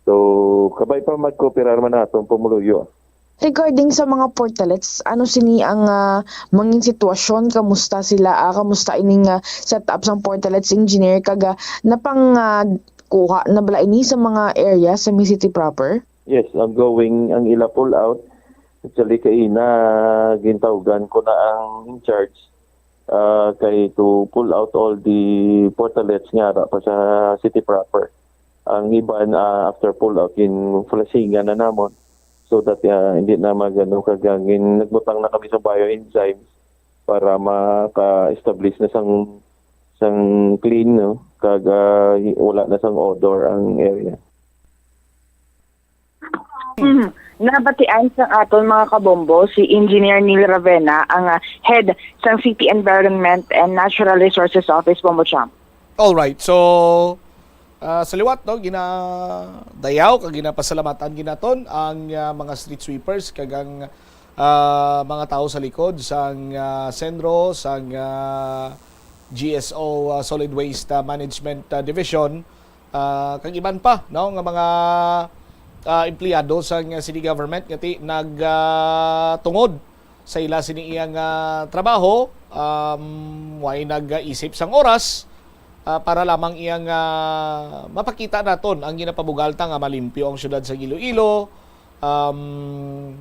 So, kabay pa magkooperar man naton pumuluyo. Regarding sa mga portalets, ano sini ang, ah, mangin sitwasyon? Kamusta sila? Ah, kamusta ining, ah, setup sang portalets, engineer? Kag, ah, napang, ah, kuha na bala ini sa mga area sa Mi City proper? Yes, ongoing ang ila pull out. Actually, kaina, gintawgan ko na ang in charge, ah, kay to pull out all the portalets nga ara pa sa city proper. Ang iban, ah, after pull out, gin-flushingan na namon so that, ah, hindi na magano kag, ah, gin-, nagbutang na kami sa bioenzymes para maka-establish na sang, sang clean, no? Kag, ah, wala na sang odor ang area. Mhm. Nabatian sang aton mga kabombo si Engineer Neil Ravena, ang, ah, head sang City Environment and Natural Resources Office, Bombo Cham. All right. So, ah, sa liwat, no, ginadayaw kag ginapasalamatan ginaton ang, ah, mga street sweepers kag ang, ah, mga tawo sa likod sang, ah, Senro, sang, ah, G S O, ah, Solid Waste, ah, Management, ah, Division, ah, kag iban pa, no, nga mga, ah, empleyado sang city government nga ti-, nag, ah, tungod sa ila sini iyang, ah, trabaho, um, way nag-isip sang oras, ah, para lamang iyang, ah, mapakita naton ang ginapabugal ta nga malimpyo ang syudad sa Iloilo. Um,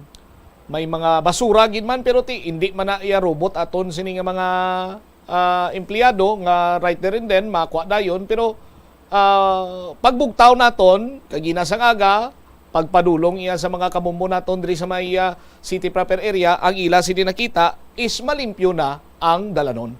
may mga basura gid man, pero ti, hindi man na iya robot aton sini nga mga, ah, empleyado nga right there and then makuha dayon, pero, ah, pagbugtaw naton kagina sang aga, pagpadulong iya sa mga kabombo naton diri sa may, ah, city proper area, ang ila sini nakita is malimpyo na ang dalanon.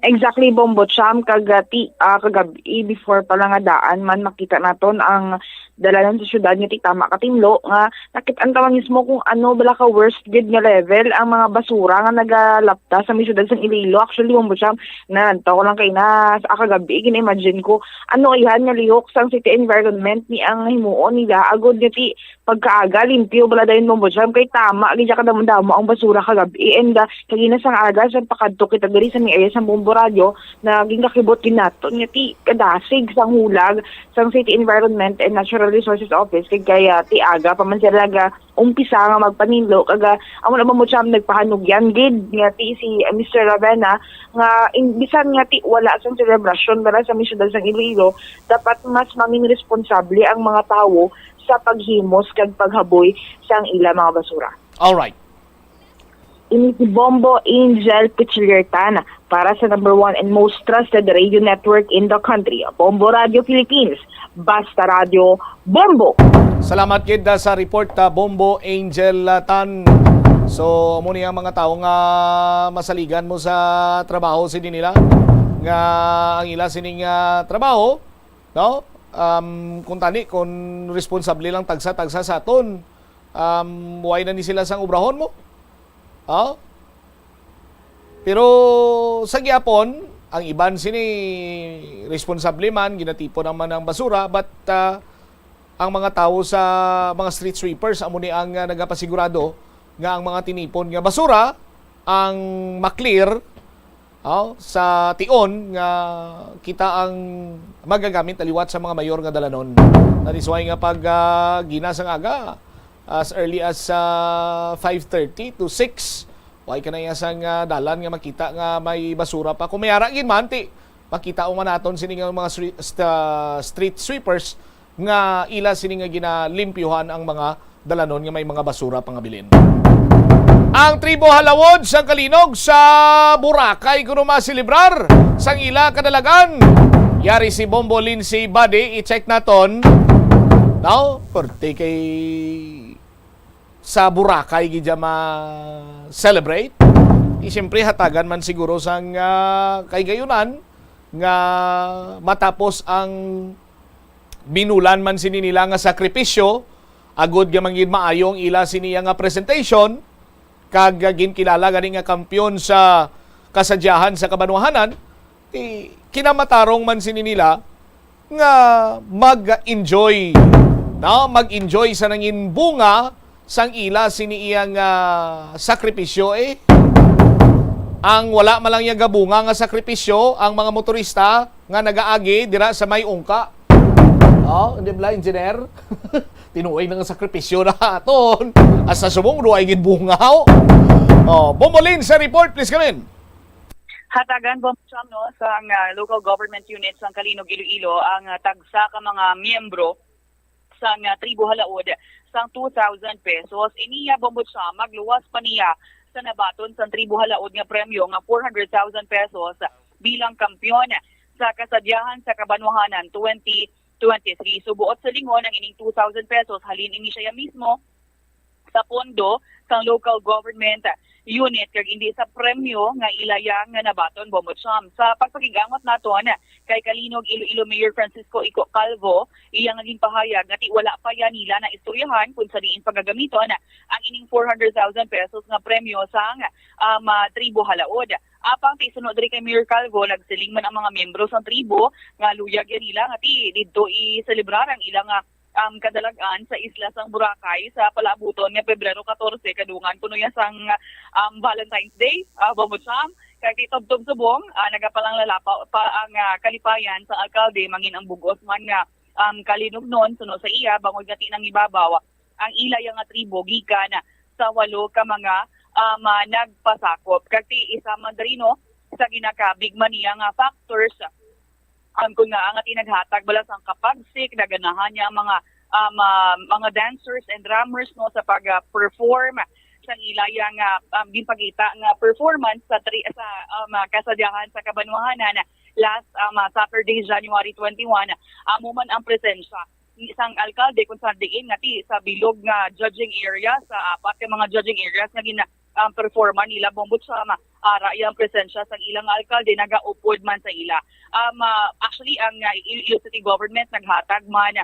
Exactly, Bombo Cham, kag, ah, ti-, ah, kagab-i, before pa lang nga daan man, makita naton ang dalanon sa syudad nga ti tama katinlo nga nakit-an ta man mismo kung ano bala ka worst gid nga level ang mga basura nga nagalapta sa may syudad sang Iloilo. Actually, Bombo Cham, nalantaw ko lang kay na sa kagab-i, gina-imagine ko ano ayhan nga lihok sang city environment ni ang himuon nila agod nga ti pagkaaga limpyo bala dayon, Bombo Cham, kay tama gid kadamo-damo ang basura kagab-i. And, ah, kagina sang aga sa pakadto kita diri sa may area sa Bombo Radio, naging kakibot gid naton nga ti kadasig sang hulag sang City Environment and Natural Resources Office, kay kaya ti aga pa man sila naga umpisa nga magpaninlo, kag, ah, amo na ba mo siya nagpahanugyan gid nga ti si, ah, Mister Ravenna nga in, bisan nga ti wala sang selebrasyon para sa may syudad sang Iloilo, dapat mas mangin responsable ang mga tawo sa paghimos kag paghaboy sang ila mga basura. Alright. Ini si Bombo Angel Pichiliertan para sa number one and most trusted radio network in the country, Bombo Radio Philippines. Basta Radio, Bombo! Salamat gid, ah, sa report, ah, Bombo Angel, ah, Tan. So, amo ni ang mga tawo nga masaligan mo sa trabaho sini nila, nga ang ila sining, ah, trabaho, no? Um, kung tani, kung responsable lang tagsa-tagsa sa aton, um, why na ni sila sang obrahon mo? Oh? Pero sa gihapon, ang iban sini responsable man, ginatipon naman ang basura, but, ah, ang mga tawo sa mga street sweepers, amo ni ang, ah, nagapasigurado nga ang mga tinipon nga basura ang maklear, oh, sa tion nga kita ang magagamit na liwat sa mga mayor nga dalanon. That is why nga pag, ah, gina sang aga, as early as, ah, five thirty to six, way ka na iya sang, ah, dalan nga makita nga may basura pa. Kung may ara gid man, ti, makita mo man naton sini nga mga stre-, sta-, street sweepers nga ila sini nga ginalimpyuhan ang mga dalanon nga may mga basura pa nga bilin. Ang Tribo Halawod sang Kalinog sa Boracay kuno maselebrar sang ila kadalagan. Yari si Bombo Lindsay Body, i-check naton. Now, perte kay sa Boracay gid dya ma-celebrate. Di siyempre hatagan man siguro sang, ah, kahigayonan nga matapos ang binulan man sini nila nga sakripisyo, agod nga mangin maayo ang ila sini nga presentation, kag ginkilala gani nga kampiyon sa kasadyahan sa kabanwahanan, ti kinamatarong man sini nila nga mag-enjoy, no? Mag-enjoy sa nangin bunga sang ila sini iyang, ah, sakripisyo, eh. Ang wala man lang iya gabunga nga sakripisyo, ang mga motorista nga nagaagi dira sa may ungka. Oh, di ba, engineer? Tinuoy na nga sakripisyo na aton. Hasta subong, duay gid bunga, oh. Oh, Bombolin sa report, please come in. Hatagan, Bombo Cham, no, sang, ah, local government unit sang Calinog, Iloilo ang, ah, tagsa ka mga miyembro sang, ah, Tribo Halaod sang two thousand pesos. Iniya, Bombo Cham, magluwas pa niya sa nabaton sang Tribo Halaod nga premyo nga four hundred thousand pesos bilang kampiyon sa Kasadyahan sa Kabanwahanan twenty twenty-three. So, buot silingon, ang ining two thousand pesos halin ini siya mismo sa pondo sang local government unit kag indi sa premyo nga ila iya nga nabaton, Bombo Cham. Sa pagpakig-angot naton kay Calinog, Iloilo Mayor Francisco Ico Calvo, iya nga ginpahayag nga ti wala pa iya nila naistoryahan kon sa diin pagagamiton ang ining four hundred thousand pesos nga premyo sang, um, ah, Tribo Halaod. Apang ti suno diri kay Mayor Calvo, nagsiling man ang mga miyembro sang tribo nga luyag iya nila nga ti didto i-selebrar ang ilang, ah, um, kadalag-an sa isla sang Boracay sa palaabuton nga Pebrero katorse, kadungan kuno iya sang, um, Valentine's Day, ah, Bombo Cham. Kag ti tubtob subong, ah, nagapalanglalapa pa ang, ah, kalipayan sang alkalde, mangin ang bug-os man nga, um, kalinugnon suno sa iya, bangod nga ti nangibabaw ang ila iya nga tribo gikan sa walo ka mga, um, ah, nagpasakop. Kag ti isa man diri, no, sa ginakabig man niya nga factors, um, kun nga ang ati naghatag bala sang kapagsik, naganahan niya ang mga, um, ah, mga dancers and drummers, no, sa pag, ah, perform sang ila iya nga, um, ginpakita nga performance sa tri-, sa, um, ah, kasadyahan sa Kabanwahanan last, um, ah, Saturday, January twenty-one. Amo man ang presensya sang alkalde kung sa diin nga ti sa bilog nga judging area, sa apat ka mga judging areas nga gina, um, performan nila, Bombo Cham, ara iyang presensya sang ilang alkalde nagaupod man sa ila. Um, ah, actually, ang, ah, Iloilo City Government naghatag man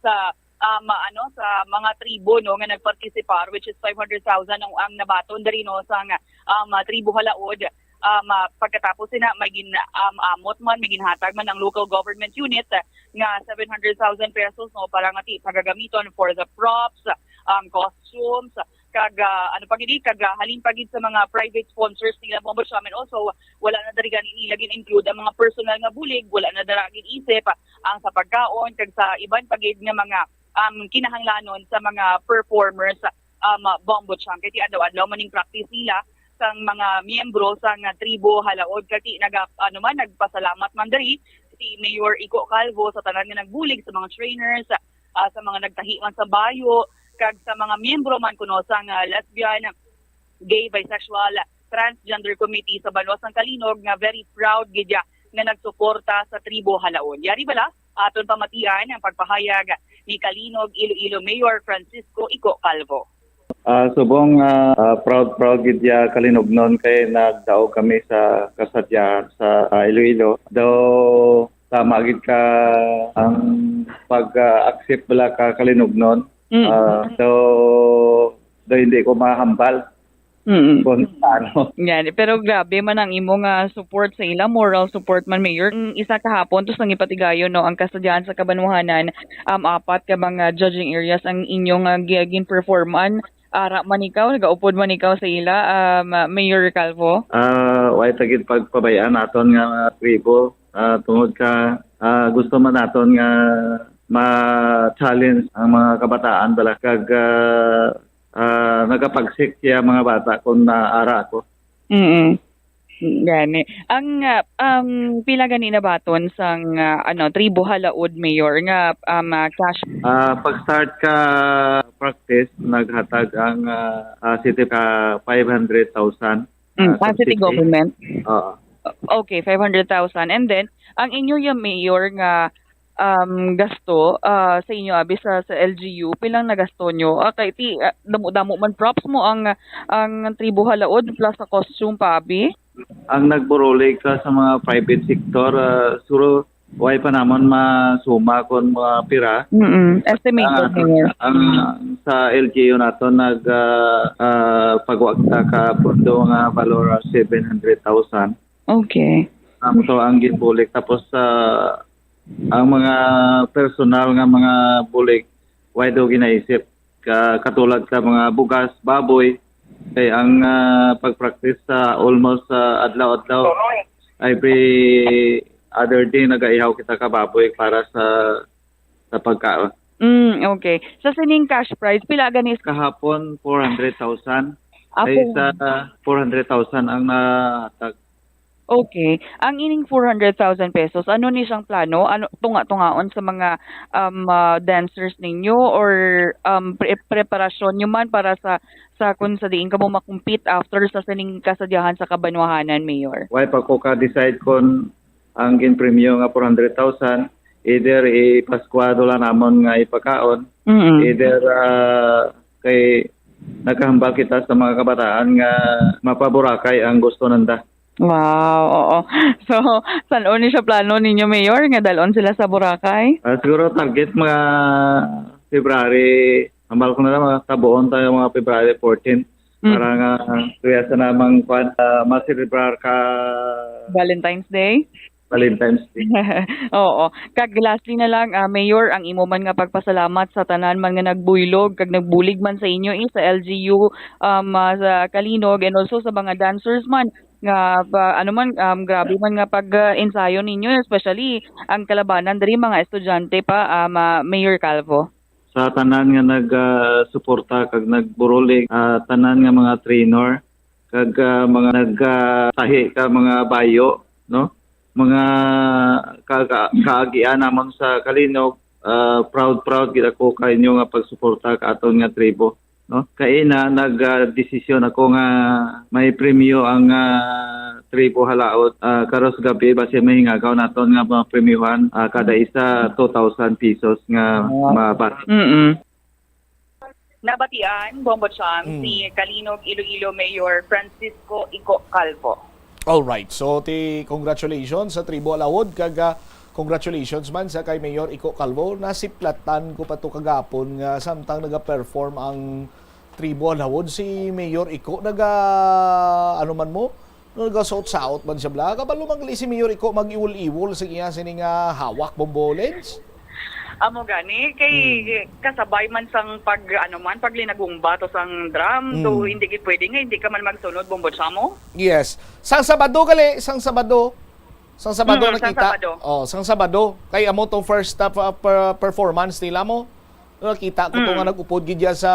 sa, um, ano, sa mga tribo, no, nga nagpartisipar, which is five hundred thousand ang, ang nabaton diri, no, sa nga, um, ah, Tribo Halaod. Um, ah, pagkatapos sina, may gin, um, amot man, may ginhatag man ang local government unit, ah, nga seven hundred thousand pesos, no, para nga ti pagagamiton for the props, um, costumes, kag, ah, ano pa gid, kag, ah, halin pa gid sa mga private sponsors nila, Bombo Cham, and also wala na diri gani nila gin-include ang mga personal nga bulig, wala na dira gin-isip, ah, ang sa pagkaon kag sa iban pa gid nga mga, um, kinahanglanon sa mga performers, um, Bombo Cham. Kay ti adlaw-adlaw man ning practice nila sang mga miyembro sang, ah, tribo Halaod, kag ti naga-, ano man, nagpasalamat man diri si Mayor Iko Calvo sa tanan nga nagbulig, sa mga trainers, ah, sa mga nagtahi man sa bayo, kag sa mga miyembro man kuno sang, ah, lesbian, gay, bisexual, transgender committee sa banwa sang Calinog nga very proud gid ya nga nagsuporta sa tribo Halaod. Yari bala, aton pamatian ang pagpahayag ni Calinog, Iloilo Mayor Francisco Iko Calvo. Ah, subong, ah, ah, proud, proud gid ya Kalinognon kay nagdaog kami sa kasadyahan sa, ah, Iloilo. Daw tama gid ka ang pag-accept bala ka Kalinognon. Mm. Ah, daw, daw hindi ko mahambal. Mm. Kung ano. Yan. Pero grabe man ang imo nga support sa ila, moral support man, Mayor. Ang isa kahapon, to sa gipatigayon, no, ang kasadyahan sa kabanwahanan, um, apat ka mga judging areas ang inyong, ah, gi-, gin-performan. Ara man ikaw, nagaupod man ikaw sa ila, um, Mayor Calvo? Ah, way ta gid pagpabay-an naton nga tribo, ah, tungod ka, ah, gusto man naton nga ma-challenge ang mga kabataan bala kag, ah, ah, nagapagsik siya mga bata kung naara ako. Mm. Gani. Ang, ah, ang pila gani nabaton sang, ah, ano, tribo Halaod, Mayor, nga, um, ah, cash? Ah, pag-start ka practice, naghatag ang, ah, ah, city ka five hundred thousand, Mm, ah, ah, sa city city. Government? Oo. Okay, five hundred thousand. And then, ang inyo yung mayor nga, um, gasto, ah, sa inyo, abi, sa, sa L G U, pilang nagasto nyo? Ah, kay ti, ah, damo-damo man props mo ang, ang tribo Halaod plus sa costume pa, abi? Ang nagburulig ka sa mga private sector, ah, suro, way pa namon masuma kon mga pira. Mm-mm. Estimate, ang, Mayor. Ang sa L G U nato nag, ah, ah, pagwagta ka pondo nga valor seven hundred thousand. Okay. Ang to ang ginbulig. Tapos, ah, ang mga personal nga mga bulig, way daw ginaisip. Ka-, katulad ka mga bugas, baboy. Kay ang, ah, pag-practice sa almost, ah, adlaw-adlaw, every other day, nagaihaw kita ka baboy para sa, sa pagkaon. Mm, okay. Sa sining cash prize, pila gani? Kahapon, four hundred thousand. Ako. Ay, sa four hundred thousand ang nahatag. Okay. Ang ining four hundred thousand pesos, ano ni siyang plano? Ano, tunga-tungaon sa mga, um, ah, dancers ninyo or, um, pre-, preparasyon nyo man para sa, sa kung sa diin kamo makumpit after sa sining kasadyahan sa kabanwahanan, Mayor? Why pa ko ka-decide kon ang ginpremyo nga four hundred thousand, either ipaskwado lang namon nga ipakaon, Mm-mm. either, ah, kay nagkahambal kita sa mga kabataan nga mapaburakay ang gusto nanda. Wow, oo. So, san-o ni siya plano ninyo, Mayor, nga dalon sila sa Boracay? Ah, siguro target mga February, hambal ko na lang, mga kabuon tayo, mga February fourteen. Mm. Para nga, tuya sa namang, kwan, ah, maselebrar ka Valentine's Day? Valentine's Day. Oo. Kag lastly na lang, ah, Mayor, ang imo man nga pagpasalamat sa tanan man nga nagbuylog kag nagbulig man sa inyo, eh, sa L G U, um, ah, sa Calinog, and also sa mga dancers man nga pa, ano man, um, grabe man nga pag, ah, ensayo ninyo, especially ang kalabanan diri, mga estudyante pa, um, ah, Mayor Calvo. Sa tanan nga nag, ah, suporta kag nagburulig, ah, tanan nga mga trainer, kag, ah, mga nag, ah, tahi ka mga bayo, no? Mga ka-, ka-, kaagian namon sa Calinog, ah, proud, proud gid ako kainyo nga pagsuporta ka aton nga tribo, no? Kaina nag, ah, desisyon ako nga may premyo ang, ah, tribo Halaod, ah, karon sa gabi basi mahingagaw naton nga mga premyuhan, ah, kada isa two thousand pesos nga Wow. mabati. Mm-mm. Nabatian, Bombo Cham, Mm. si Calinog, Iloilo Mayor Francisco Ico Calvo. All right. So, ti congratulations sa Tribo Halaod, kag, ah, congratulations man sa kay Mayor Ico Calvo. Nasiplatan ko pa to kagapon nga samtang naga-perform ang Tribo Halaod, si Mayor Ico naga, ano man mo, nagasuot-saot man siya, bla. Kabalo man gali si Mayor Ico mag-iwol-iwol sa iya sini nga hawak, Bombo Lens? Amo gani, kay Hmm. kasabay man sang pag, ano man, paglinagumba to sang drum. So, Hmm. hindi gid pwede nga hindi ka man magsunod, Bombo Chamo. Yes. Sang Sabado gali, sang Sabado. Sang Sabado Mm, sang nakita. Sabado. Oh, sang Sabado. Kay amo tong first, uh, per-, performance nila mo. Nakita ko to nga Mm. nag-upod gid siya sa,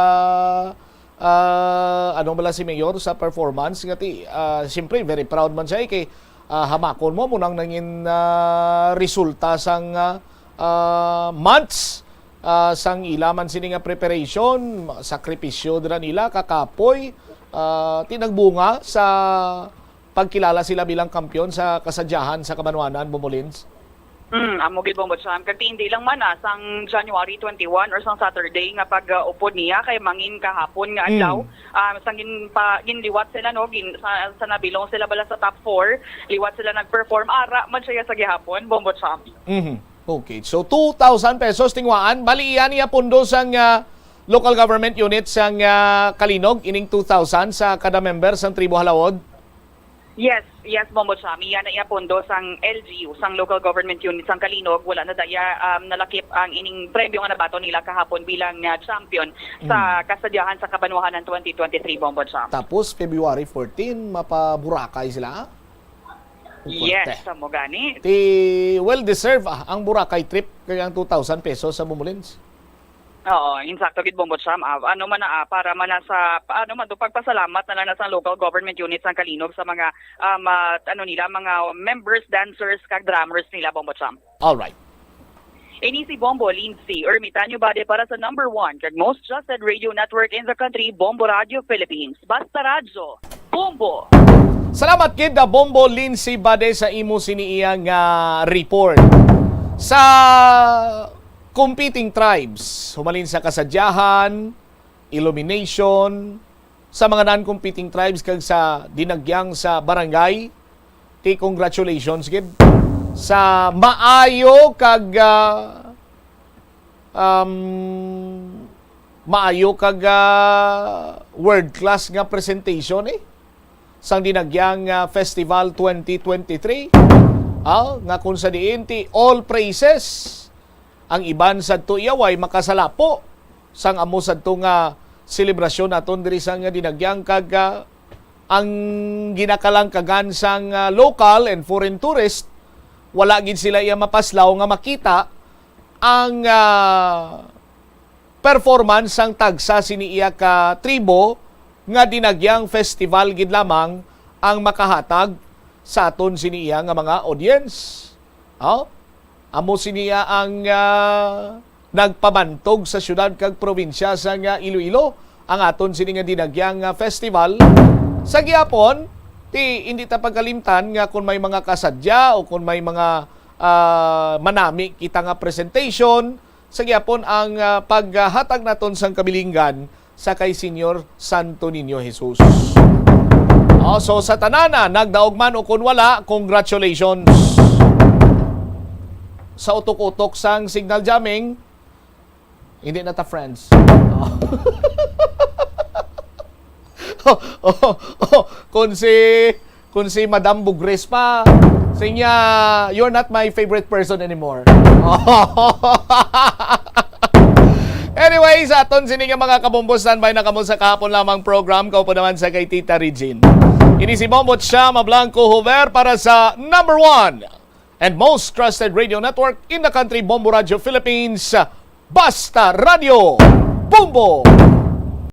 ah, ano bala si Mayor sa performance nga ti, ah, siyempre, very proud man siya, eh, kay, ah, hamakon mo, mo nang nangin, ah, resulta sang, ah, ah, months, ah, sang ila man sini nga preparation, sakripisyo dira nila, kakapoy, ah, ti nagbunga sa pagkilala sila bilang kampiyon sa kasadyahan sa kabanwanan, Bombo Lins. Mm, amo gid, Bombo Cham. Kag hindi lang man, ah, sang January twenty-one or sang Saturday nga pag, ah, upod niya kay mangin kahapon nga Mm. adlaw, ah, sang gin-, pa, ginliwat sila, no, gin-, sa, sa nabilong sila bala sa top four, liwat sila nag-perform. Ara man siya sa gihapon, Bombo Cham. Mhm. Okay. So, two thousand pesos tinguhaan. Bali, iya niya pundo sang, ah, local government unit sang, ah, Calinog, ining two thousand sa kada member sang Tribo Halawod? Yes, yes, Bombo Cham. Iya na iya pundo sang L G U, sang local government unit sang Calinog. Wala na daya, um, nalakip ang ining premyo nga nabaton nila kahapon bilang, ah, champion sa Mm. kasadyahan sa kabanwahanan twenty twenty-three, Bombo Cham. Tapos, February fourteen, mapa-Boracay sila? Yes, Puwerte. Amo gani. Ti, well deserve, ah, ang Boracay trip kay ang two thousand pesos sa Bombo Lins. Oo, insakto gid, Bombo Cham. Ah, ano man na, ah, para man na sa, ano man to, pagpasalamat na lang na sa local government unit sang Calinog sa mga, um, ah, ano nila, mga members, dancers, kag drummers nila, Bombo Cham. Alright. Ini si Bombo Lindsay Ermitanio Bade para sa number one kag most trusted radio network in the country, Bombo Radio Philippines. Basta Radyo, Bombo! Salamat gid, ah, Bombo Lindsay Bade, sa imo sini iya nga report. Sa competing tribes, humalin sa kasadyahan, illumination, sa mga non-competing tribes kag sa dinagyang sa barangay, ti congratulations gid sa maayo kag, ah, um, maayo kag, ah, world class nga presentation, eh, sang dinagyang, ah, Festival twenty twenty-three, ah, nga kung sa diin ti all praises ang iban sadto iyaway makasalapo sang amo sadto nga selebrasyon naton diri sa nga dinagyang kag, ah, ang ginakalangkagan sang, ah, local and foreign tourist, wala gid sila iya mapaslaw nga makita ang, ah, performance sang tagsa sini iya ka tribo nga dinagyang festival gid lamang ang makahatag sa aton sini iya nga mga audience. Oh? Amo sini iya ang, ah, nagpabantog sa siyudad kag probinsya sa nga Iloilo ang aton sini nga dinagyang, ah, festival. Sa gihapon, ti hindi ta pagkalimtan nga kung may mga kasadya o kung may mga, ah, manami kita nga presentation, sa gihapon ang, ah, paghatag naton sang kabilinggan sa kay Señor Santo Niño Jesus. Oh, so sa tanan na, nagdaog man o kun wala, congratulations. Sa utok-utok sang signal jamming, hindi na ta friends. Oh. Oh, oh, oh, kung si Kung si Madam Bugres pa, siya, "You're not my favorite person anymore." Anyway, sa aton sini nga mga kabombo, standby na kamo sa kahapon lamang program. Kaupo naman sa kay Tita Regine. Ini si Bombo Chama Blanco Hover para sa number one and most trusted radio network in the country, Bombo Radio Philippines. Basta Radio Bombo!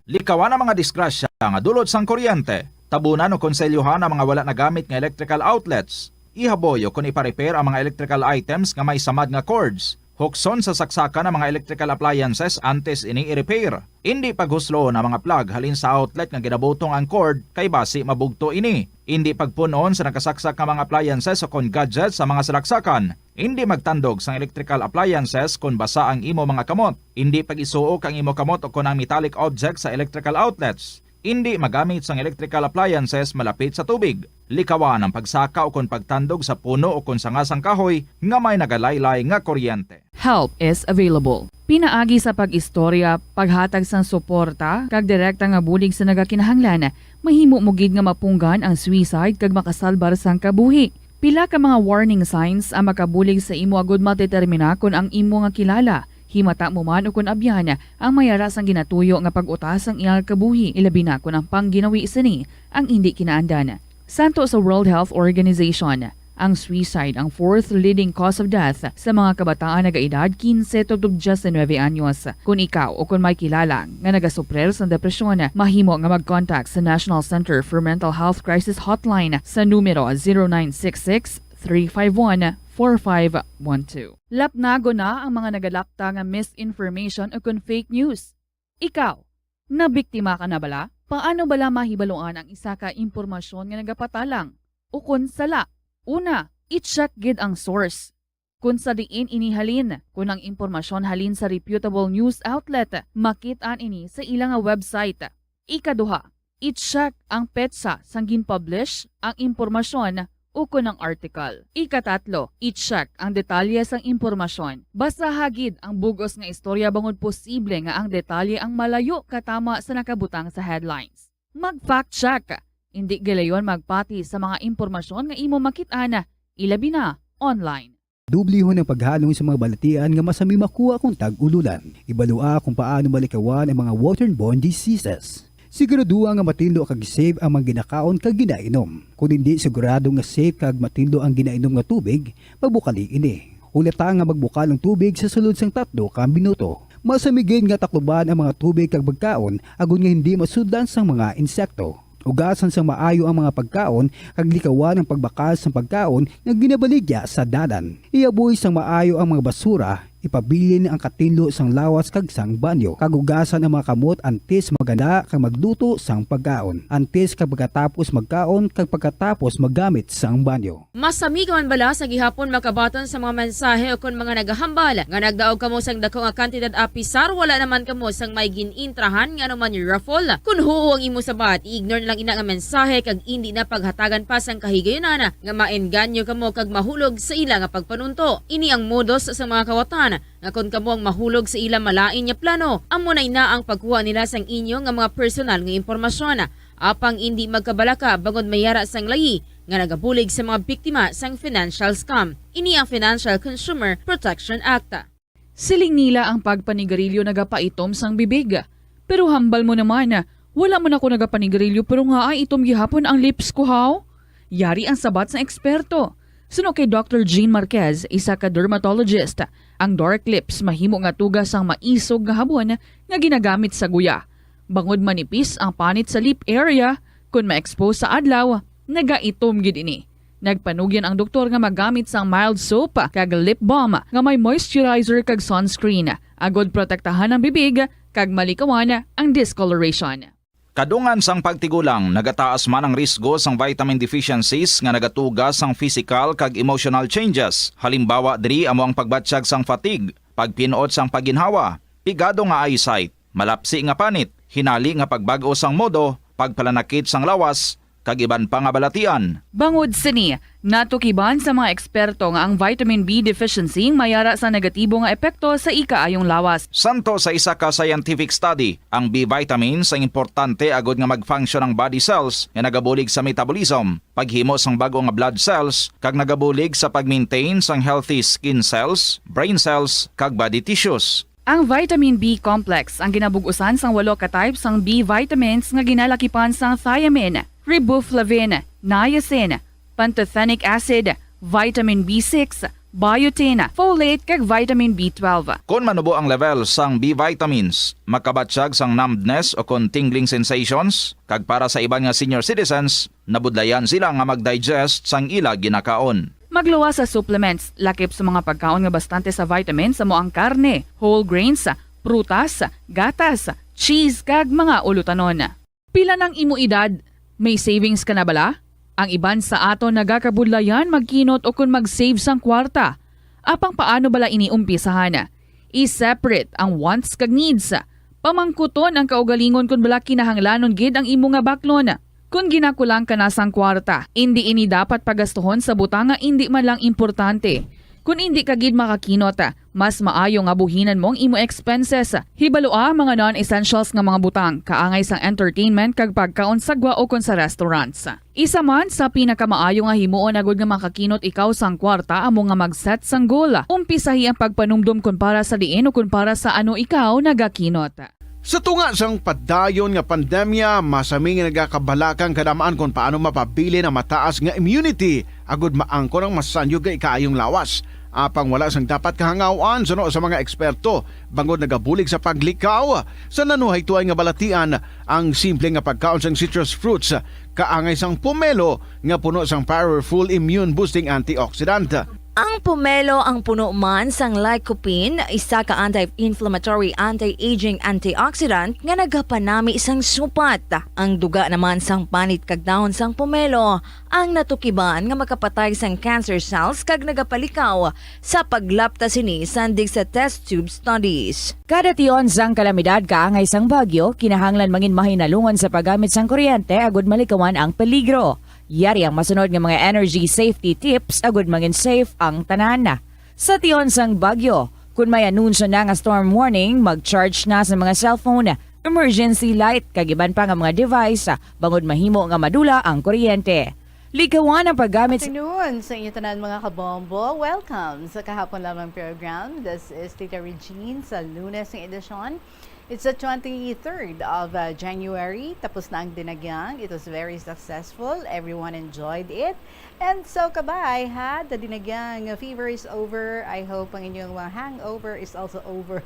Likawan ang mga disgrasya nga dulot sang kuryente. Tabunan o konselyohan ang mga wala nagamit nga electrical outlets. Ihaboy o kon ipa-repair ang mga electrical items nga may samad nga cords. Hukson sa saksakan ang mga electrical appliances antes ini i-repair. Indi paghusloon ang mga plug halin sa outlet nga ginabutong ang cord, kay basi mabugto ini. Indi pagpun-on sa nakasaksak nga mga appliances o kon gadgets sa mga salaksakan. Indi magtandog sang electrical appliances kon basa ang imo mga kamot. Indi pag-isuok ang imo kamot o kon ang metallic object sa electrical outlets. Indi magamit sang electrical appliances malapit sa tubig. Likawan ang pagsaka o kon pagtandog sa puno o kon sanga sang kahoy nga may nagalaylay nga kuryente. Help is available. Pinaagi sa pag-istorya, paghatag sang suporta, kag direkta nga bulig sa nagakinahanglan, mahimo mo gid nga mapunggan ang suicide kag makasalbar sang kabuhi. Pila ka mga warning signs ang makabulig sa imo agud madetermina kon ang imo nga kilala Himata mo man o kon abyan ang may ara sang ginatuyo nga pag-utas sang iyang kabuhi, ilabi na kon ang pangginawi sini ang indi kinaandan. Santo sa World Health Organization, ang suicide ang fourth leading cause of death sa mga kabataan nagaedad quince tubtob diecinuebe anyos. Kon ikaw o kon may kilala nga nagasuprer sang depresyon, mahimo nga mag-contact sa National Center for Mental Health Crisis Hotline sa numero zero nine six six, three five one, four five one two. Lapnagon na ang mga nagalapta nga misinformation o kon fake news. Ikaw, nabiktima ka na bala? Paano bala mahibaluan ang isa ka impormasyon nga nagapatalang o kon sala? Una, i-check gid ang source. Kon sa diin ini halin, kon ang impormasyon halin sa reputable news outlet, makit-an ini sa ila nga website. Ikaduha, i-check ang petsa sang gin-publish ang impormasyon ukon ang article. Ikatatlo, i-check ang detalye sang impormasyon. Basaha gid ang bug-os nga istorya bangod posible nga ang detalye ang malayo katama sa nakabutang sa headlines. Mag-fact check. Indi gilayon magpati sa mga impormasyon nga imo makit-an, ilabi na online. Dublihon ang paghalong sa mga balatian nga masami makuha kon tag-ululan. Ibalua kung paano malikawan ang mga waterborne diseases. Siguraduha nga matinlo kag safe ang mga ginakaon kag ginainom. Kon indi sigurado nga safe kag matinlo ang ginainom nga tubig, pabukali ini. Hulata nga magbukal ang tubig sa sulod sang tatlo ka minuto. Masami gid nga takluban ang mga tubig kag pagkaon agod nga hindi masudlan sang mga insekto. Ugasan sang maayo ang mga pagkaon kag likawan ang pagbakal sang pagkaon nga ginabaligya sa dalan. Iaboy sang maayo ang mga basura, ipabilin ang katinlo sang lawas kag sang banyo, kag ugasan ang mga kamot antes maghanda kag magluto sang pagkaon, antes kag pagkatapos magkaon kag pagkatapos maggamit sang banyo. Masami ka man bala sa gihapon makabaton sa mga mensahe ukon mga nagahambal nga nagdaog kamo sang dako nga kantidad apisar wala naman kamo sang may gin-intrahan nga anuman raffle? Kon huo ang imo sabat, i-ignore na lang ina nga mensahe kag indi na paghatagan pa sang kahigayunan nga maengganyo kamo kag mahulog sa ila nga pagpanunto. Ini ang modus sa mga kawatan nga kon kamo ang mahulog sa ila malain nga plano, amo na ina ang pagkuha nila sang inyo nga mga personal nga impormasyon. Apang indi magkabalaka bangod may ara sang layi nga nagabulig sa mga biktima sang financial scam. Ini ang Financial Consumer Protection Act. Siling nila ang pagpanigarilyo nagapaitom sang bibig. Pero hambal mo naman, wala man ako nagapanigarilyo pero ngaa itom gihapon ang lips ko, haw? Yari ang sabat sang eksperto. Suno kay Doctor Jean Marquez, isa ka dermatologist, ang dark lips mahimo nga tuga sang maisog nga habon nga ginagamit sa guya. Bangod manipis ang panit sa lip area, kon ma-expose sa adlaw, nagaitom gid ini. Nagpanugyan ang doktor nga magamit sang mild soap kag lip balm nga may moisturizer kag sunscreen, agod protektahan ang bibig kag malikawan ang discoloration. Kadungan sang pagtigulang, nagataas man ang risgo sang vitamin deficiencies nga nagatuga sang physical kag emotional changes. Halimbawa diri amo ang pagbatyag sang fatigue, pagpin-ot sang pagginhawa, pigado nga eyesight, malapsi nga panit, hinali nga pagbag-o sang modo, pagpalanakit sang lawas, kag iban pa nga balatian. Bangod sini, natukiban sa mga eksperto nga ang vitamin B deficiency may ara sa negatibo nga epekto sa ikaayong lawas. Santo sa isa ka scientific study, ang B vitamins ang importante agod nga mag-function ang body cells nga nagabulig sa metabolism, paghimo sang bag-o nga blood cells, kag nagabulig sa pag-maintain sang healthy skin cells, brain cells, kag body tissues. Ang vitamin B complex ang ginabug-usan sang walo ka type sang B vitamins nga ginalakipan sang thiamine, riboflavin, niacin, pantothenic acid, vitamin B six, biotin, folate, kag vitamin B twelve. Kon manubo ang level sang B vitamins, makabatyag sang numbness o kon tingling sensations, kag para sa iban nga senior citizens, nabudlayan sila nga mag-digest sang ila ginakaon. Magluwas sa supplements, lakip sa mga pagkaon nga bastante sa vitamins amo ang karne, whole grains, prutas, gatas, cheese, kag mga ulutanon. Pila nang imo edad? May savings ka na bala? Ang iban sa aton nagakabudlayan magkinot o kon mag-save sang kwarta. Apang paano bala ini umpisahan? I-separate ang wants kag needs. Pamangkuton ang kaugalingon kon bala kinahanglanon gid ang imo nga baklon. Kon ginakulang ka na sang kwarta, indi ini dapat pagastuhon sa butang nga indi man lang importante. Kon indi ka gid makakinot, mas maayo nga buhinan mo ang imo expenses. Hibalua ang mga non-essentials nga mga butang, kaangay sang entertainment kag pagkaon sa gwa ukon sa restaurants. Isa man sa pinakamaayo nga himuon agud nga makakinot ikaw sang kwarta amo nga mag-set sang goal. Umpisahi ang pagpanumdom kon para sa diin o kon para sa ano ikaw nagakinot. Sa tunga sang padayon nga pandemya, masami nga nagakabalaka ang kadamaan kon paano mapabilin ang mataas nga immunity agud maangkon ang masanyog nga ikaayong lawas. Apang wala sang dapat kahangaw-an suno sa mga eksperto, bangod nagabulig sa paglikaw sa nanuhay tuay nga balatian ang simple nga pagkaon sang citrus fruits, kaangay sang pomelo nga puno sang powerful immune-boosting antioxidant. Ang pomelo ang puno man sang lycopene, isa ka anti-inflammatory, anti-aging antioxidant nga nagapanami sang supat. Ang duga naman sang panit kag dahon sang pomelo ang natukiban nga makapatay sang cancer cells kag nagapalikaw sa paglapta sini sandig sa test tube studies. Kada tion sang kalamidad kaangay sang bagyo, kinahanglan mangin mahinalungon sa paggamit sang kuryente agud malikawan ang peligro. Yari ang masunod nga mga energy safety tips agud mangin safe ang tanan. Sa tion sang bagyo, kon may anunsyo na nga storm warning, mag-charge na sa mga cellphone, emergency light, kag iban pa nga mga device, bangod mahimo nga madula ang kuryente. Likawan ang paggamit sa Afternoon sa inyo tanan, mga kabombo. Welcome sa Kahapon Lamang program. This is Tita Regine sa Lunes nga edisyon. It's the twenty-third of, uh, January. Tapos na ang dinagyang. It was very successful. Everyone enjoyed it. And so, kabay, ha? The dinagyang fever is over. I hope ang inyong mga hangover is also over.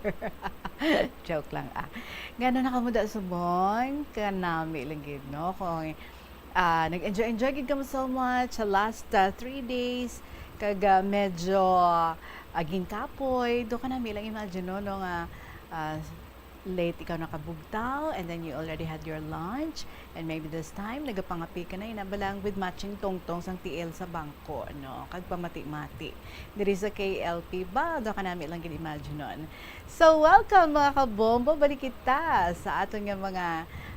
Joke lang, ah. Ngano na kamo da subong? Kanami lang gid, no? Kung, ah, nag-enjoy-enjoy gid kamo so much sa last, ah, three days, kag, ah, medyo, ah, ginkapoy, do kanami lang imagine, no, no, nga, ah, late ikaw nakabugtaw, and then you already had your lunch, and maybe this time nagapangape ka na, ina ba lang with matching tongtong sang tiil sa bangko, no? Kag pamati-mati diri sa K L P ba, do kanami lang gid imagine-on. So, welcome, mga kabombo. Balik kita sa aton nga mga,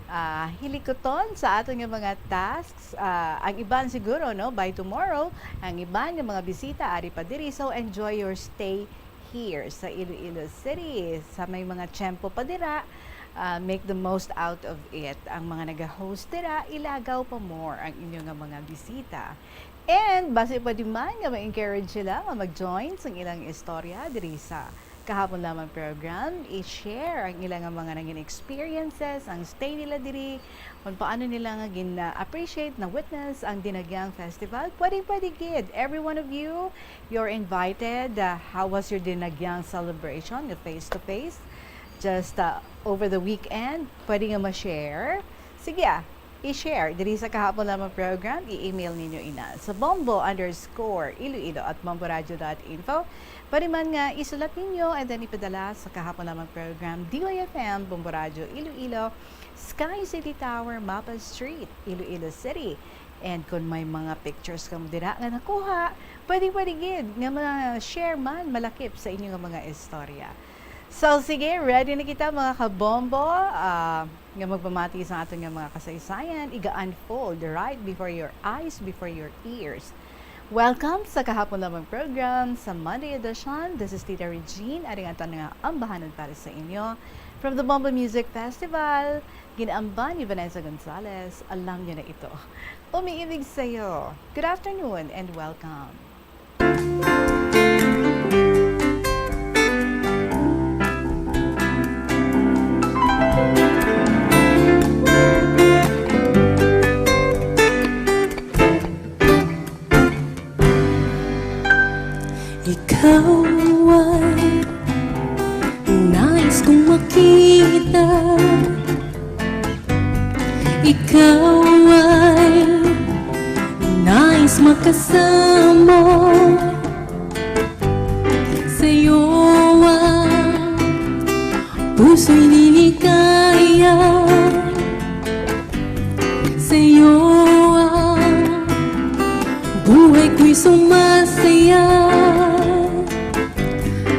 ah, hilikuton, sa aton nga mga tasks. Ah, ang iban siguro, no, by tomorrow, ang iban nga mga bisita ari pa diri. So, enjoy your stay here sa Iloilo City. Sa may mga tiyempo pa dira, ah, make the most out of it. Ang mga naga-host dira, ilagaw pa more ang inyo nga mga bisita. And basi pwede man nga ma-encourage sila nga mag-join sang ilang istorya diri sa Kahapon Lamang program, i-share ang ila nga mga nangin experiences, ang stay nila diri, kung paano nila nga gin-appreciate, na-witness ang Dinagyang Festival. Pwede, pwede gid. Every one of you, you're invited. Uh, how was your Dinagyang celebration, the face-to-face? Just, uh, over the weekend, pwede nga ma-share. Sige, ah, i-share diri sa Kahapon Lamang program, i-email ninyo ina sa bombo underscore iloilo at bomboradio dot info. Pwede man nga isulat ninyo and then ipadala sa Kahapon Lamang program, D Y F M, Bombo Radio Iloilo, Sky City Tower, Mapa Street, Iloilo City. And kung may mga pictures kamo dira nga nakuha, pwede, pwede gid nga ma-share man, malakip sa inyo nga mga istorya. So, sige, ready na kita, mga kabombo, ah, nga magpamati sa aton nga mga kasaysayan, iga-unfold right before your eyes, before your ears. Welcome sa Kahapon Lamang program, sa Monday edition. This is Tita Regine, ari ang aton nga ambahanon para sa inyo. From the Bombo Music Festival, ginaamban ni Vanessa Gonzalez, alam niyo na ito. Umiibig sa'yo. Good afternoon and welcome. Ikaw ay nais kong makita. Ikaw ay nais makasama. Sa'yo ang puso'y liligaya. Sa'yo ang buhay ko'y sumasaya.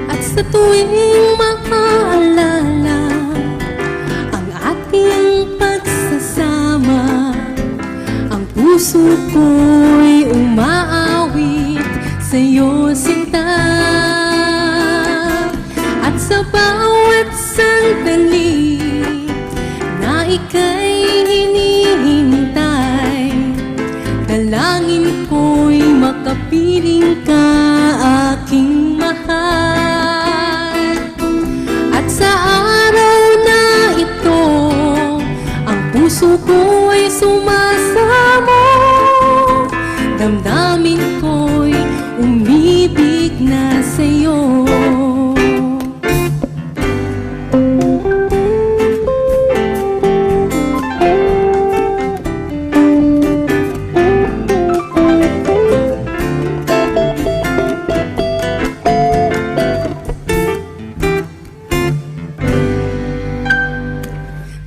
At sa tuwing maaalala ang ating pagsasama, ang puso ko'y umaawit. Sayo sinta, at sa bawat sandali na ika'y hinihintay, dalangin ko'y makapiling ka, aking mahal. At sa araw na ito, ang puso ko'y sumasamo, damdamin ko'y umibig na sa'yo.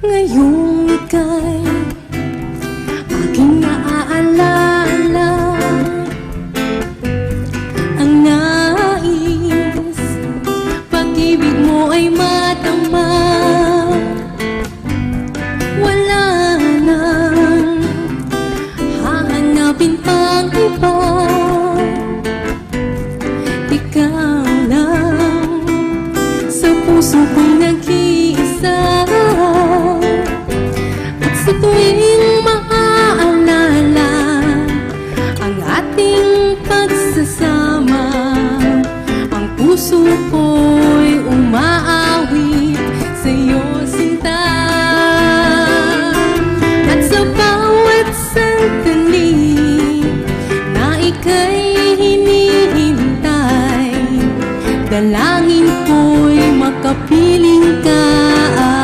Ngayong ika'y aking naaalala, ang nais, pag-ibig mo ay madama. Wala nang hahanapin pang iba. Ikaw lang sa puso ko'y nag-iisa. At sa tuwing maaalala ang ating pagsasama, ang puso ko'y umaawit sa'yo, sinta. At sa bawat sandali na ika'y hinihintay, dalangin ko'y makapiling ka,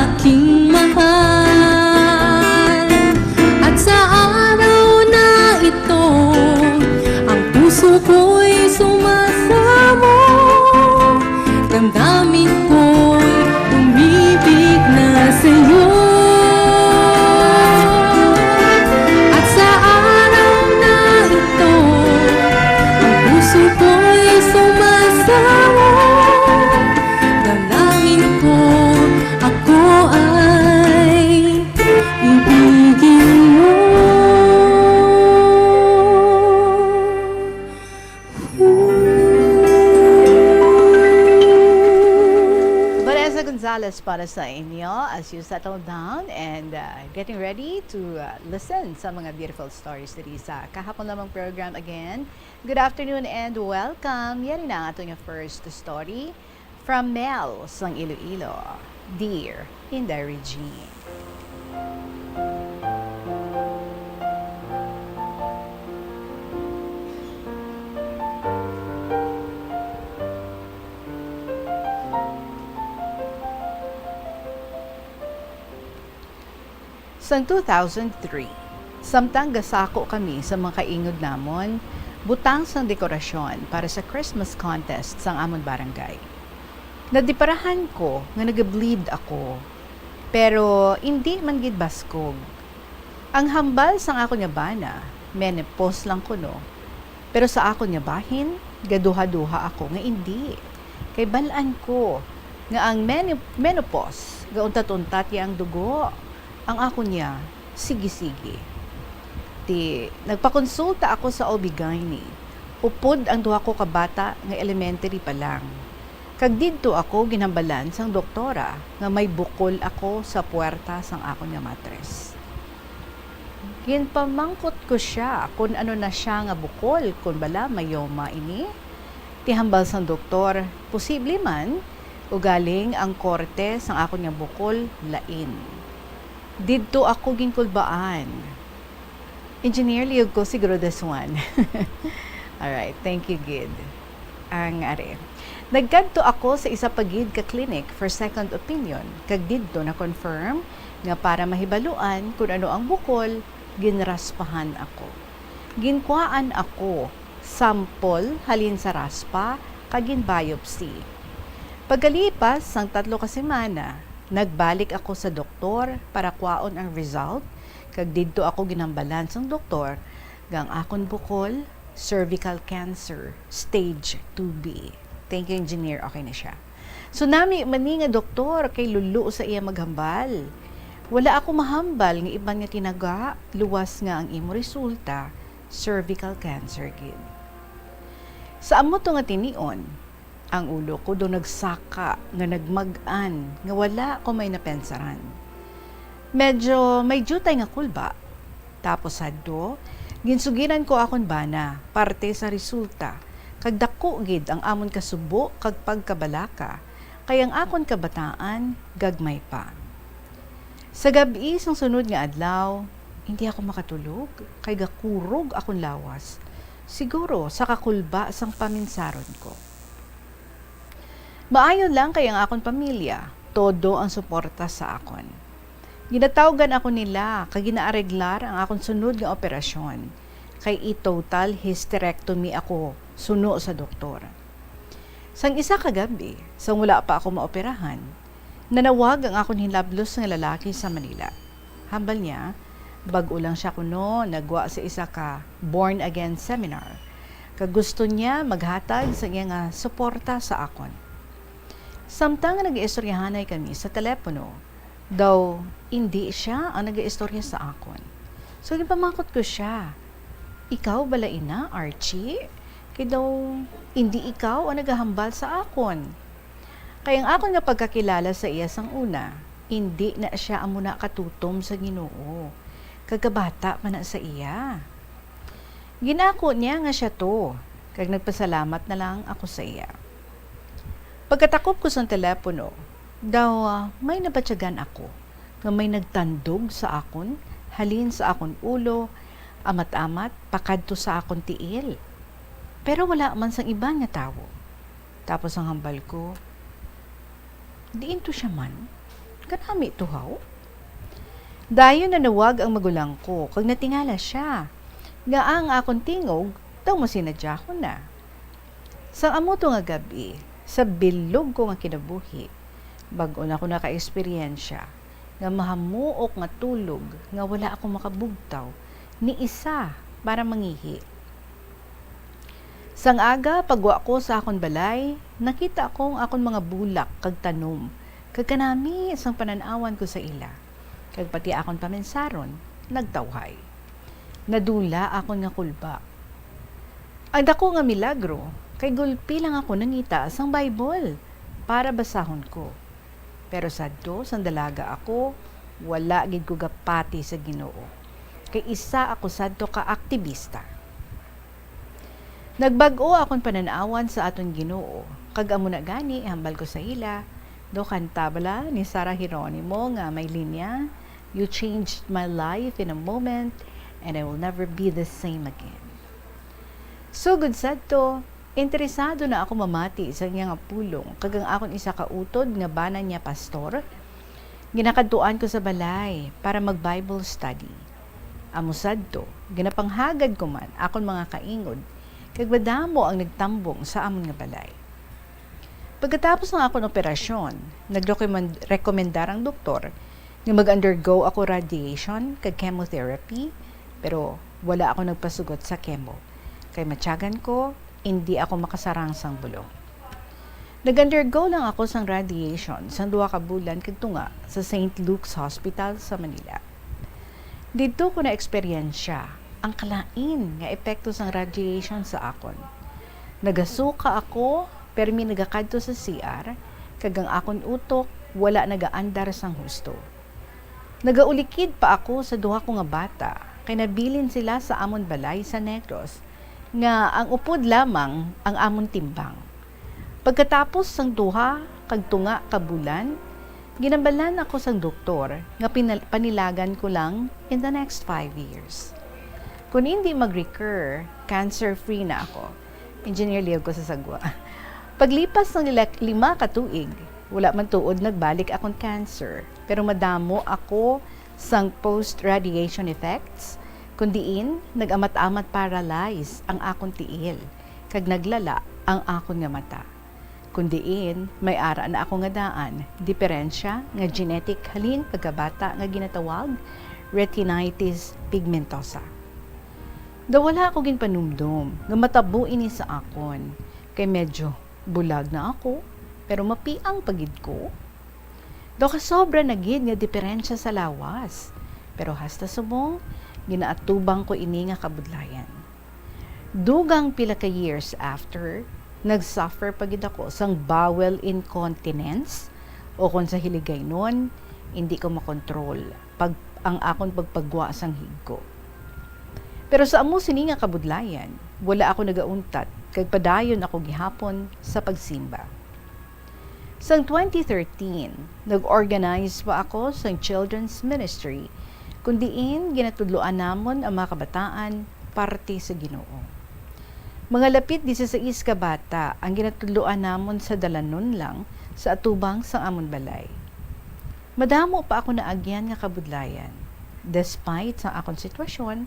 aking mahal. At sa araw na ito, ang puso ko'y sumasamo, damdamin ko'y umibig na sa'yo. At sa araw na ito, ang puso ko'y sumasamo, dalangin ko, ako ay ibigin mo. Vanessa Gonzalez para sa inyo as you settle down and, uh, getting ready to, uh, listen sa mga beautiful stories diri sa kahapon lamang program again. Good afternoon and welcome. Yari na ang ato nga first story. From Mel sang Iloilo, Dear Inday Regine. Sang two thousand three, samtang gasako kami sa mga kaingod namon, butang sang dekorasyon para sa Christmas contest sang amon barangay. Nadiparahan ko nga nag-bleed ako, pero indi man gid baskog. Ang hambal sang akon nga bana, menopause lang kuno. Pero sa akon nga bahin, gaduha-duha ako nga indi. Kay bal-an ko nga ang meni-, menopause, gauntat-untat ya ang dugo. Ang akon niya, sige-sige. Ti, nagpakonsulta ako sa O B gyne. Upod ang duha ko ka bata nga elementary pa lang. Kag didto ako ginhambalan sang doktora nga may bukol ako sa puwerta sang akon nga matres. Ginpamangkot ko sia kon ano na sia nga bukol, kon bala myoma ini. Ti hambal sang doktor, posible man, ugaling ang korte sang akon nga bukol lain. Didto ako ginkulbaan. Engineer, liyog ko siguro this one. Alright, thank you gid. Ang ari. Nagkadto ako sa isa pa gid ka clinic for second opinion, kag didto na-confirm nga para mahibaluan kon ano ang bukol, ginraspahan ako. Ginkuhaan ako sample halin sa raspa kag gin-biopsy. Pagkalipas sang tatlo ka semana, nagbalik ako sa doktor para kwaon ang result, kag didto ako ginhambalan sang doktor nga ang akon bukol, cervical cancer, stage two B. Thank you, Engineer. Okay na sia. So, nami man ni nga doktor kay lulo sa iya maghambal. Wala ako mahambal nga iban nga tinaga, luwas nga ang imo resulta, cervical cancer gid. Sa amo to nga tinion, ang ulo ko do nagsaka nga nagmag-an nga wala ko may napensaran. Medyo may diutay nga kulba. Tapos sadto, ginsugiran ko akon bana, parte sa resulta, kag daku gid ang amon kasubo kag pagkabalaka, kay ang akon kabataan gagmay pa. Sa gab-i sang sunod nga adlaw, hindi ako makatulog, kay gakurog akon lawas, siguro sa kakulba sang paminsaron ko. Maayo lang kay ang akon pamilya, todo ang suporta sa akon. Ginatawgan ako nila kag ginaareglar ang akon sunod nga operasyon, kay i-total hysterectomy ako suno sa doktor. Sang isa ka gab-i, sang wala pa ako maoperahan, nanawag ang akon hinablos nga lalaki sa Manila. Hambal niya, bag-o lang sia kuno nagwa sa isa ka born-again seminar, kag gusto niya maghatag sa iya nga suporta sa akon. Samtang nagaistoryahanay kami sa telepono, daw indi sia ang nagaistorya sa akon. So, ginpamakot ko sia, "Ikaw bala ina, Archie? Kay daw indi ikaw ang nagahambal sa akon." Kay ang akon nga pagkakilala sa iya sang una, indi na sia amo na katutom sa Ginoo, kag kabata pa na sa iya. Ginako niya nga sia to, kag nagpasalamat na lang ako sa iya. Pagkatakop ko sang telepono, daw, ah, may nabatyagan ako nga may nagtandog sa akon halin sa akon ulo, amat-amat pakadto sa akon tiil. Pero wala man sang iban nga tawo. Tapos ang hambal ko, "Diin to siya man? Kanami to, haw?" Dayon nanawag ang magulang ko, kag natingala sia nga ang akon tingog daw masinadyahon na. Sang amo to nga gab-i, sa bilog ko nga kinabuhi, bag-o na ko nakaeksperyensya nga mahamuok nga tulog nga wala ako makabugtaw ni isa para mangihi. Sang aga, pagwa ko sa akon balay, nakita ko ang akon mga bulak kag tanom, kag kanami sang panan-awan ko sa ila, kag pati akon paminsaron nagtawhay. Nadula akon nga kulba. Ang daku nga milagro, kay gulpi lang ako nangita sang Bible para basahon ko. Pero sadto, sang dalaga ako, wala gid ko gapati sa Ginoo, kay isa ako sadto ka aktibista. Nagbag-o akon panan-awan sa aton Ginoo, kag amo na gani hambal ko sa ila, do kanta bala ni Sarah Geronimo nga may linya, "You changed my life in a moment, and I will never be the same again." Sugod sadto, interesado na ako mamati sa iya nga pulong, kag ang akon isa ka utod nga bana niya pastor, ginakadtuan ko sa balay para mag-Bible study. Amo sadto, ginapanghagad ko man akon mga kaingod, kag madamo ang nagtambong sa amon nga balay. Pagkatapos ng akon operasyon, nagrekomend-, rekomendar ang doktor nga mag-undergo ako radiation kag chemotherapy, pero wala ako nagpasugot sa chemo, kay matyagan ko, indi ako makasarang sang bulong. Nag-undergo lang ako sang radiation sang duha ka bulan kag tunga sa Saint Luke's Hospital sa Manila. Didto ko na-eksperyensya ang kalain nga epekto sang radiation sa akon. Nagasuka ako, permi nagakadto sa C R, kag ang akon utok wala nagaandar sang husto. Nagaulikid pa ako sa duha ko nga bata, kay nabilin sila sa amon balay sa Negros, nga ang upod lamang ang amon timbang. Pagkatapos sang duha kag tunga ka bulan, ginambalan ako sang doktor nga pinal-, panilagan ko lang in the next five years. Kung hindi mag-recur, cancer-free na ako. Engineer lihog ko sa sagwa. Paglipas ng lila-, lima ka tuig, wala man tuod nagbalik akon cancer, pero madamo ako sang post-radiation effects, kun diin nag-amat-amat paralyze ang akon tiil, kag naglala ang akon nga mata. Kun diin may ara na ako nga daan, diperensya nga genetic halin pagkabata nga ginatawag retinitis pigmentosa. Daw wala ako ginpanumdom nga matabo ini sa akon, kay medyo bulag na ako, pero mapiang pa gid ko. Daw kasobra na gid nga diperensya sa lawas, pero hasta subong ginaatubang ko ini nga kabudlayan. Dugang pila ka years after, nag-suffer pa gid ako sang bowel incontinence, o kon sa Hiligaynon, hindi ko makontrol pag, ang akon pagpagwa sang higko. Pero sa amo sini nga kabudlayan, wala ako nagauntat kag padayon ako gihapon sa pagsimba. Sang twenty thirteen, nag-organize pa ako sang children's ministry, kun diin ginatudloan namon ang mga kabataan parte sa Ginoo. Mga lapit disisais ka bata ang ginatudloan namon sa dalanon lang sa atubang sang amon balay. Madamo pa ako naagyan nga kabudlayan. Despite sa akon sitwasyon,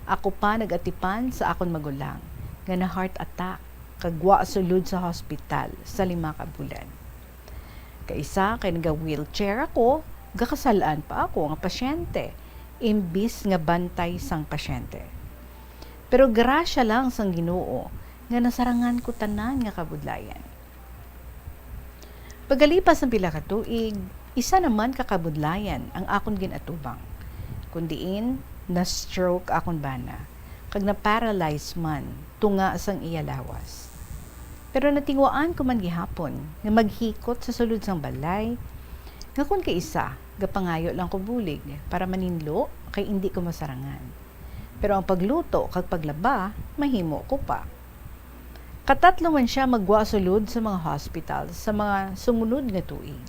ako pa nag-atipan sa akon magulang nga na-heart attack kag wa sulod sa hospital sa lima ka bulan. Kaisa kay naga-wheelchair ako, gakasal-an pa ako nga pasyente, imbis nga bantay sang pasyente. Pero grasya lang sang Ginoo nga nasarangan ko tanan nga kabudlayan. Pagkalipas sang pila ka tuig, isa naman ka kabudlayan ang akon gin-atubang, kun diin na-stroke akon bana, kag na-paralyze man tunga sang iya lawas. Pero natinguhaan ko man gihapon nga maghikot sa sulod sang balay, nga kon kaisa, gapangayo lang ko bulig para maninlo kay indi ko masarangan. Pero ang pagluto kag paglaba, mahimo ko pa. Katatlo man sia magwa sulod sa mga hospital sa mga sumunod nga tuig.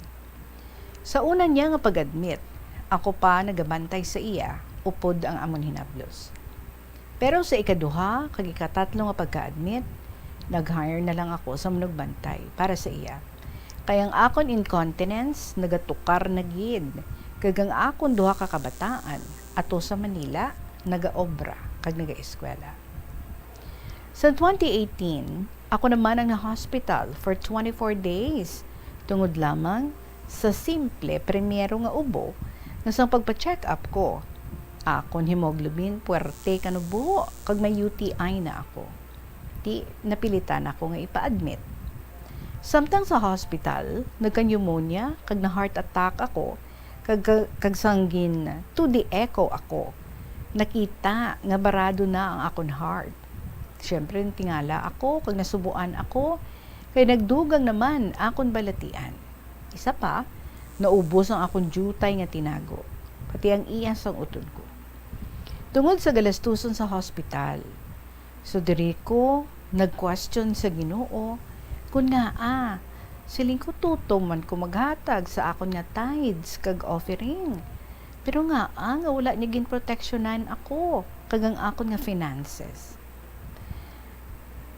Sa una niya nga pag-admit, ako pa nagabantay sa iya upod ang amon hinablos. Pero sa ikaduha kag ikatatlo nga pagka-admit, nag-hire na lang ako sa manugbantay para sa iya. Kay ang akon incontinence nagatukar na gid, kag ang akon duha ka kabataan ato sa Manila nagaobra kag nagaeskwela. Sa twenty eighteen, ako naman ang na-hospital for twenty-four days tungod lamang sa simple primero nga ubo nga sang pagpa-check up ko, akon hemoglobin puwerte kanubo kag may U T I na ako. Ti napilitan ako nga ipa-admit. Samtang sa hospital, nagka-pneumonia kag na-heart attack ako, kag, kag sang gin two D echo ako, nakita nga barado na ang akon heart. Siyempre, natingala ako kag nasubuan ako, kay nagdugang naman akon balatian. Isa pa, naubos ang akon diutay nga tinago, pati ang iya sang utod ko. Tungod sa galastuson sa hospital, so diri ko nag-question sa Ginoo kon ngaa, siling ko, tutom man ko maghatag sa akon nga tithes kag offering. Pero ngaa nga wala niya ginproteksyonan ako kag ang akon nga finances?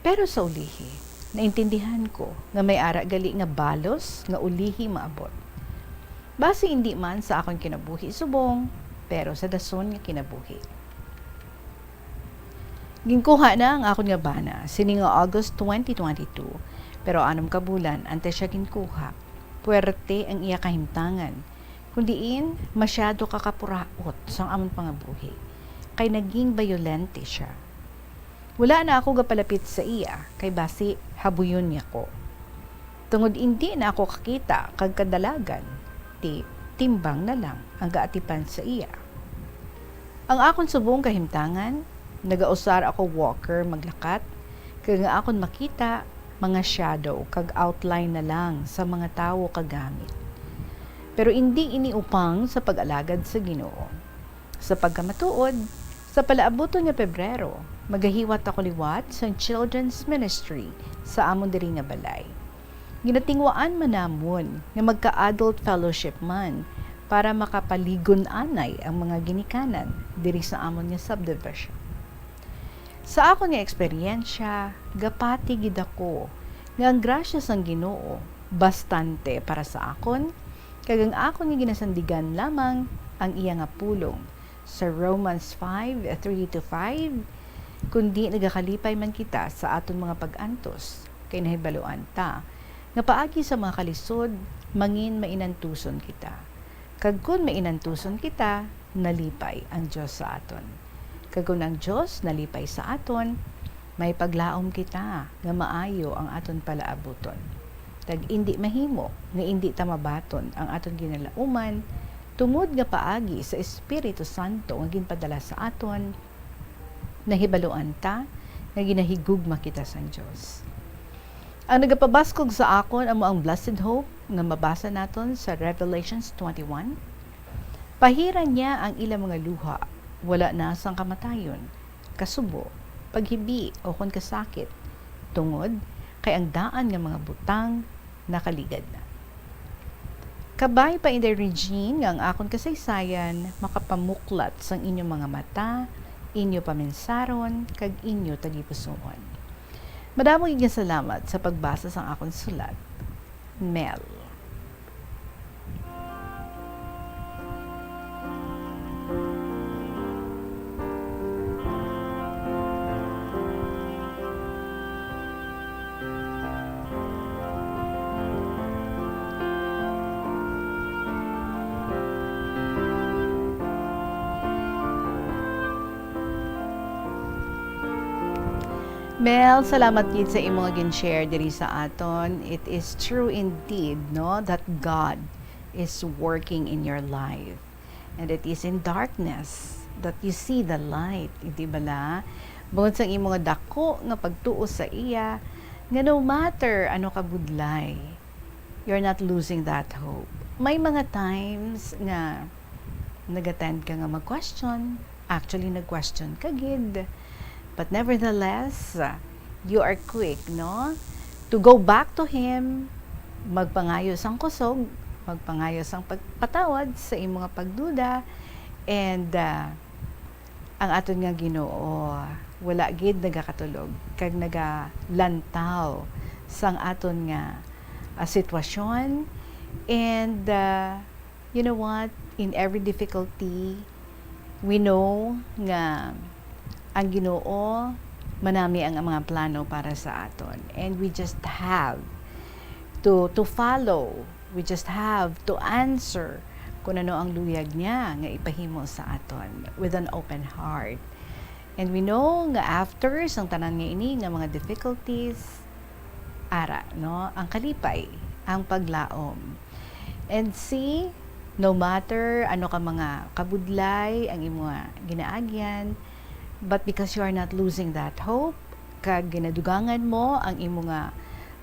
Pero sa ulihi, naintindihan ko nga may ara gali nga balos nga ulihi maabot. Basi indi man sa akon kinabuhi subong, pero sa dason nga kinabuhi. Ginkuha na ang akon nga bana sini nga August twenty twenty-two, pero anom ka bulan antes siya ginkuha, puwerte ang iya kahimtangan, kun diin masyado ka kapuraot sang amon pangabuhi, kay naging bayolente sia. Wala na ako gapalapit sa iya, kay basi habuyon niya ko. Tungod indi na ako kakita kag kadalagan, ti timbang na lang ang gaatipan sa iya. Ang akon subong kahimtangan, nagausar ako walker maglakat, kag ang akon makita, mga shadow kag outline na lang sa mga tawo kag gamit. Pero indi ini upang sa pag-alagad sa Ginoo. Sa pagkamatuod, sa palaabuton nga Pebrero, magahiwat ako liwat sang children's ministry sa amon diri nga balay. Ginatinguhaan man namon nga magka-adult fellowship man para makapaligon-anay ang mga ginikanan diri sa amon nga subdivision. Sa akon nga eksperyensya, gapati gid ako nga ang grasya sang Ginoo bastante para sa akon, kag ang akon nga ginasandigan lamang ang iya nga pulong sa Romans five, three to five, kundi nagakalipay man kita sa aton mga pag-antos, kay nahibaluan ta nga paagi sa mga kalisod, mangin mainantuson kita. Kag kon mainantuson kita, nalipay ang Dios sa aton. Kag kon ang Dios nalipay sa aton, may paglaom kita nga maayo ang aton palaabuton. Kag indi mahimo nga indi ta mabaton ang aton ginalauman, tungod nga paagi sa Espiritu Santo nga ginpadala sa aton, nahibaluan ta nga ginahigugma kita sang Dios. Ang nagapabaskog sa akon amo ang blessed hope nga mabasa naton sa Revelations twenty-one. Pahiran niya ang ila mga luha, wala na sang kamatayon, kasubo, paghibi, o kon kasakit, tungod kay ang daan nga mga butang nakaligad na. Kabay pa, Inday Regine, nga ang akon kasaysayan makapamuklat sang inyo mga mata, inyo paminsaron, kag inyo tagipusoon. Madamo gid nga salamat sa pagbasa sang akon sulat. Mel. Mel, salamat gid sa imo nga gin-share diri sa aton. It is true indeed, no, that God is working in your life. And it is in darkness that you see the light, di bala? Bangod sang imo nga dako nga pagtuo sa iya, nga no matter ano ka budlay, you're not losing that hope. May mga times nga nag-attend ka nga mag-question, actually nag-question ka gid. But nevertheless, uh, you are quick, no? To go back to Him, magpangayo sang kusog, magpangayo sang pagpatawad sa imo nga pagduda, and, uh, ang aton nga Ginoo wala gid nagakatulog kag nagalantaw sang aton nga, ah, sitwasyon. And, ah, you know what? In every difficulty, we know nga ang Ginoo manami ang mga plano para sa aton. And we just have to, to follow. We just have to answer kung ano ang luyag niya nga ipahimo sa aton with an open heart. And we know nga after sang tanan nga ini nga mga difficulties, ara, no, ang kalipay, ang paglaom. And see, no matter ano ka mga kabudlay ang imo nga ginaagyan, but because you are not losing that hope, kag ginadugangan mo ang imo nga,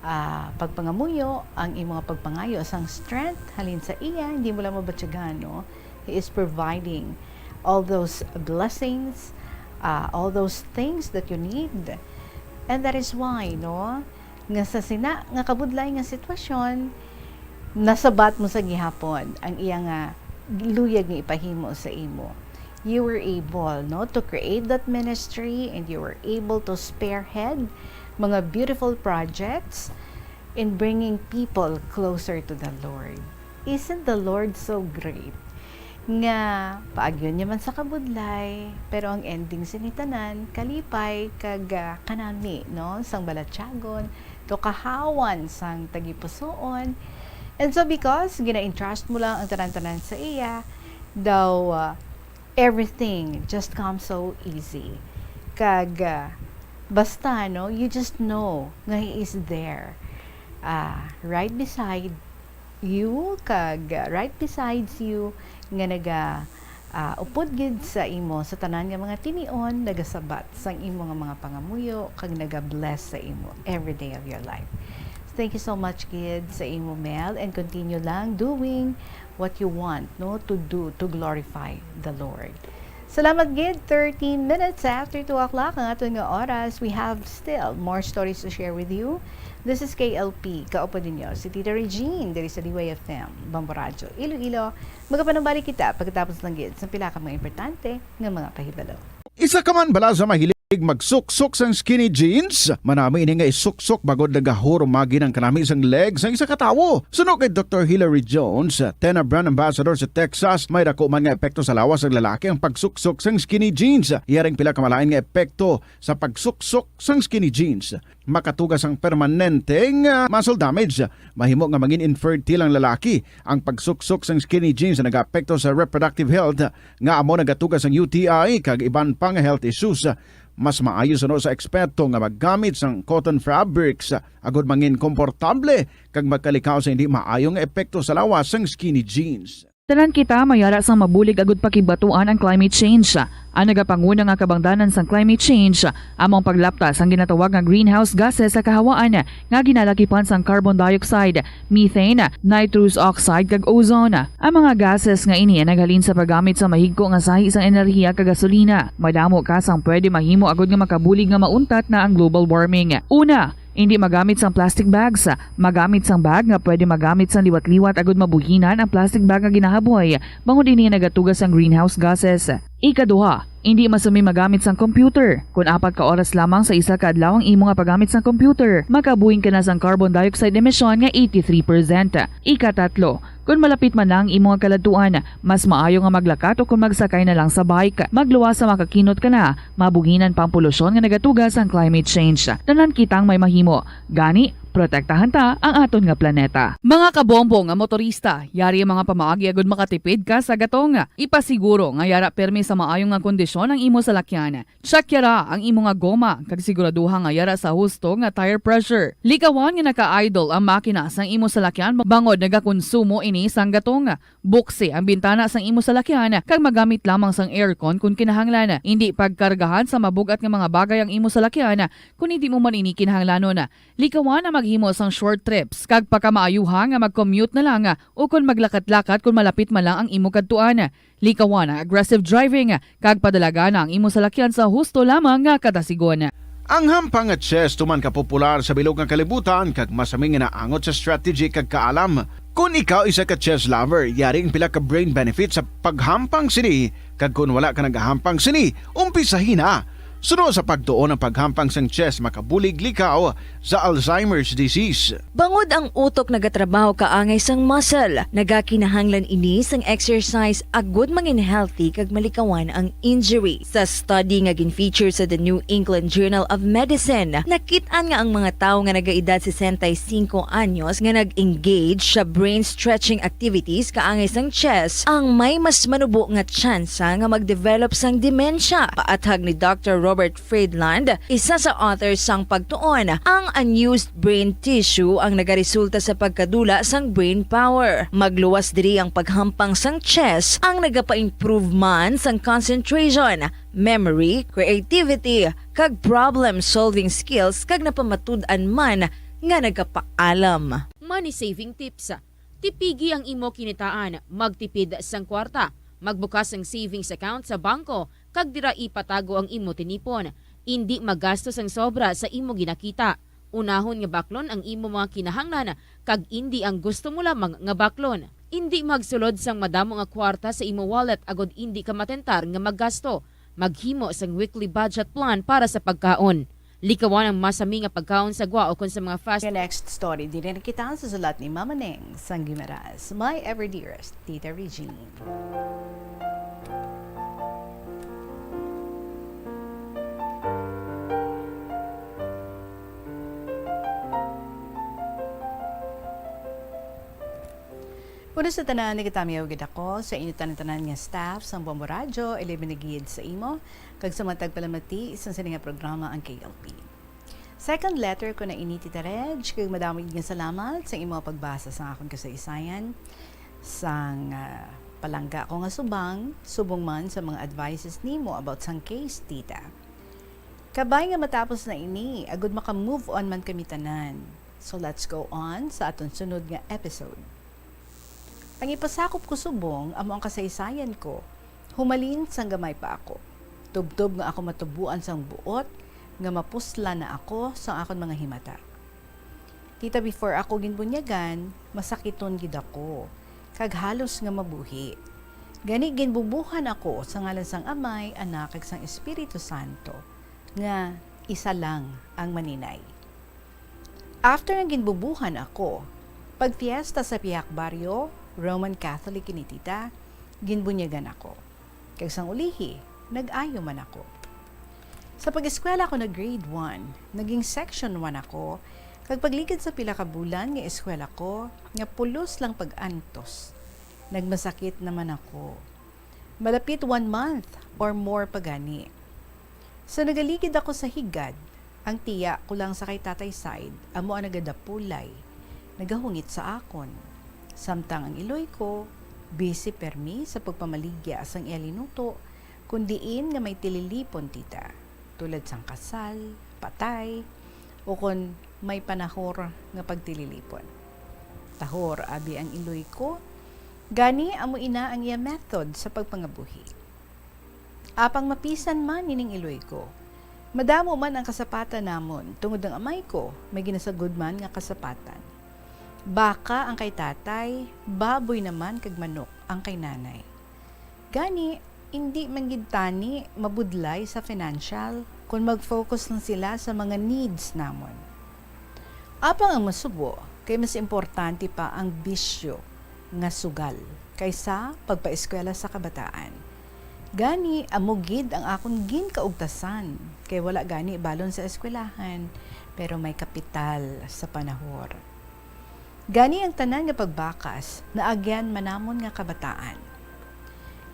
ah, pagpangamuyo, ang imo nga pagpangayo sang strength halin sa iya, hindi mo lang mabatyagan, no? He is providing all those blessings, ah, all those things that you need. And that is why, no, nga sa sina nga kabudlay nga sitwasyon, nasabat mo sa gihapon ang iya nga luyag nga ipahimo sa imo. You were able, no, to create that ministry, and you were able to spearhead mga beautiful projects in bringing people closer to the Lord. Isn't the Lord so great? Nga paagyon niya man sa kabudlay, pero ang ending sini tanan kalipay kag, ah, kanami, no, sang balatyagon, to kahawan sang tagipusoon. And so, because gina-entrust mo lang ang tanan-tanan sa iya, daw, ah, everything just comes so easy. Kag, ah, basta, no, you just know nga He is there, ah, right beside you, kag, ah, right besides you, nga naga, ah, upod gid sa imo sa tanan nga mga tinion, nagasabat sang imo nga mga pangamuyo, kag naga-bless sa imo every day of your life. Thank you so much gid sa imo, Mel, and continue lang doing what you want, no, to do to glorify the Lord. Salamat gid. Thirteen minutes after two o'clock ang aton nga oras. We have still more stories to share with you. This is K L P, kaupod ninyo si Tita Regine diri sa D Y F M, Bambo Radyo, Iloilo. Magapanumbalik kita pagkatapos lang gid sa pila ka mga importante nga mga pahibalo. Isa ka man bala sa mahilig magsuksok sang skinny jeans? Manami ini nga isuksok bangod nagahurumagi ang kanami sang leg sang isa ka tawo. Suno kay Doktor Hilary Jones, TENA brand ambassador sa Texas, may dako man nga epekto sa lawas sang lalaki ang pagsuksok sang skinny jeans. Iya ring pila ka malain nga epekto sa pagsuksok sang skinny jeans. Makatuga sang permanente nga muscle damage. Mahimo nga mangin infertile ang lalaki. Ang pagsuksok sang skinny jeans nagaapekto sa reproductive health, nga amo nagatuga sang U T I kag iban pa nga health issues. Mas maayo suno sa eksperto nga maggamit sang cotton fabrics agod mangin komportable kag magkalikaw sa hindi maayo nga epekto sa lawas sang skinny jeans. Tanan kita may ara sang mabulig agud pakigbatuan ang climate change. Ang nagapanguna nga kabangdanan sang climate change amo ang paglapta sang ginatawag nga greenhouse gases sa kahawaan nga ginalakipan sang carbon dioxide, methane, nitrous oxide, kag ozone. Ang mga gases nga ini naghalin sa paggamit sa mahigko nga sahi sang enerhiya kag gasolina. Madamo ka sang pwede mahimo agud nga makabulig nga mauntat na ang global warming. Una, hindi magamit sang plastic bags. Magamit sang bag nga pwede magamit sang liwat-liwat agud mabuhinan ang plastic bag nga ginahaboy, bangod ini nagatuga sang greenhouse gases. Ikaduha, hindi masumi magamit sang computer. Kon apat ka oras lamang sa isa ka adlaw ang imo nga paggamit sang computer, makabuhing ka na sang carbon dioxide emission nga eighty-three percent. Ikatatlo, kon malapit man na ang imo nga kaladtuan, mas maayo nga maglakat o kon magsakay na lang sa bike. Magluwas sa makakinot ka na, mabuhinan pa ang polusyon nga nagatuga sang climate change. Tanan kitang may mahimo. Gani, protektahan ta ang aton nga planeta. Mga kabombo nga motorista, yari ang mga pamaagi agud makatipid ka sa gatong. Ipasiguro nga yara pirmi sa maayo nga kondisyon ang imo salakyan. Check yara ang imo nga goma, kag siguraduha nga yara sa husto nga tire pressure. Likawan nga naka-idle ang makina sang imo salakyan, bangod nagakonsumo ini sang gatong. Buksi ang bintana sang imo salakyan, kag magamit lamang sang aircon kon kinahanglan. Indi pagkargahan sa mabug-at nga mga bagay ang imo salakyan kon indi mo man ini kinahanglanon. Likawan ang maghimo sang short trips, kag pakamaayuha nga mag-commute na lang, o kon maglakat-lakat kon malapit man lang ang imo kadtuan. Likawan ang aggressive driving, kag padalagan ang imo salakyan sa husto lamang nga kadasigon. Ang hampang nga chess tuman ka popular sa bilog nga kalibutan kag masami nga naangot sa strategy kag kaalam. Kon ikaw isa ka chess lover, yari ang pila ka brain benefits sa paghampang sini, kag kon wala ka nagahampang sini, umpisahi na. Suno sa pagtuon, ang paghampang sang chess makabulig likaw sa Alzheimer's disease. Bangod ang utok nagatrabaho kaangay sang muscle, nagakinahanglan ini sang exercise agud mangin healthy kag malikawan ang injury. Sa study nga gin-feature sa The New England Journal of Medicine, nakit-an nga ang mga tawo nga nagaedad sesenta y cinco anyos nga nag-engage sa brain stretching activities kaangay sang chess ang may mas manubo nga tsansa nga mag-develop sang demensya. Paathag ni Doctor Robert Friedland, isa sa author sang pagtuon, ang unused brain tissue ang nagaresulta sa pagkadula sang brain power. Magluwas diri ang paghampang sang chess ang nagapa-improve man sang concentration, memory, creativity, kag problem-solving skills, kag napamatud-an man nga nagapaalam. Money saving tips. Tipigi ang imo kinitaan, magtipid sang kwarta, magbukas sang savings account sa bangko, kag dira ipatago ang imo tinipon. Indi magasto sang sobra sa imo ginakita. Unahon nga baklon ang imo mga kinahanglan, kag indi ang gusto mo lamang nga baklon. Indi magsulod sang madamo nga kwarta sa imo wallet agod indi ka matentar nga maggasto. Maghimo sang weekly budget plan para sa pagkaon. Likawan ang masami nga pagkaon sa gwa ukon sa mga fast. Nga next story, diri na kita sa sulat ni Mama Neng sang Guimaras, My Ever Dearest, Tita Regine. Una sa tanan, nagatamyaw gid ako sa inyo tanan-tanan nga staff sang Bombo Radyo, ilabi na gid sa imo, kag sa matag palamati sa sini nga programa, ang K L P. Second letter ko na ini, Tita Reg, kag madamo gid nga salamat sa imo pagbasa sa akon kasaysayan, sang, ah, palangga ko nga subang, subong man sa mga advices nimo about sang case, Tita. Kabay nga matapos na ini, agud maka-move on man kami tanan. So let's go on sa aton sunod nga episode. Ang ipasakop ko subong amo ang kasaysayan ko, humalin sang gamay pa ako. Tubtob nga ako matuboan sang buot nga mapuslan na ako sang akon mga himata. Kita, before ako ginbunyagan, masakiton gid ako, kag halos nga mabuhi. Gani, ginbubuhan ako sa ngalan sang Amay, Anak, kag sang Espiritu Santo, nga isa lang ang maninay. After nga ginbubuhan ako, pagfiesta sa pihak baryo, Roman Catholic ini, Tita, ginbunyagan ako. Kag sang ulihi, nag-ayo man ako. Sa pag-eskwela ko nag-grade one, naging section one ako, kag pagligad sa pila ka bulan nga eskwela ko, nga pulos lang pag-antos, nagmasakit naman ako. Malapit one month or more pa gani. Sa nagaligid ako sa higad, ang tiya ko lang sa kay tatay side amo ang nagadapulay, nagahungit sa akon. Samtang ang iloy ko, busy permi sa pagpamaligya sang iya linuto, Kun diin nga may tililipon, tita, tulad sang kasal, patay, o kon may panahor nga pagtililipon. Tahor abi ang iloy ko, gani amo ina ang iya method sa pagpangabuhi. Apang mapisan man ining iloy ko, madamo man ang kasapatan namon, tungod ang amay ko may ginasagod man nga kasapatan. Baka ang kay tatay, baboy naman kag manok ang kay nanay. Gani, indi man gid tani mabudlay sa financial kon mag-focus lang sila sa mga needs namon. Apang ang masubo kay mas importante pa ang bisyo nga sugal kaysa pagpaeskwela sa kabataan. Gani, amo gid ang akon ginkaugtasan, kay wala gani balon sa eskwelahan, pero may kapital sa panahor. Gani ang tanan nga pagbakas naagyan man namon nga kabataan.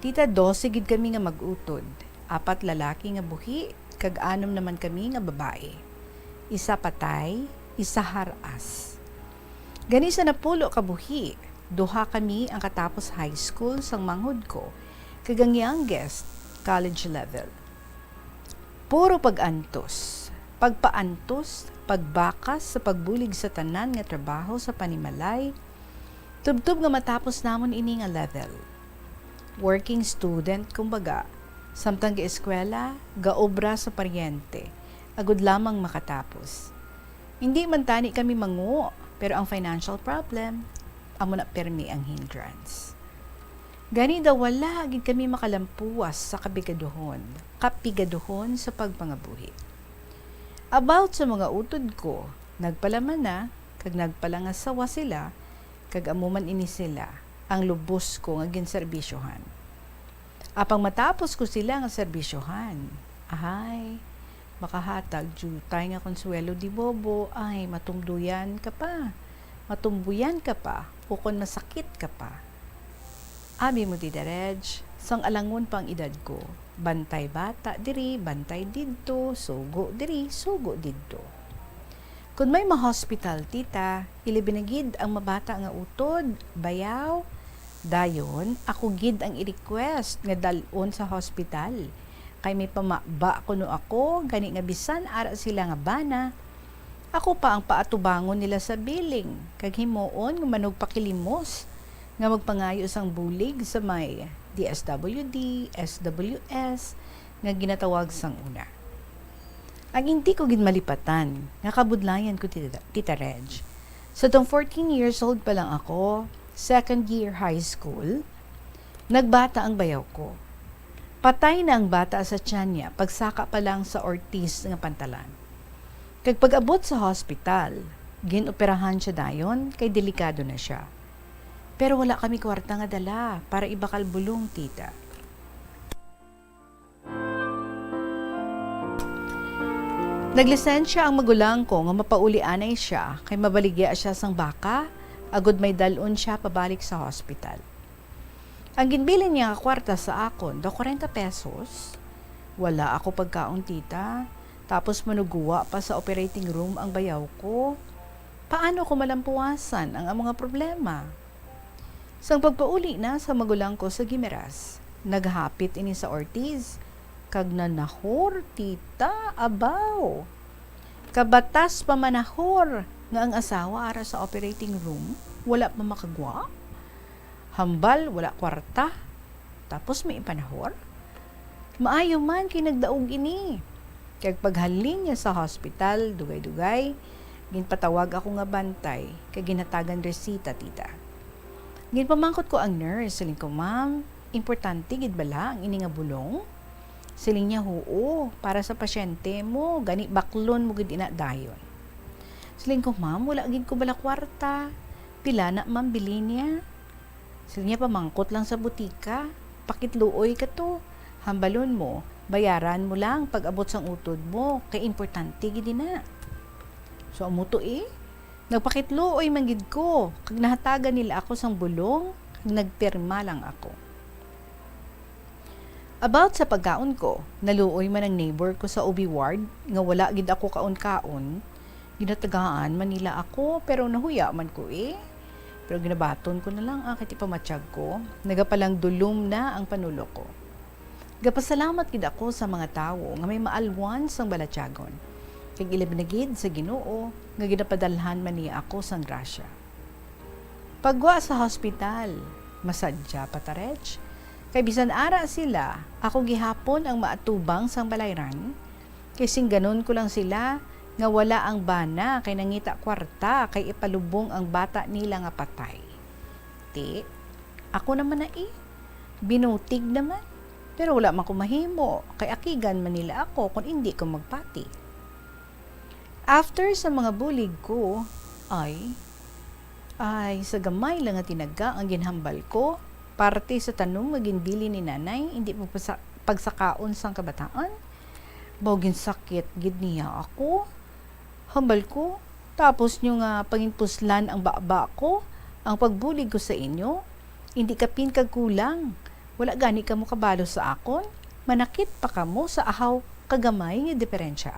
Tita, dose gid kami nga mag-utod, apat lalaki nga buhi, kag anom naman kami nga babayi. Isa patay, isa har-as. Gani sa napulo ka buhi, duha kami ang katapos high school sang manghod ko, kag ang youngest, college level. Puro pag-antos, pagpaantos, pagbakas sa pagbulig sa tanan nga trabaho sa panimalay, tubtob nga matapos namon ini nga level. Working student, kumbaga, samtang gaeskwela, gaobra sa paryente, agud lamang makatapos. Hindi man tani kami manguo, pero ang financial problem, amo na permi ang hindrance. Gani daw wala gid kami makalampuwas sa kapigaduhon, kapigaduhon sa pagpangabuhi. About sa mga utod ko, nagpalaman na, kag nagpalangasawa sila, kag amo man ini sila, ang lubos ko nga ginserbisyohan. Apang matapos ko sila nga serbisyohan, ahay, makahatag diutay nga konsuwelo di bobo, ay, matumduyan ka pa, matumbuyan ka pa, ukon masakit ka pa. Abi mo, Tita Reg, sang alangon pa ang edad ko, bantay bata diri, bantay didto, sugo diri, sugo didto. Kon may ma-hospital, tita, ilabi na gid ang mabata nga utod, bayaw. Dayon, ako gid ang i-request nga dal-on sa hospital. Kay may pamaba kuno ako, gani nga bisan ara sila nga bana, ako pa ang paatubangon nila sa billing, kag himuon nga manugpakilimos nga magpangayo sang bulig sa may D S W D, S W S, nga ginatawag sang una. Ang hindi ko gid malipatan nga kabudlayan ko, Tita, Tita Reg. Sa tong fourteen years old pa lang ako, second year high school, nagbata ang bayaw ko. Patay na ang bata sa tiyan niya, pagsaka pa lang sa Ortiz nga pantalan. Kag pag-abot sa hospital, gin-operahan siya dayon kay delikado na siya. Pero wala kami kwarta nga dala para ibakal bulong, tita. Naglisensya ang magulang ko nga mapauli anay siya kay mabaligya siya sang baka, agud may dal-on siya pabalik sa hospital. Ang ginbilin niya nga kwarta sa akon daw kwarenta pesos. Wala ako pagkaon, tita. Tapos manuguwa pa sa operating room ang bayaw ko. Paano ko malampuwasan ang among nga problema? Sang pagpauli na sa magulang ko sa Guimaras, naghapit ini sa Ortiz, kag nanahor, tita, abaw. Kabatas pa manahor nga ang asawa ara sa operating room, wala pa makagwa. Hambal, wala kwarta. Tapos may ipanahor? Maayo man kay nagdaog ini. Kag paghalin niya sa hospital, dugay-dugay, ginpatawag ako nga bantay, kag ginhatagan resita, tita. Ginpamangkot ko ang nurse, siling ko, "Ma'am, importante gid bala ang ini nga bulong?" Siling niya, "Huo, para sa pasyente mo, gani baklon mo gid ina dayon." Siling ko, "Ma'am, wala gid ko bala kwarta. Pila na, ma'am, bili niya?" Siling niya, "Pamangkot lang sa butika. Pakitluoy ka to. Hambalon mo, bayaran mo lang pag-abot sang utod mo, kay importante gid na." So, amo to eh. Nagpakitluoy man gid ko, kag nahatagan nila ako sang bulong, kag nagpirma lang ako. About sa pagkaon ko, naluoy man ang neighbor ko sa O B ward nga wala gid ako kaon-kaon. Ginatagaan man nila ako, pero nahuya man ko eh. Pero ginabaton ko na lang, ah, kay ti pamatyag ko, nagapalang dulom na ang panulo ko. Gapasalamat gid ako sa mga tawo nga may maalwan sang balatyagon, kag ilabi na gid sa Ginoo nga ginapadalhan man niya ako sang grasya. Paggwa sa hospital, masadya pa ta, Reg, kay bisan ara sila, ako gihapon ang maatubang sang balayran, kay singganon ko lang sila nga wala ang bana kay nangita kwarta kay ipalubong ang bata nila nga patay. Ti, ako naman na, eh, binutig naman. Pero wala man ko mahimo, kay akigan man nila ako kon indi ko magpati. After sa mga bulig ko, ay, ay, sa gamay lang nga tinaga ang ginhambal ko, parte sa tanom nga ginbilin ni nanay, hindi pagpasa-, pagsakaon sang kabataan. Baw ginsakit gid niya ako. Hambal ko, tapos nyo nga panginpuslan ang baba ko, ang pagbulig ko sa inyo, hindi kapin kag kulang. Wala gani kamo kabalo sa akon, manakit pa kamo sa ahaw kagamay nga diferensya.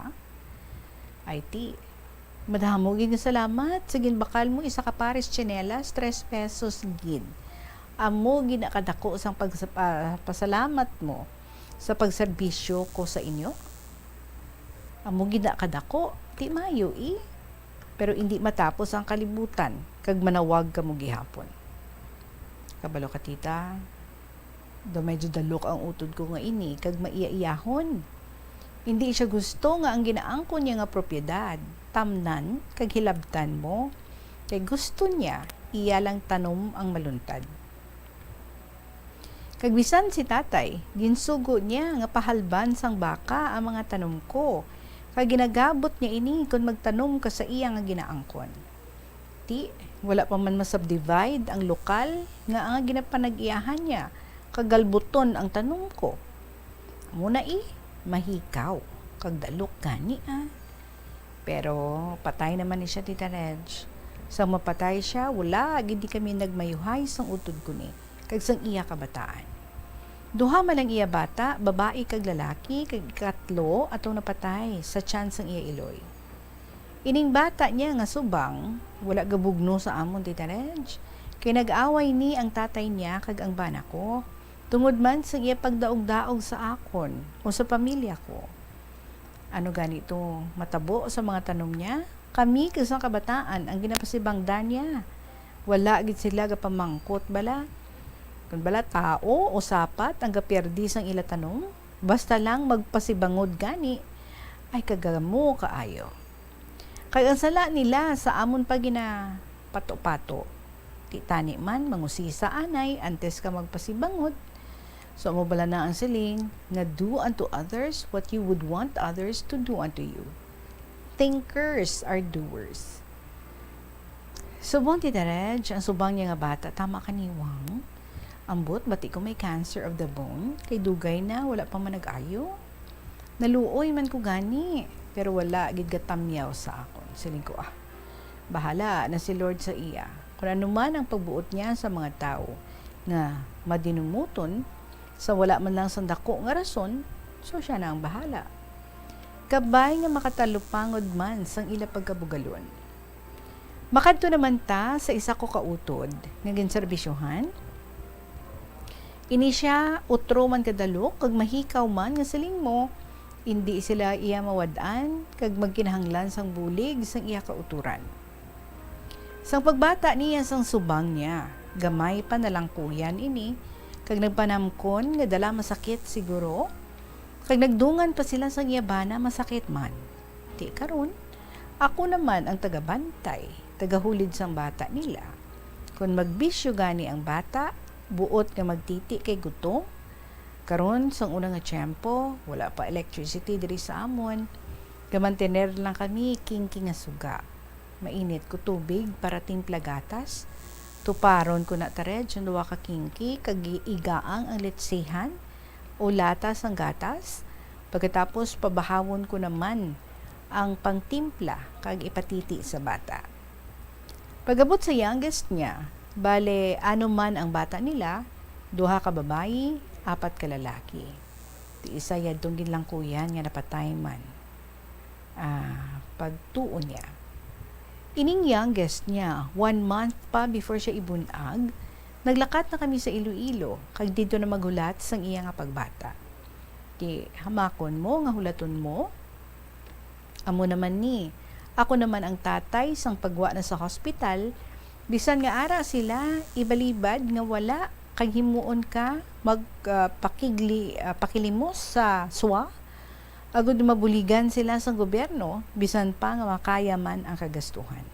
Ay ti, madamo gid nga salamat sa ginbakal mo isa ka pares tsinelas, tres pesos gid. Amo gid na kadako sang pagsa-, ah, pasalamat mo sa pagserbisyo ko sa inyo. Amo gid na kadako, ti mayo, eh. Pero indi matapos ang kalibutan, kag manawag kamo gihapon. Kabalo ka, tita, daw medyo dalok ang utod ko nga ini, kag maiyaiyahon. Indi siya gusto nga ang ginaangkon niya nga propiedad, tamnan, kag hilabtan mo. Kay gusto niya, iya lang tanom ang maluntad. Kag bisan si tatay, ginsugo niya nga pahalban sang baka ang mga tanom ko, kag ginagabot niya ini kon magtanom ka sa iya nga ginaangkon. Ti, wala pa man ma-subdivide ang lokal nga ang ginapanag-iyahan niya, kag galbuton ang tanom ko. Amo na, eh, mahikaw, kag dalok gani, ah. Pero patay naman ni siya, Tita Reg. Sang mapatay siya, wala gid ni kami nagmayuhay sang utod ko ni, kag sang iya kabataan. Duha man ang iya bata, babayi kag lalaki, kag ikatlo ato napatay sa tiyan sang iya iloy. Ining bata niya nga subang, wala gabugno sa amon, Tita Reg, kay nag-away ni ang tatay niya kag ang bana ko, tungod man sang iya pagdaog-daog sa akon o sa pamilya ko. Ano gani to matabo sa mga tanom niya? Kami kag sang kabataan ang ginapasibangdan niya. Wala gid sila gapamangkot bala. Kon bala tao o sapat ang gapiyerdi sang ila tanom, basta lang magpasibangod gani, ay kagamo kaayo. Kag ang sala nila sa amon pa ginapato-pato. Ti tani man, mangusisa anay antes ka magpasibangod. So, amo bala na ang siling nga, "Do unto others what you would want others to do unto you." Thinkers are doers. Subong, Tita Reg, ang subang niya nga bata, tama ka ni Wang? Ambot, bati ko may cancer of the bone, kay dugay na, wala pa man nag-ayo. Naluoy man ko gani, pero wala gid gatamyaw sa akon. Siling ko, ah, bahala na si Lord sa iya. Kon ano man ang pagbuot niya sa mga tawo nga madinumuton, sa wala man lang sang dako nga rason, so siya na ang bahala. Kabay nga makatalupangod man sang ila pagkabugalon. Makadto naman ta sa isa ko ka utod nga ginserbisyohan. Ini sia utro man kadalok kag mahikaw man nga siling mo, indi sila iya mawad-an kag magkinahanglan sang bulig sang iya kautoran. Sang pagbata niya sang subang niya, gamay pa nalangkuyan ini, kag nagpanamkon nga dala masakit siguro, kag nagdungan pa sila sang iya bana masakit man. Ti karon, ako naman ang tagabantay, tagahulid sang bata nila. Kon magbisyo gani ang bata, buot nga magtiti kay gutom. Karon, sang una nga tiyempo, wala pa electricity diri sa amon. Gamantener lang kami kingki nga suga. Mainit ko tubig para timpla gatas. Tuparon ko na, Tita Reg, ang duha ka kingki kag igaang ang letsihan o lata sang gatas. Pagkatapos, pabahawon ko naman ang pangtimpla kag ipatiti sa bata. Pag-abot sa youngest niya, bale, ano man ang bata nila, duha ka babayi, apat ka lalaki. Ti isa yadtong ginlangkuyan nga napatay man. Ah, pagtuo niya. Ining youngest niya, one month pa before siya ibun-ag, naglakat na kami sa Iloilo, kag didto na maghulat sang iya nga pagbata. Hamakon mo nga hulaton mo? Amo naman ni, ako naman ang tatay sang pagwa na sa hospital, bisan nga ara sila, ibalibad nga wala, kag himuon ka mag, ah, pakigli-, ah, pakilimos sa swa, agud mabuligan sila sang gobyerno, bisan pa nga makaya man ang kagastuhan.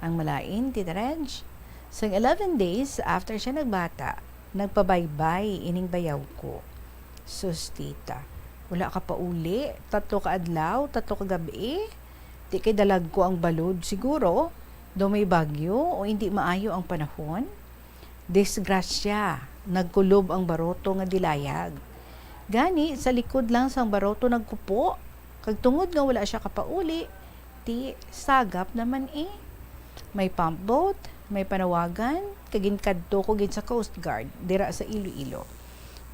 Ang malain, Tita Reg, sang eleven days after siya nagbata, nagpabaybay ining bayaw ko. Sus, tita, wala ka pauli, tatlo ka adlaw, tatlo ka gab-i? Di kay dalag ko ang balod siguro, daw may bagyo o indi maayo ang panahon. Disgrasya, nagkulob ang baroto nga dilayag. Gani, sa likod lang sang baroto nagkupo, kag tungod nga wala siya kapauli, ti sagap naman, eh. May pump boat, may panawagan, kag ginkadto ko gid sa Coast Guard dira sa Iloilo.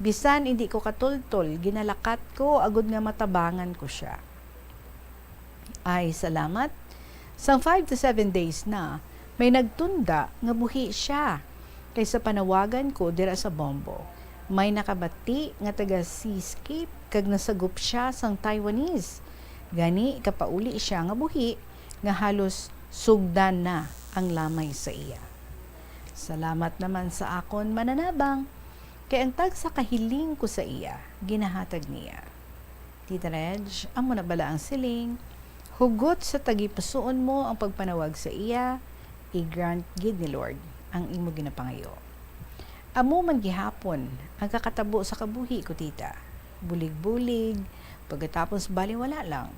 Bisan indi ko katultol, ginalakat ko agud nga matabangan ko siya. Ay, salamat. Sang five to seven days na, may nagtunda nga buhi siya. Kay sa panawagan ko dira sa Bombo, may nakabati nga taga Seascape kag nasagop siya sang Taiwanese. Gani, kapauli siya nga buhi nga halos sugdan na ang lamay sa iya. Salamat naman sa akon mananabang, kay ang tagsa ka hiling ko sa iya, ginahatag niya. Tita Reg, amo na bala ang siling? Hugot sa tagipusoon mo ang pagpanawag sa iya, i-grant gid ni Lord ang imo ginapangayo. Amo man gihapon ang kakatabo sa kabuhi ko, tita. Bulig-bulig, pagkatapos baliwala lang.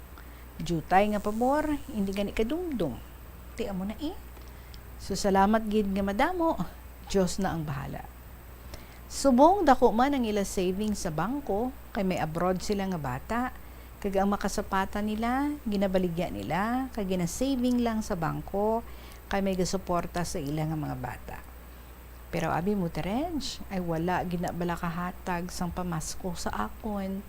Diutay nga pabor, hindi gani kadumdom. Ti amo na, eh. So, salamat gid nga madamo. Dios na ang bahala. Subong dako man ang ila savings sa bangko, kay may abroad sila nga bata, kag ang makasapatan nila, ginabaligya nila, kag ginasaving lang sa bangko, kay may gasuporta sa ila nga mga bata. Pero abi mo, Tita Reg, ay wala gid na bala kahatag sang pamasko sa akon.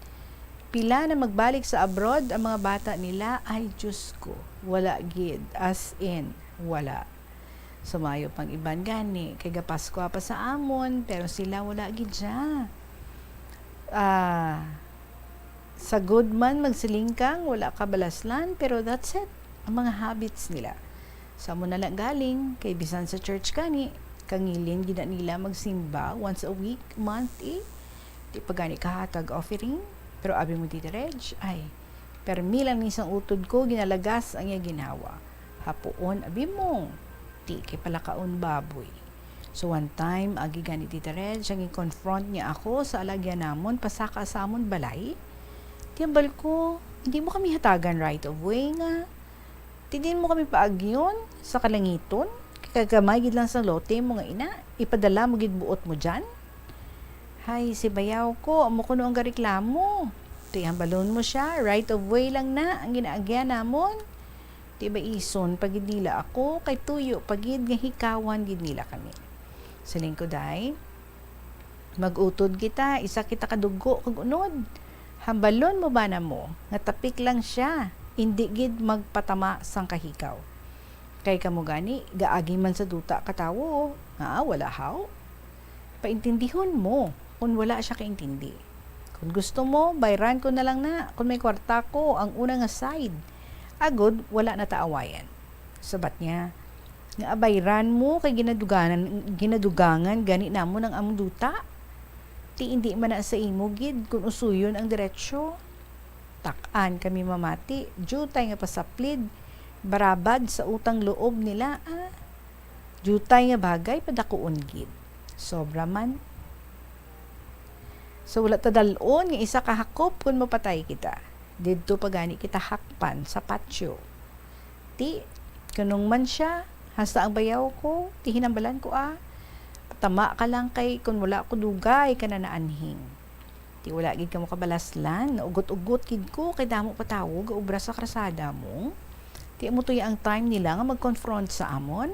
Pila na magbalik sa abroad ang mga bata nila, ay, Diyos ko, wala gid, as in, wala. Sumayo pang iban gani, kay gapaskwa pa sa amon, pero sila wala gid siya. Ah, sa good man, magsiling kang wala ka balaslan, pero that's it. Ang mga habits nila. Sa amo na lang galing, kay bisan sa church gani, kangilin gid na nila magsimba once a week, month, eh. Di pa gani kahatag offering, pero abi mo, Tita Reg, ay, permi lang ni sang utod ko, ginalagas ang iya ginhawa. Hapuon, abi mo, ti kay palakaon baboy. So, one time, agi gani, Tita Reg, ang i-confront niya ako sa alagyan namon, pasaka sa amon balay. Ti hambal ko, hindi mo kami hatagan right of way nga. Ti din mo kami paagyon sa kalangiton. Kay kagamay gid lang sang lote mo nga ina, ipadala mo gid buot mo dyan. Hay, si bayaw ko, amo kuno ang gareklamo. Ti hambalon mo siya, right of way lang na ang ginaagyan namon. Ti baison pa gid nila ako, kay tuyo pa gid nga hikawan gid nila kami. Siling ko, day, mag-utod kita, isa kita ka dugo kag unod. Hambalon mo ba na mo nga tapik lang siya, indi gid magpatama sang kahikaw. Kay kamo gani, gaagi man sa duta ka tawo, nga wala haw? Paintindihon mo kung wala siya kaintindi. Kung gusto mo, bayran ko na lang na, kung may kwarta ko, ang una nga side. Agod, wala na ta awayan. Sabat niya, nga abayran mo kay ginaduganan, ginadugangan gani namon ang among duta. Ti indi man na sa imo gid kun usuyon ang diretsyo. Tak-an kami mamati, diutay nga pasaplid, barabad sa utang loob nila, ah. Diutay nga bagay, padakuon gid. Sobra man. So, wala ta dal-on nga isa ka hakop kun mapatay kita. Didto pa gani kita hakpan sa patio. Ti, kanong man siya, hasta ang bayaw ko, ti hinambalan ko, ah. Tama ka lang kay kun wala ko dugay ka na naanhing. Ti wala gid kamo kabalaslan, naugot-ugot gid ko kay damo pa tawo gaobra sa karsada mo. Ti amo to ya ang time nila nga mag-confront sa amon.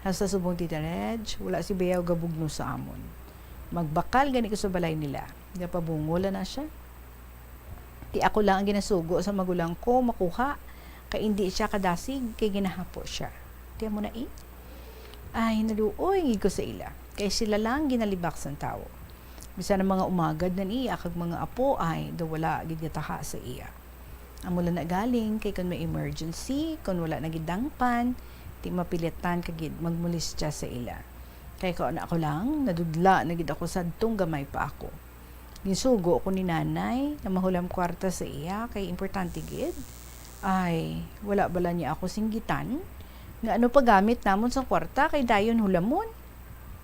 Hasta subong, Tita Reg, wala si bayaw gabugno sa amon. Magbakal gani ko sa balay nila. Gapabungol na siya. Ti ako lang ang ginasugo sa magulang ko makuha, kay indi siya kadasig, kay ginahapo siya. Ti amo na, eh. Ay, naluoy gid ko sa ila, kay sila lang ginalibak sang tawo. Bisan ang mga umagad na niya kag mga apo ay daw wala gid gataha sa iya. Amo lang na galing kay kon may emergency, kon wala na gid dangpan, ti mapilitan ka gid magmolestya sa ila. Kay kaon ako lang, nadudla na gid ako sadtong gamay pa ako. Ginsugo ko ni nanay nga mahulam kwarta sa iya kay importante gid. Ay, wala bala niya ako singgitan nga ano pa gamit namon sang kwarta kay dayon hulamon.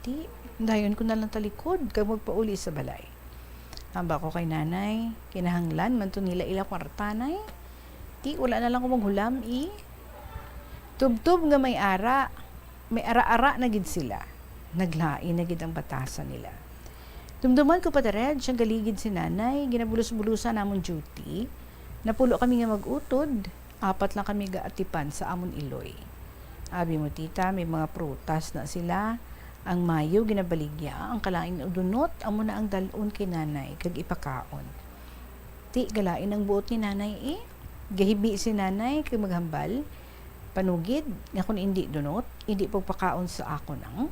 Ti, dayon ko na lang talikod kag magpauli sa balay. Hamba ko kay nanay, kinahanglan man to nila ila kwarta, nay. Ti, wala na lang ko maghulam, i. Tubtob nga may ara, may ara-ara na gid sila. Naglain na gid ang batasan nila. Dumduman ko pa, Red, siyang galigid si nanay, ginabulos-bulusan namon duty. Napulo kami nga mag-utod, apat lang kami gaatipan sa amon iloy. Abi mo, tita, may mga prutas na sila. Ang mayo ginabaligya, ang kalain udunot, amo na ang dal-on kay nanay kag ipakaon. Ti, galain ang buot ni nanay, eh. Gahibi si nanay kag maghambal, panugid nga kon indi dunot, indi pagpakaon sa akon ang.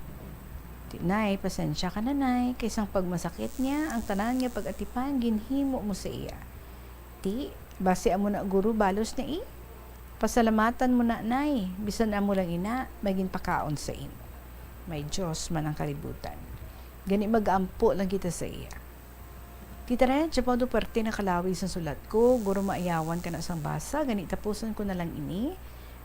Ti, nay, pasensya ka na, nay, kay sang pagmasakit niya, ang tanan nga pag-atipan ginhimo mo sa iya. Ti, basi amo na guro balos na, eh. Pasalamatan mo na, nay, bisan amo lang ina, may ginpakaon sa imo. May Dios man ang kalibutan. Gani mag-ampo lang kita sa iya. Tita Red, siya pa do parte na kalawi sang sulat ko, guro maayawan ka na sang basa, gani tapuson ko na lang ini.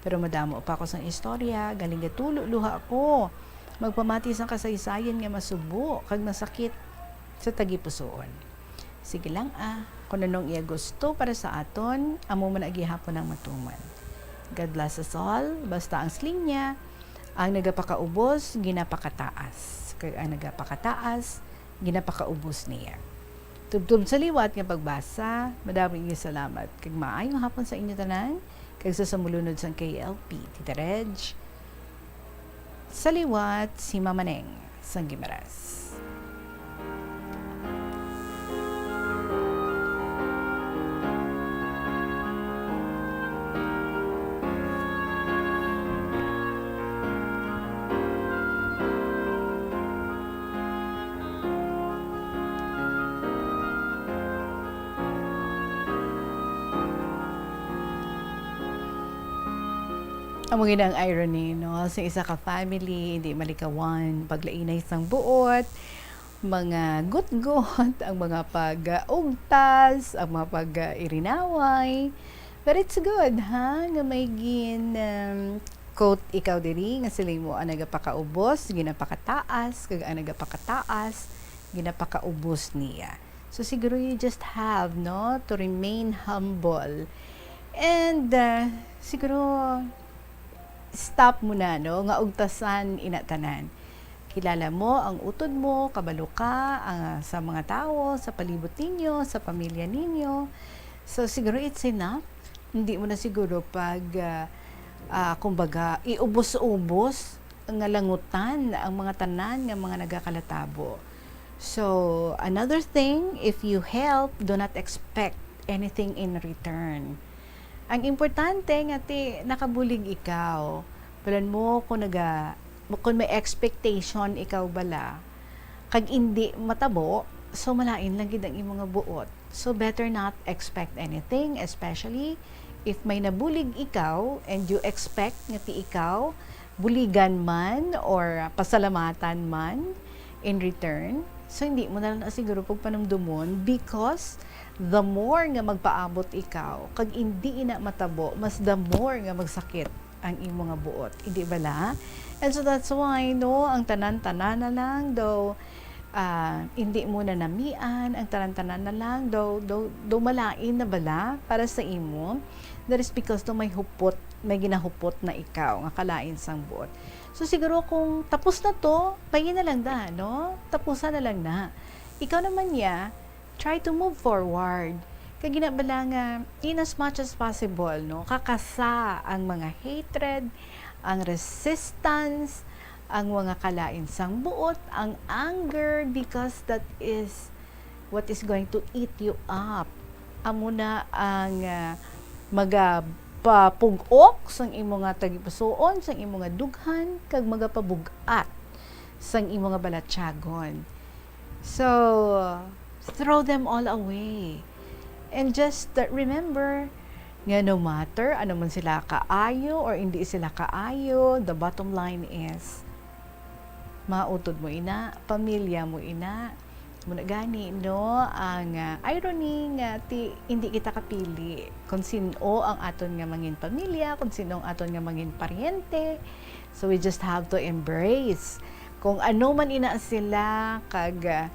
Pero madamo pa ako sang istorya, galing gatulo luha ako. Magpamati sang kasaysayan nga masubo kag masakit sa tagipusoon. Sige lang, ah, kung anong iya gusto para sa aton, amo man na gihapon ang matuman. God bless us all. Basta ang siling niya, ang nagapakaubos, ginapakataas. Kag ang nagapakataas, ginapakaubos niya. Tubtob sa liwat nga pagbasa, madamo nga salamat. Kag maayong hapon sa inyo tanan, kag sa sumulunod sang K L P, Tita Reg. Sa liwat, si Mama Neng sang Guimaras. Amo gid ang irony, no? Sa isa ka family, hindi malikawan, paglainay sang buot, mga gutgot, ang mga pag-ugtas, ang mga pag-irinaway. But it's good, ha? Nga may gin, um, quote ikaw diri, nga sila mo ang nagapakaubos, ginapakataas, kag ang nagapakataas, ginapakaubos niya. So, siguro you just have, no, to remain humble. And, uh, siguro, stop mo na, no, nga ugtasan ina tanan. Kilala mo ang utod mo, kabalo ka, ah, sa mga tawo, sa palibot ninyo, sa pamilya ninyo. So, siguro it's enough. Hindi mo na siguro pag, ah, ah, kumbaga, iubos-ubos nga langutan ang mga tanan nga mga nagakalatabo. So, another thing, if you help, do not expect anything in return. Ang importante nga ti nakabulig ikaw. Balan mo kung naga-, kung may expectation ikaw bala, kag indi matabo, so malain lang gid ang imo nga buot. So better not expect anything, especially if may nabulig ikaw and you expect nga ti ikaw buligan man or pasalamatan man in return. So hindi mo na lang siguro pagpanumdumon, because the more nga magpaabot ikaw, kag indi ina matabo, mas the more nga magsakit ang imo nga buot. Hindi bala? And so that's why, no, ang tanan-tanan na lang daw, ah, hindi mo na namian, ang tanan-tanan na lang daw, daw, daw malain na bala para sa imo. That is because daw may hupot, may ginahupot na ikaw nga kalain sang buot. So siguro kung tapos na to, payi na lang da, no? Tapusan na lang na. Ikaw naman niya, try to move forward. Kag ginabala nga, in as much as possible, no, kakasa ang mga hatred, ang resistance, ang mga kalain sang buot, ang anger, because that is what is going to eat you up. Amo na ang, ah, magapapug-ok sang imo nga tagipusoon, sang imo nga dughan, kag magapabug-at sang imo nga balatyagon. So, throw them all away. And just, uh, remember nga no matter ano man sila kaayo or hindi sila kaayo, the bottom line is, mga utod mo ina, pamilya mo ina. Muna gani, no, ang, ah, irony nga ti, hindi kita kapili kung sino ang aton nga mangin pamilya, kung sino ang aton nga mangin paryente. So, we just have to embrace kung ano man ina sila, kag, ah,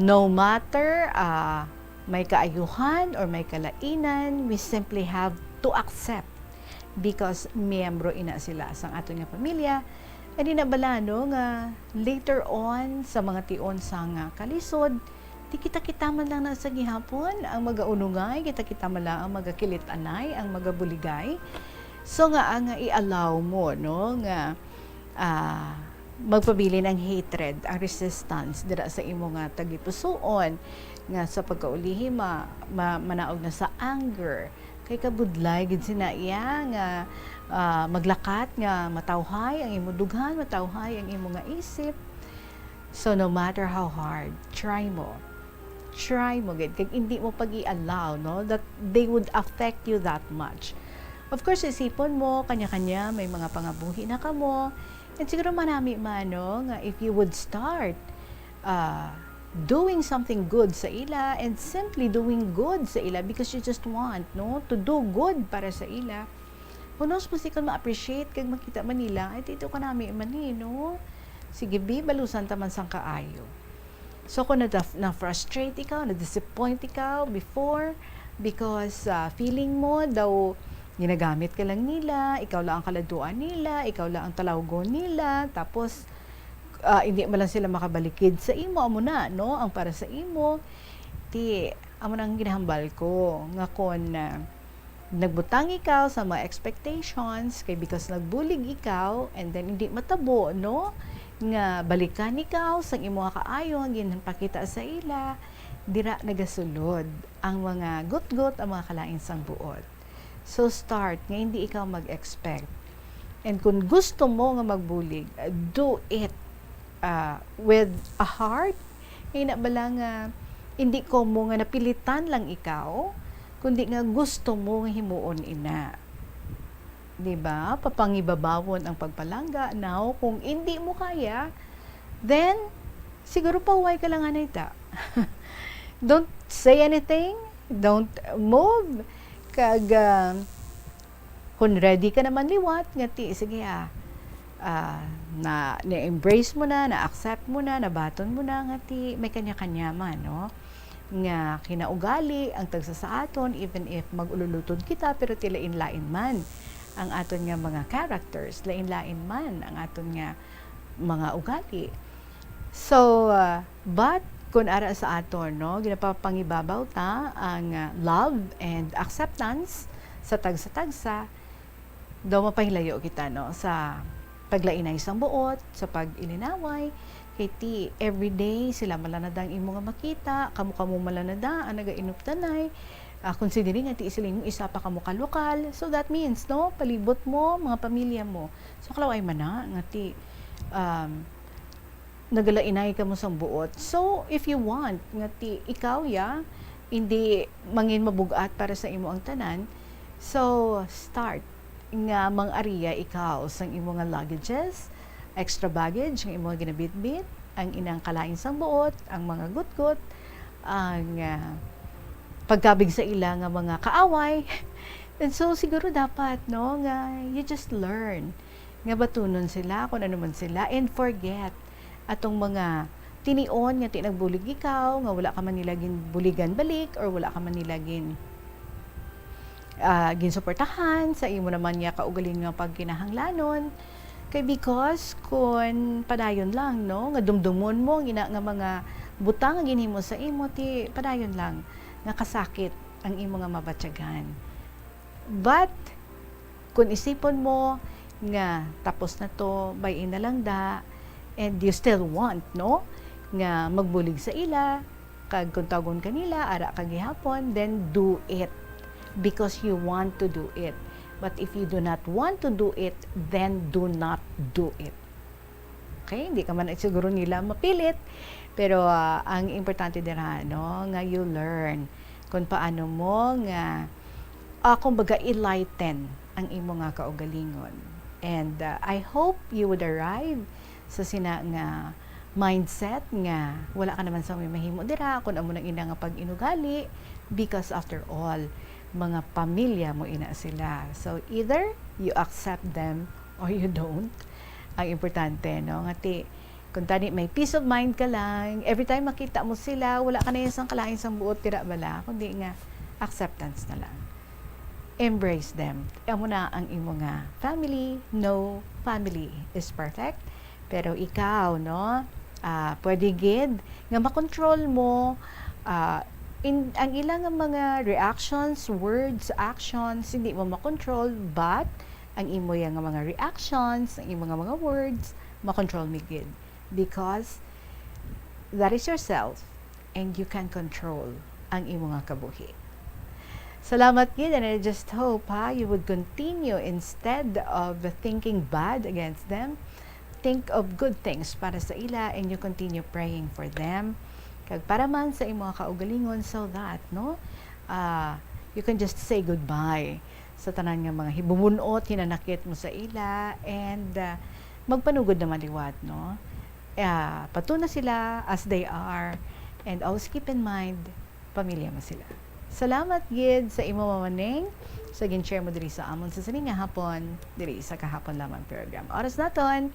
no matter, ah, may kaayuhan or may kalainan, we simply have to accept because miyembro ina sila sang aton nga pamilya. And ina bala, no, nga later on sa mga tion sang, ah, kalisod, di kita-kita man lang na sa gihapon ang magaunungay, kita-kita man lang ang magakilit-anay, ang magabuligay. So nga, ang i-allow mo, no, nga, ah, magpabilin ang hatred, ang resistance dira sa imo nga tagipusoon, nga sa pagkaulihi ma-, ma-, manaog na sa anger. Kay kabudlay gid sina iya nga, ah, maglakat nga matawhay ang imo dughan, matawhay ang imo nga isip. So, no matter how hard, try mo. Try mo gid. Kag hindi mo pag-i-allow, no, that they would affect you that much. Of course, isipon mo, kanya-kanya, may mga pangabuhi na kamo. And siguro manami man, no, nga if you would start, ah, doing something good sa ila and simply doing good sa ila because you just want, no, to do good para sa ila, who knows, mas ikaw ma-appreciate kag makita man nila, "Ay, dito ka nami man ni, no? Sige, bi, balusan ta man sang kaayo." So, kung na-, na-frustrate ikaw, na-disappoint ikaw before, because, ah, feeling mo daw ginagamit ka lang nila, ikaw lang ang kaladtuan nila, ikaw lang ang talawgon nila, tapos, ah, hindi man lang sila makabalikid sa imo, amo na, no, ang para sa imo. Ti, amo na ang ginahambal ko, nga kon, ah, nagbutang ikaw sa mga expectations, kay because nagbulig ikaw, and then hindi matabo, no, nga balikan ikaw sang imo nga kaayo nga ginpakita sa ila, dira nagasulod ang mga gutgot, ang mga kalain sang buot. So, start nga hindi ikaw mag-expect. And kung gusto mo nga magbulig, do it, ah, with a heart. Ina bala nga hindi ko mo nga napilitan lang ikaw, kundi nga gusto mo nga himuon ina. Di ba? Papangibabawon ang pagpalangga. Now, kung hindi mo kaya, then, siguro pahuway ka lang anay ta. Don't say anything. Don't move. Kag, ah, kung ready ka naman liwat, nga ti, sige, ah, ah, na, na-embrace mo na, na-accept mo na, nabaton mo na, nga ti, may kanya-kanya man, no? Nga kinaugali ang tagsa sa aton, even if mag-ululutod kita, pero ti lain-lain man ang aton nga mga characters, lain-lain man ang aton nga mga ugali. So, ah, but kung ara sa aton, no, ginapapangibabaw ta ang, ah, love and acceptance sa tagsa-tagsa, daw mapahilayo kita, no, sa paglainay sang buot, sa pag-ilinaway. Kay ti, everyday sila malanada ang imo nga makita, kamo-kamo malanada ang nagainupdanay. Ah, considering nga ti sila yung isa pa kamo kalokal. So that means, no, palibot mo, mga pamilya mo. So, kalaw-ay man na, nga ti, um, nagalainay kamo sang buot. So, if you want, nga ti ikaw ya, hindi mangin mabugat para sa imo ang tanan, so, start nga mang-ariya ikaw sang imo nga luggages, extra baggage, ang imo nga ginabitbit, ang inang kalain sang buot, ang mga gutgot, ang, ah, pagkabig sa ila nga mga kaaway. And so, siguro dapat, no, nga you just learn nga batunon sila kung ano man sila and forget atong mga tinion nga ti nagbulig ikaw, nga wala ka man nila ginbuligan balik or wala ka man nila gin, ah, ginsuportahan sa imo naman nga kaugalingon nga pagkinahanglanon. Kay because kun padayon lang, no, nga dumdumon mo ang ina nga mga butang nga ginhimo sa imo, ti padayon lang nga kasakit ang imo nga mabatyagan. But, kung isipon mo nga tapos na to, bay-i na lang da, and you still want, no, nga magbulig sa ila, kag kung tawgon ka nila, ara ka gihapon, then do it because you want to do it. But if you do not want to do it, then do not do it. Okay, hindi ka man siguro nila mapilit, pero, ah, ang importante dira, no, nga you learn kung paano mo nga, ah, kumbaga, i-lighten ang imo nga kaugalingon. And, ah, I hope you would arrive sa sina nga mindset nga wala ka naman sa may mahimo dira, kung amo nang ina nga pag-inugali, because after all, mga pamilya mo ina sila. So, either you accept them or you don't. Ang importante, no, nga ti, kung tani may peace of mind ka lang, every time makita mo sila, wala ka na yung sang kalain sang buot dira bala, kundi nga acceptance na lang. Embrace them. Amo na ang imo nga family. No family is perfect. Pero ikaw, no, ah, pwede gid nga makontrol mo, ah, in, ang ila nga mga reactions, words, actions, hindi mo makontrol, but ang imo ya nga mga reactions, ang imo nga mga words, makontrol mi gid. Because that is yourself and you can control ang imo nga kabuhi. Salamat gid, and I just hope, ha, you would continue, instead of thinking bad against them, think of good things para sa ila, and you continue praying for them. Kag para man sa imo nga kaugalingon, so that, no, ah, you can just say goodbye sa tanan nga mga hibubun-ot, hinanakit mo sa ila, and, ah, magpanugod naman liwat, no? Ah, patuna sila as they are, and always keep in mind, pamilya mo sila. Salamat gid sa imo, Mama Ning, sa gin-share mo diri sa amon sa sini nga hapon, diri sa Kahapon Lamang program. Oras naton,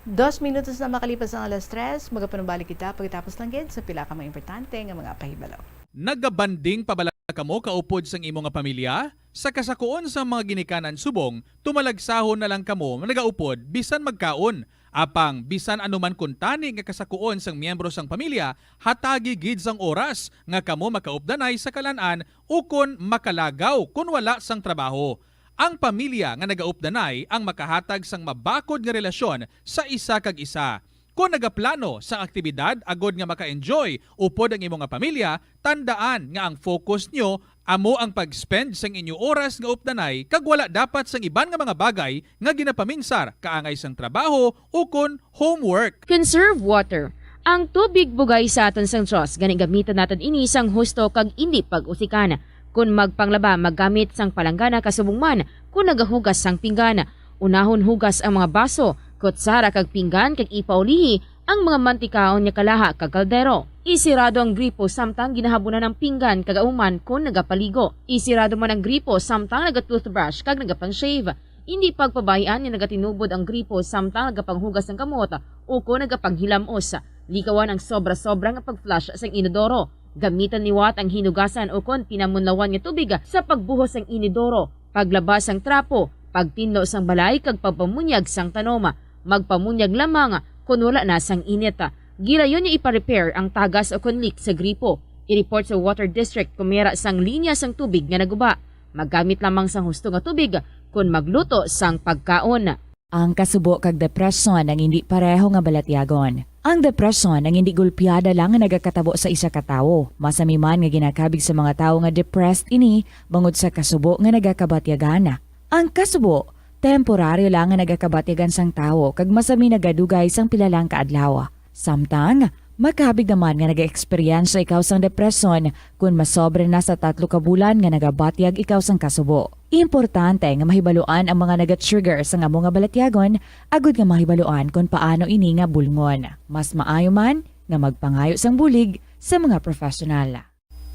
dos minutos na makalipas ang alas tres, magapanumbalik kita pagkatapos lang gid sa pila ka mga importante nga mga pahibalo. Nagabanding pa bala kamo kaupod sang imo nga pamilya? Sa kasakuon sang mga ginikanan subong, tumalagsahon na lang kamo nagaupod bisan magkaon. Apang bisan ano man kuntani nga kasakuon sang miyembro sang pamilya, hatagi gid sang oras nga kamo makaupdanay sa kalan-an ukon makalagaw kon wala sang trabaho. Ang pamilya nga nagaupdanay ang makahatag sang mabakod nga relasyon sa isa kag isa. Kon nagaplano sang aktibidad agod nga maka-enjoy upod ang imo nga pamilya, tandaan nga ang focus nyo amo ang pag-spend sang inyo oras nga updanay kag wala dapat sang iban nga mga bagay nga ginapaminsar kaangay sang trabaho ukon homework. Conserve water. Ang tubig bugay sa aton sang Dios, gani gamiton naton ini sang husto kag indi pag-usikan. Kon magpanglaba, maggamit sang palanggana kasubong man kon nagahugas sang pinggan. Unahon hugas ang mga baso, kutsara kag pinggan kag ipaulihi ang mga mantikaon nga kalaha kag kaldero. Isirado ang gripo samtang ginahabunan ang pinggan kag amo man kon nagapaligo. Isirado man ang gripo samtang naga-toothbrush kag nagapang-shave. Indi pagpabahian nga nagatinubod ang gripo samtang nagapanghugas sang kamot ukon nagapanghilam-os. Likawan ang sobra-sobra nga pag-flush sang inodoro. Gamitan liwat ang hinugasan ukon pinamunlawan nga tubig sa pagbuhos sang inodoro, paglaba sang trapo, pagtinlo sang balay kag pagpamunyag sang tanom. Magpamunyag lamang kon wala na sang init. Gilayon nga ipa-repair ang tagas ukon leak sa gripo. I-report sa Water District kon may ara sang linya sang tubig nga naguba. Maggamit lamang sang husto nga tubig kon magluto sang pagkaon. Ang kasubo kag depresyon ang indi pareho nga balatyagon. Ang depresyon ang indi gulpiada lang nga nagakatabo sa isa ka tawo. Masami man nga ginakabig sa mga tawo nga depressed ini bangod sa kasubo nga nagakabatyagan. Ang kasubo, temporaryo lang nga nagakabatyagan sang tawo kag masami nagadugay sang pila lang ka adlaw. Samtang, makabig naman nga nag-eksperyensya ikaw sang depresyon kon masobra na sa tatlo ka bulan nga nagabatyag ikaw sang kasubo. Importante nga mahibaluan ang mga naga-trigger sang amo nga balatyagon agud nga mahibaluan kon paano ini nga bulngon. Mas maayo man nga magpangayo sang bulig sa mga professional.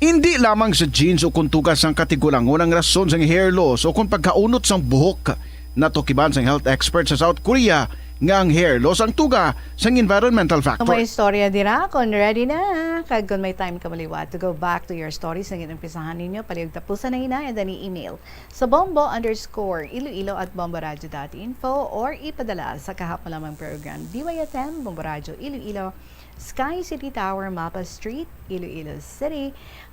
Indi lamang sa genes o kon tuga sang katigulangon ang rason sang hair loss o kon pagkaunot sang buhok. Natukiban sang health expert sa South Korea nga ang hair loss ang tuga sang environmental factor. Kung may istorya dira, kung ready na, kag kung may time ka maliwat to go back to your story, sa ginumpisahan ninyo, palihog tapusan na ina, and then i-email sa bombo underscore iloilo at bomboradio dot info or ipadala sa Kahapon Lamang Program, D Y F M, Bombo Radio Iloilo, Sky City Tower, Mapa Street, Iloilo City.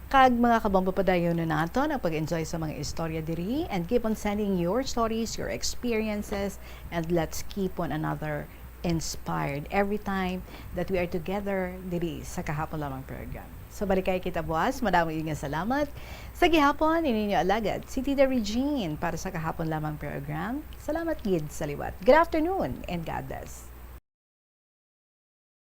Kag mga kabombo, padayon na naton ang pag-enjoy sa mga istorya diri, and keep on sending your stories, your experiences, and let's keep one another inspired every time that we are together diri sa Kahapon Lamang Program. So, balikay kita buwas. Madamo gyud nga salamat. Sa gihapon, ini inyo alagad, si Tita Regine para sa Kahapon Lamang Program. Salamat gid sa liwat. Good afternoon and God bless.